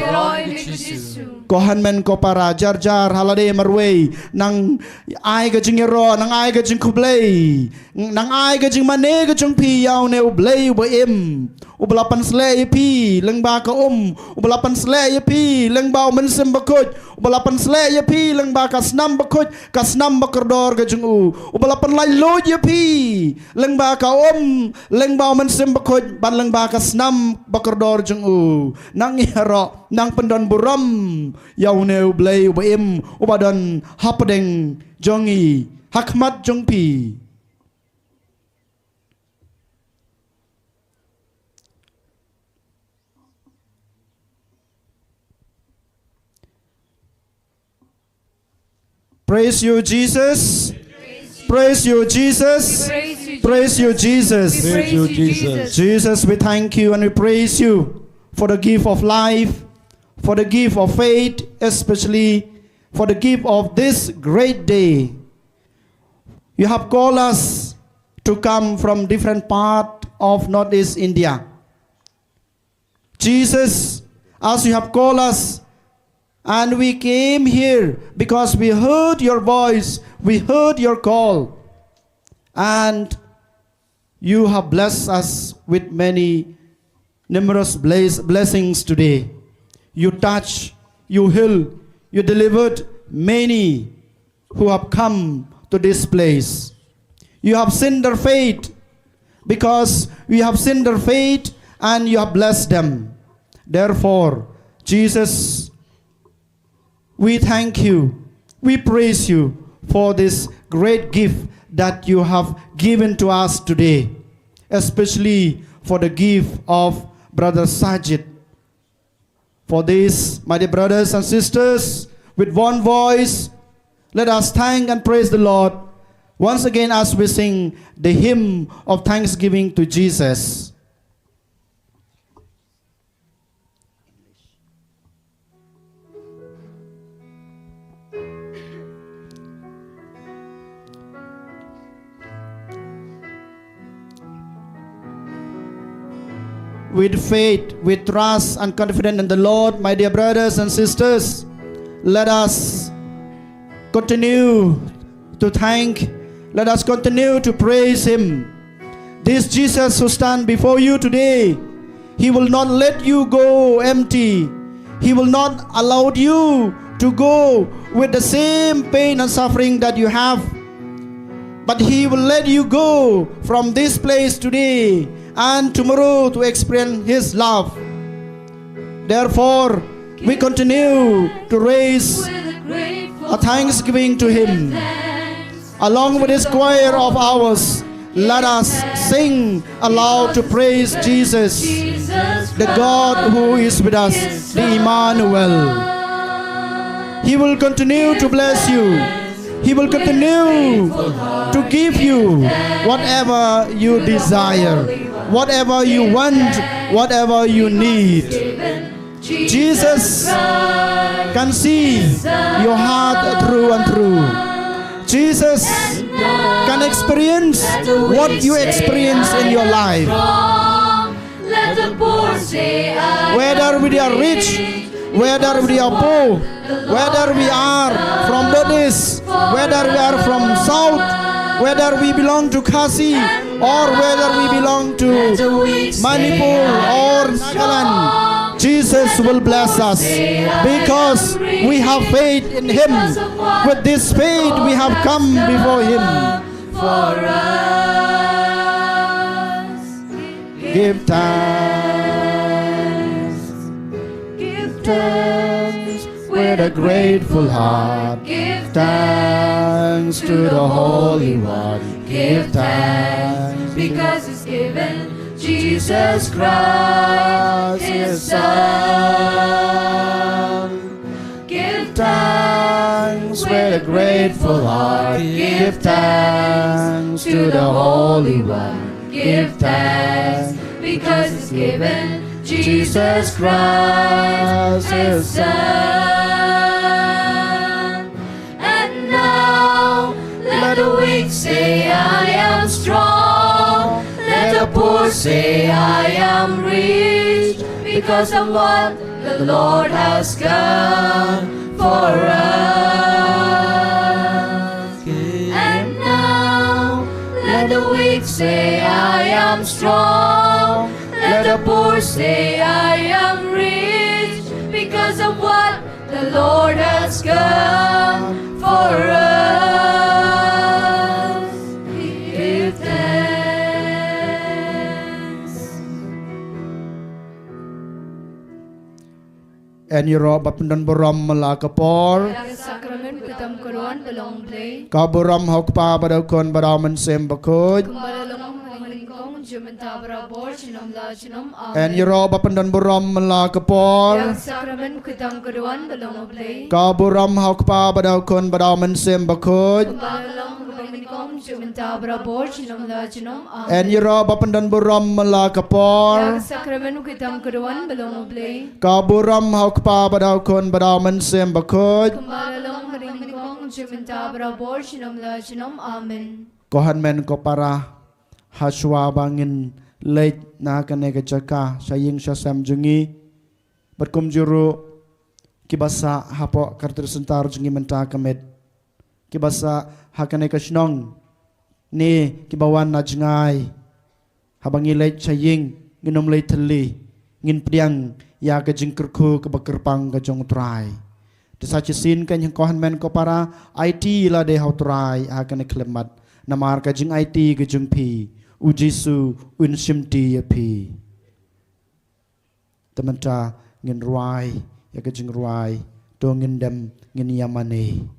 Ko hynmen ko para, jar jar ha lade marwei nang ai ka jingïaroh, nang ai ka jingkhublei, nang ai ka jingmane ka jong phi ïa une U Blei uba im, uba la pynsleh ïa phi lyngba ka um, uba la pynsleh ïa phi lyngba U Mynsiem Bakhuid, uba la pynsleh ïa phi lyngba ka snam bakhuid, ka snam bakordor ka jong u, uba la pynlait luid ïa phi lyngba ka um, lyngba U Mynsiem Bakhuid bad lyngba ka snam bakordor jong u. Nang ïaroh, nang pyndon burom ïa une U Blei uba im, uba don hapdeng jong ngi ha khmat jong phi. Praise you, Jesus. Praise you, Jesus. Praise you, Jesus. Praise you, Jesus. Jesus, we thank you and we praise you for the gift of life, for the gift of faith, especially for the gift of this great day. You have called us to come from different part of Northeast India. Jesus, as you have called us, and we came here because we heard your voice, we heard your call, and you have blessed us with many numerous bless-, blessings today. You touch, you heal, you delivered many who have come to this place. You have seen their faith, because we have seen their faith and you have blessed them. Therefore, Jesus, we thank you, we praise you for this great gift that you have given to us today, especially for the gift of Brother Sajid. For this, my dear brothers and sisters, with one voice, let us thank and praise the Lord once again as we sing the hymn of thanksgiving to Jesus. With faith, with trust and confidence in the Lord, my dear brothers and sisters, let us continue to thank, let us continue to praise Him. This Jesus who stand before you today, He will not let you go empty. He will not allow you to go with the same pain and suffering that you have. But He will let you go from this place today and tomorrow to experience His love. Therefore, we continue to raise a thanksgiving to Him. Along with this choir of ours, let us sing aloud to praise Jesus, the God who is with us, the Emmanuel. He will continue to bless you. He will continue to give you whatever you desire, whatever you want, whatever you need. Jesus can see your heart through and through. Jesus can experience what you experience in your life. Whether we are rich, whether we are poor, whether we are from Buddhist, whether we are from South, whether we belong to Khasi, or whether we belong to Manipur or Nagaland, Jesus will bless us because we have faith in Him. With this faith, we have come before Him. For us, give thanks. Give thanks with a grateful heart. Give thanks to the Holy One. Give thanks because He's given Jesus Christ, His Son. Give thanks with a grateful heart. Give thanks to the Holy One. Give thanks because He's given Jesus Christ, His Son. And now let the weak say, "I am strong." Let the poor say, "I am rich," because of what the Lord has done for us. And now let the weak say, "I am strong." Let the poor say, "I am rich," because of what the Lord has done for us. Give thanks. Yn ïaroh ba pyndon burom man la ka por. Ïa ka sakramen khuid tam kyrwan ba long U Blei. Ka burom ha U Kpa bad ha U Khun bad ha U Mynsiem Bakhuid. Kumba la long ha ka nyngkong, mynta barabor, junom la junom. Amen. Yn ïaroh ba pyndon burom man la ka por. Ïa ka sakramen khuid tam kyrwan ba long U Blei. Ka burom ha U Kpa bad ha U Khun bad ha U Mynsiem Bakhuid. Kumba la long ha ka nyngkong, mynta barabor, junom la junom. Amen. Yn ïaroh ba pyndon burom man la ka por. Ïa ka sakramen khuid tam kyrwan ba long U Blei. Ka burom ha U Kpa bad ha U Khun bad ha U Mynsiem Bakhuid. Kumba la long ha ka nyngkong, mynta barabor, junom la junom. Amen. Ko hynmen ko para, ha shuwa ba ngin leit na kane ka jaka sha ïing sha sem jong ngi, bad kumjuh ruh kiba sah hapoh ka ri Sumsawdong jong ngi mynta ka miet, kiba sah ha kane ka shnong, ne kiba wan na jngai, haba ngi leit sha ïing, ngin ym leit thylli, ngin pdiang ïa ka jingkyrkhu kaba kyrpang ka jong U Trai. Te sa shisien kein, ko hynmen ko para, aiti lade ha U Trai ha kane ka khyllipmat, namar ka jingaiti ka jong phi, U Jisu un shimti ïa phi. Te mynta ngin rwai ïa ka jingrwai, to ngin dem ngin ïa mane.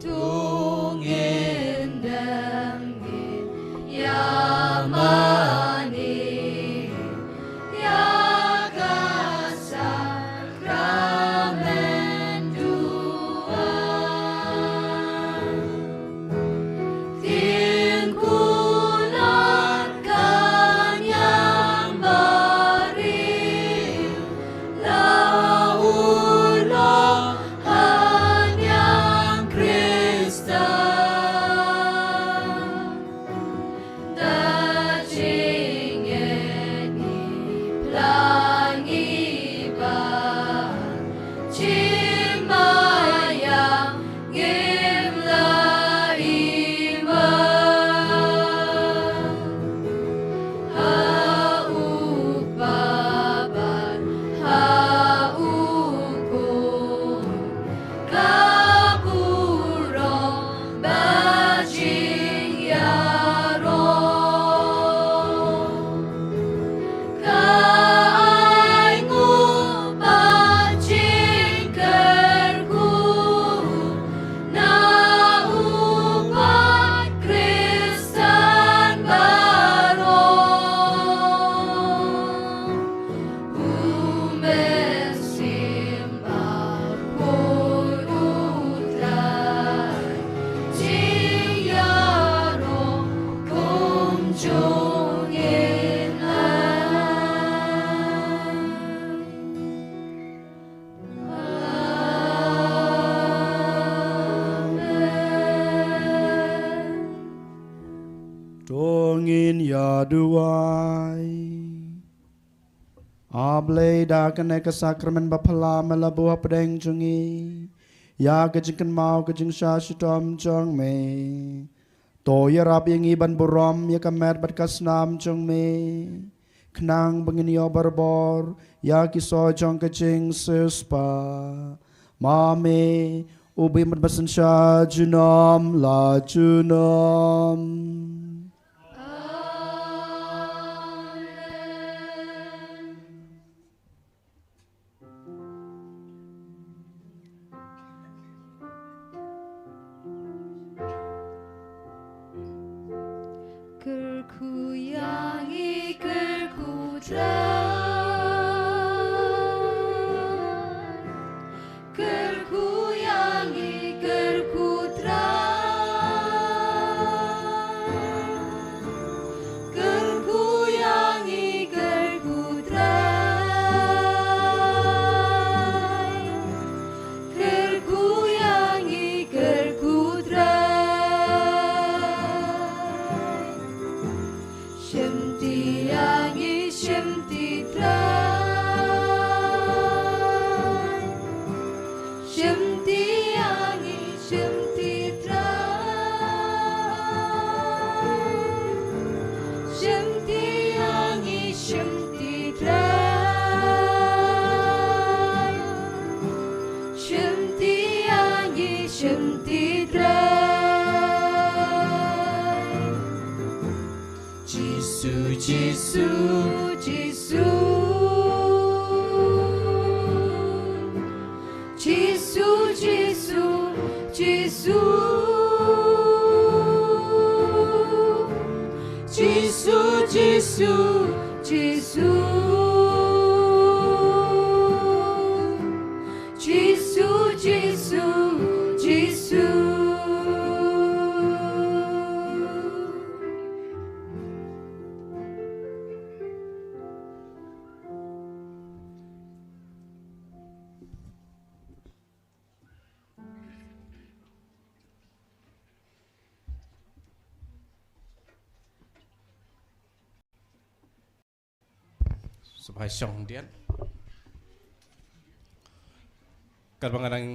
To ngin dem ngin ïa mane ïa ka sakramen duwai. Ngin ïa duwai. A Blei, da kane ka sakramen ba phylla me la buh hapdeng jong ngi ïa ka jingkynmaw ka jingshah shitom jong me. To ïarap ïa ngi ban burom ïa ka met bad ka snam jong me, khnang ba ngin ïoh barabor ïa ki soi jong ka jingsiewspah. Ma me, u ba im bad ba synshar junom la junom. Kyrkhu ïa ngi, kyrkhu Trai. Kyrkhu ïa ngi, kyrkhu Trai. Kyrkhu ïa ngi, kyrkhu Trai. Kyrkhu ïa ngi, kyrkhu Trai. Shimti ïa ngi, shimti Trai. Shimti ïa ngi, shimti Trai. Shimti ïa ngi, shimti Trai. Shimti ïa ngi, shimti Trai. Jisu, Jisu, Jisu. Jisu, Jisu, Jisu. Jisu, Jisu, Jisu. Jisu, Jisu, Jisu. Sngewbha shong dian. Katba nga dang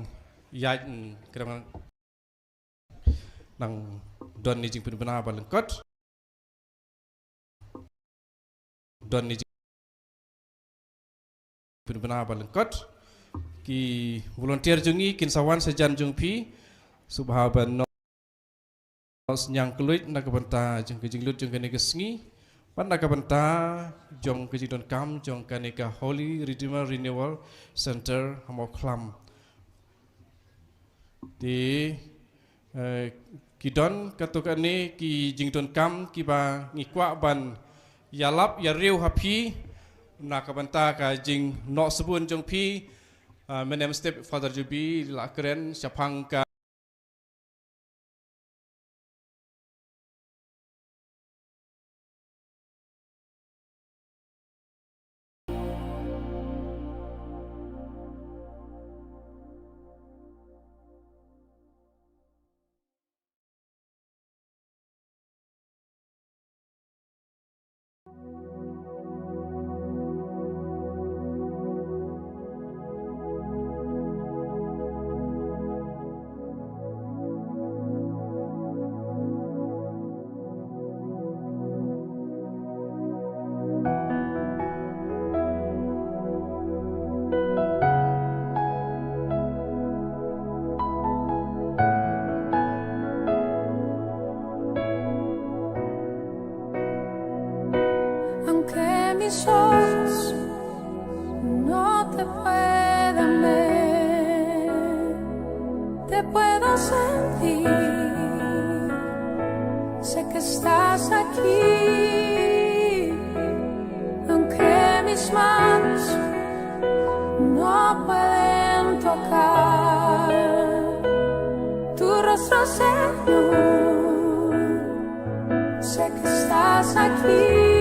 ïaid, mm, katba nga dang don ïa ka jingpynbna ba lyngkot. Don ïa ka jingpynbna ba lyngkot. Ki volunteer jong ngi kin sa wan shajan jong phi. Sngewbha ban noh sniang kylluid na ka bynta jong ka jinglut jong kane ka sngi bad na ka bynta jong ka jingdonkam jong kane ka Holy Redeemer Renewal Center ha Mawkhlam. Te, eh, ki don katto katne ki jingdonkam kiba ngi kwah ban ïalap ïariew ha phi na ka bynta ka jingnoh sbun jong phi. Ah, mynne mynstep Father Juby la kren shaphang ka Aunque mis ojos no te puedan ver, te puedo sentir. Sé que estás aquí, aunque mis manos no pueden tocar tu rostro, Señor. Sé que estás aquí.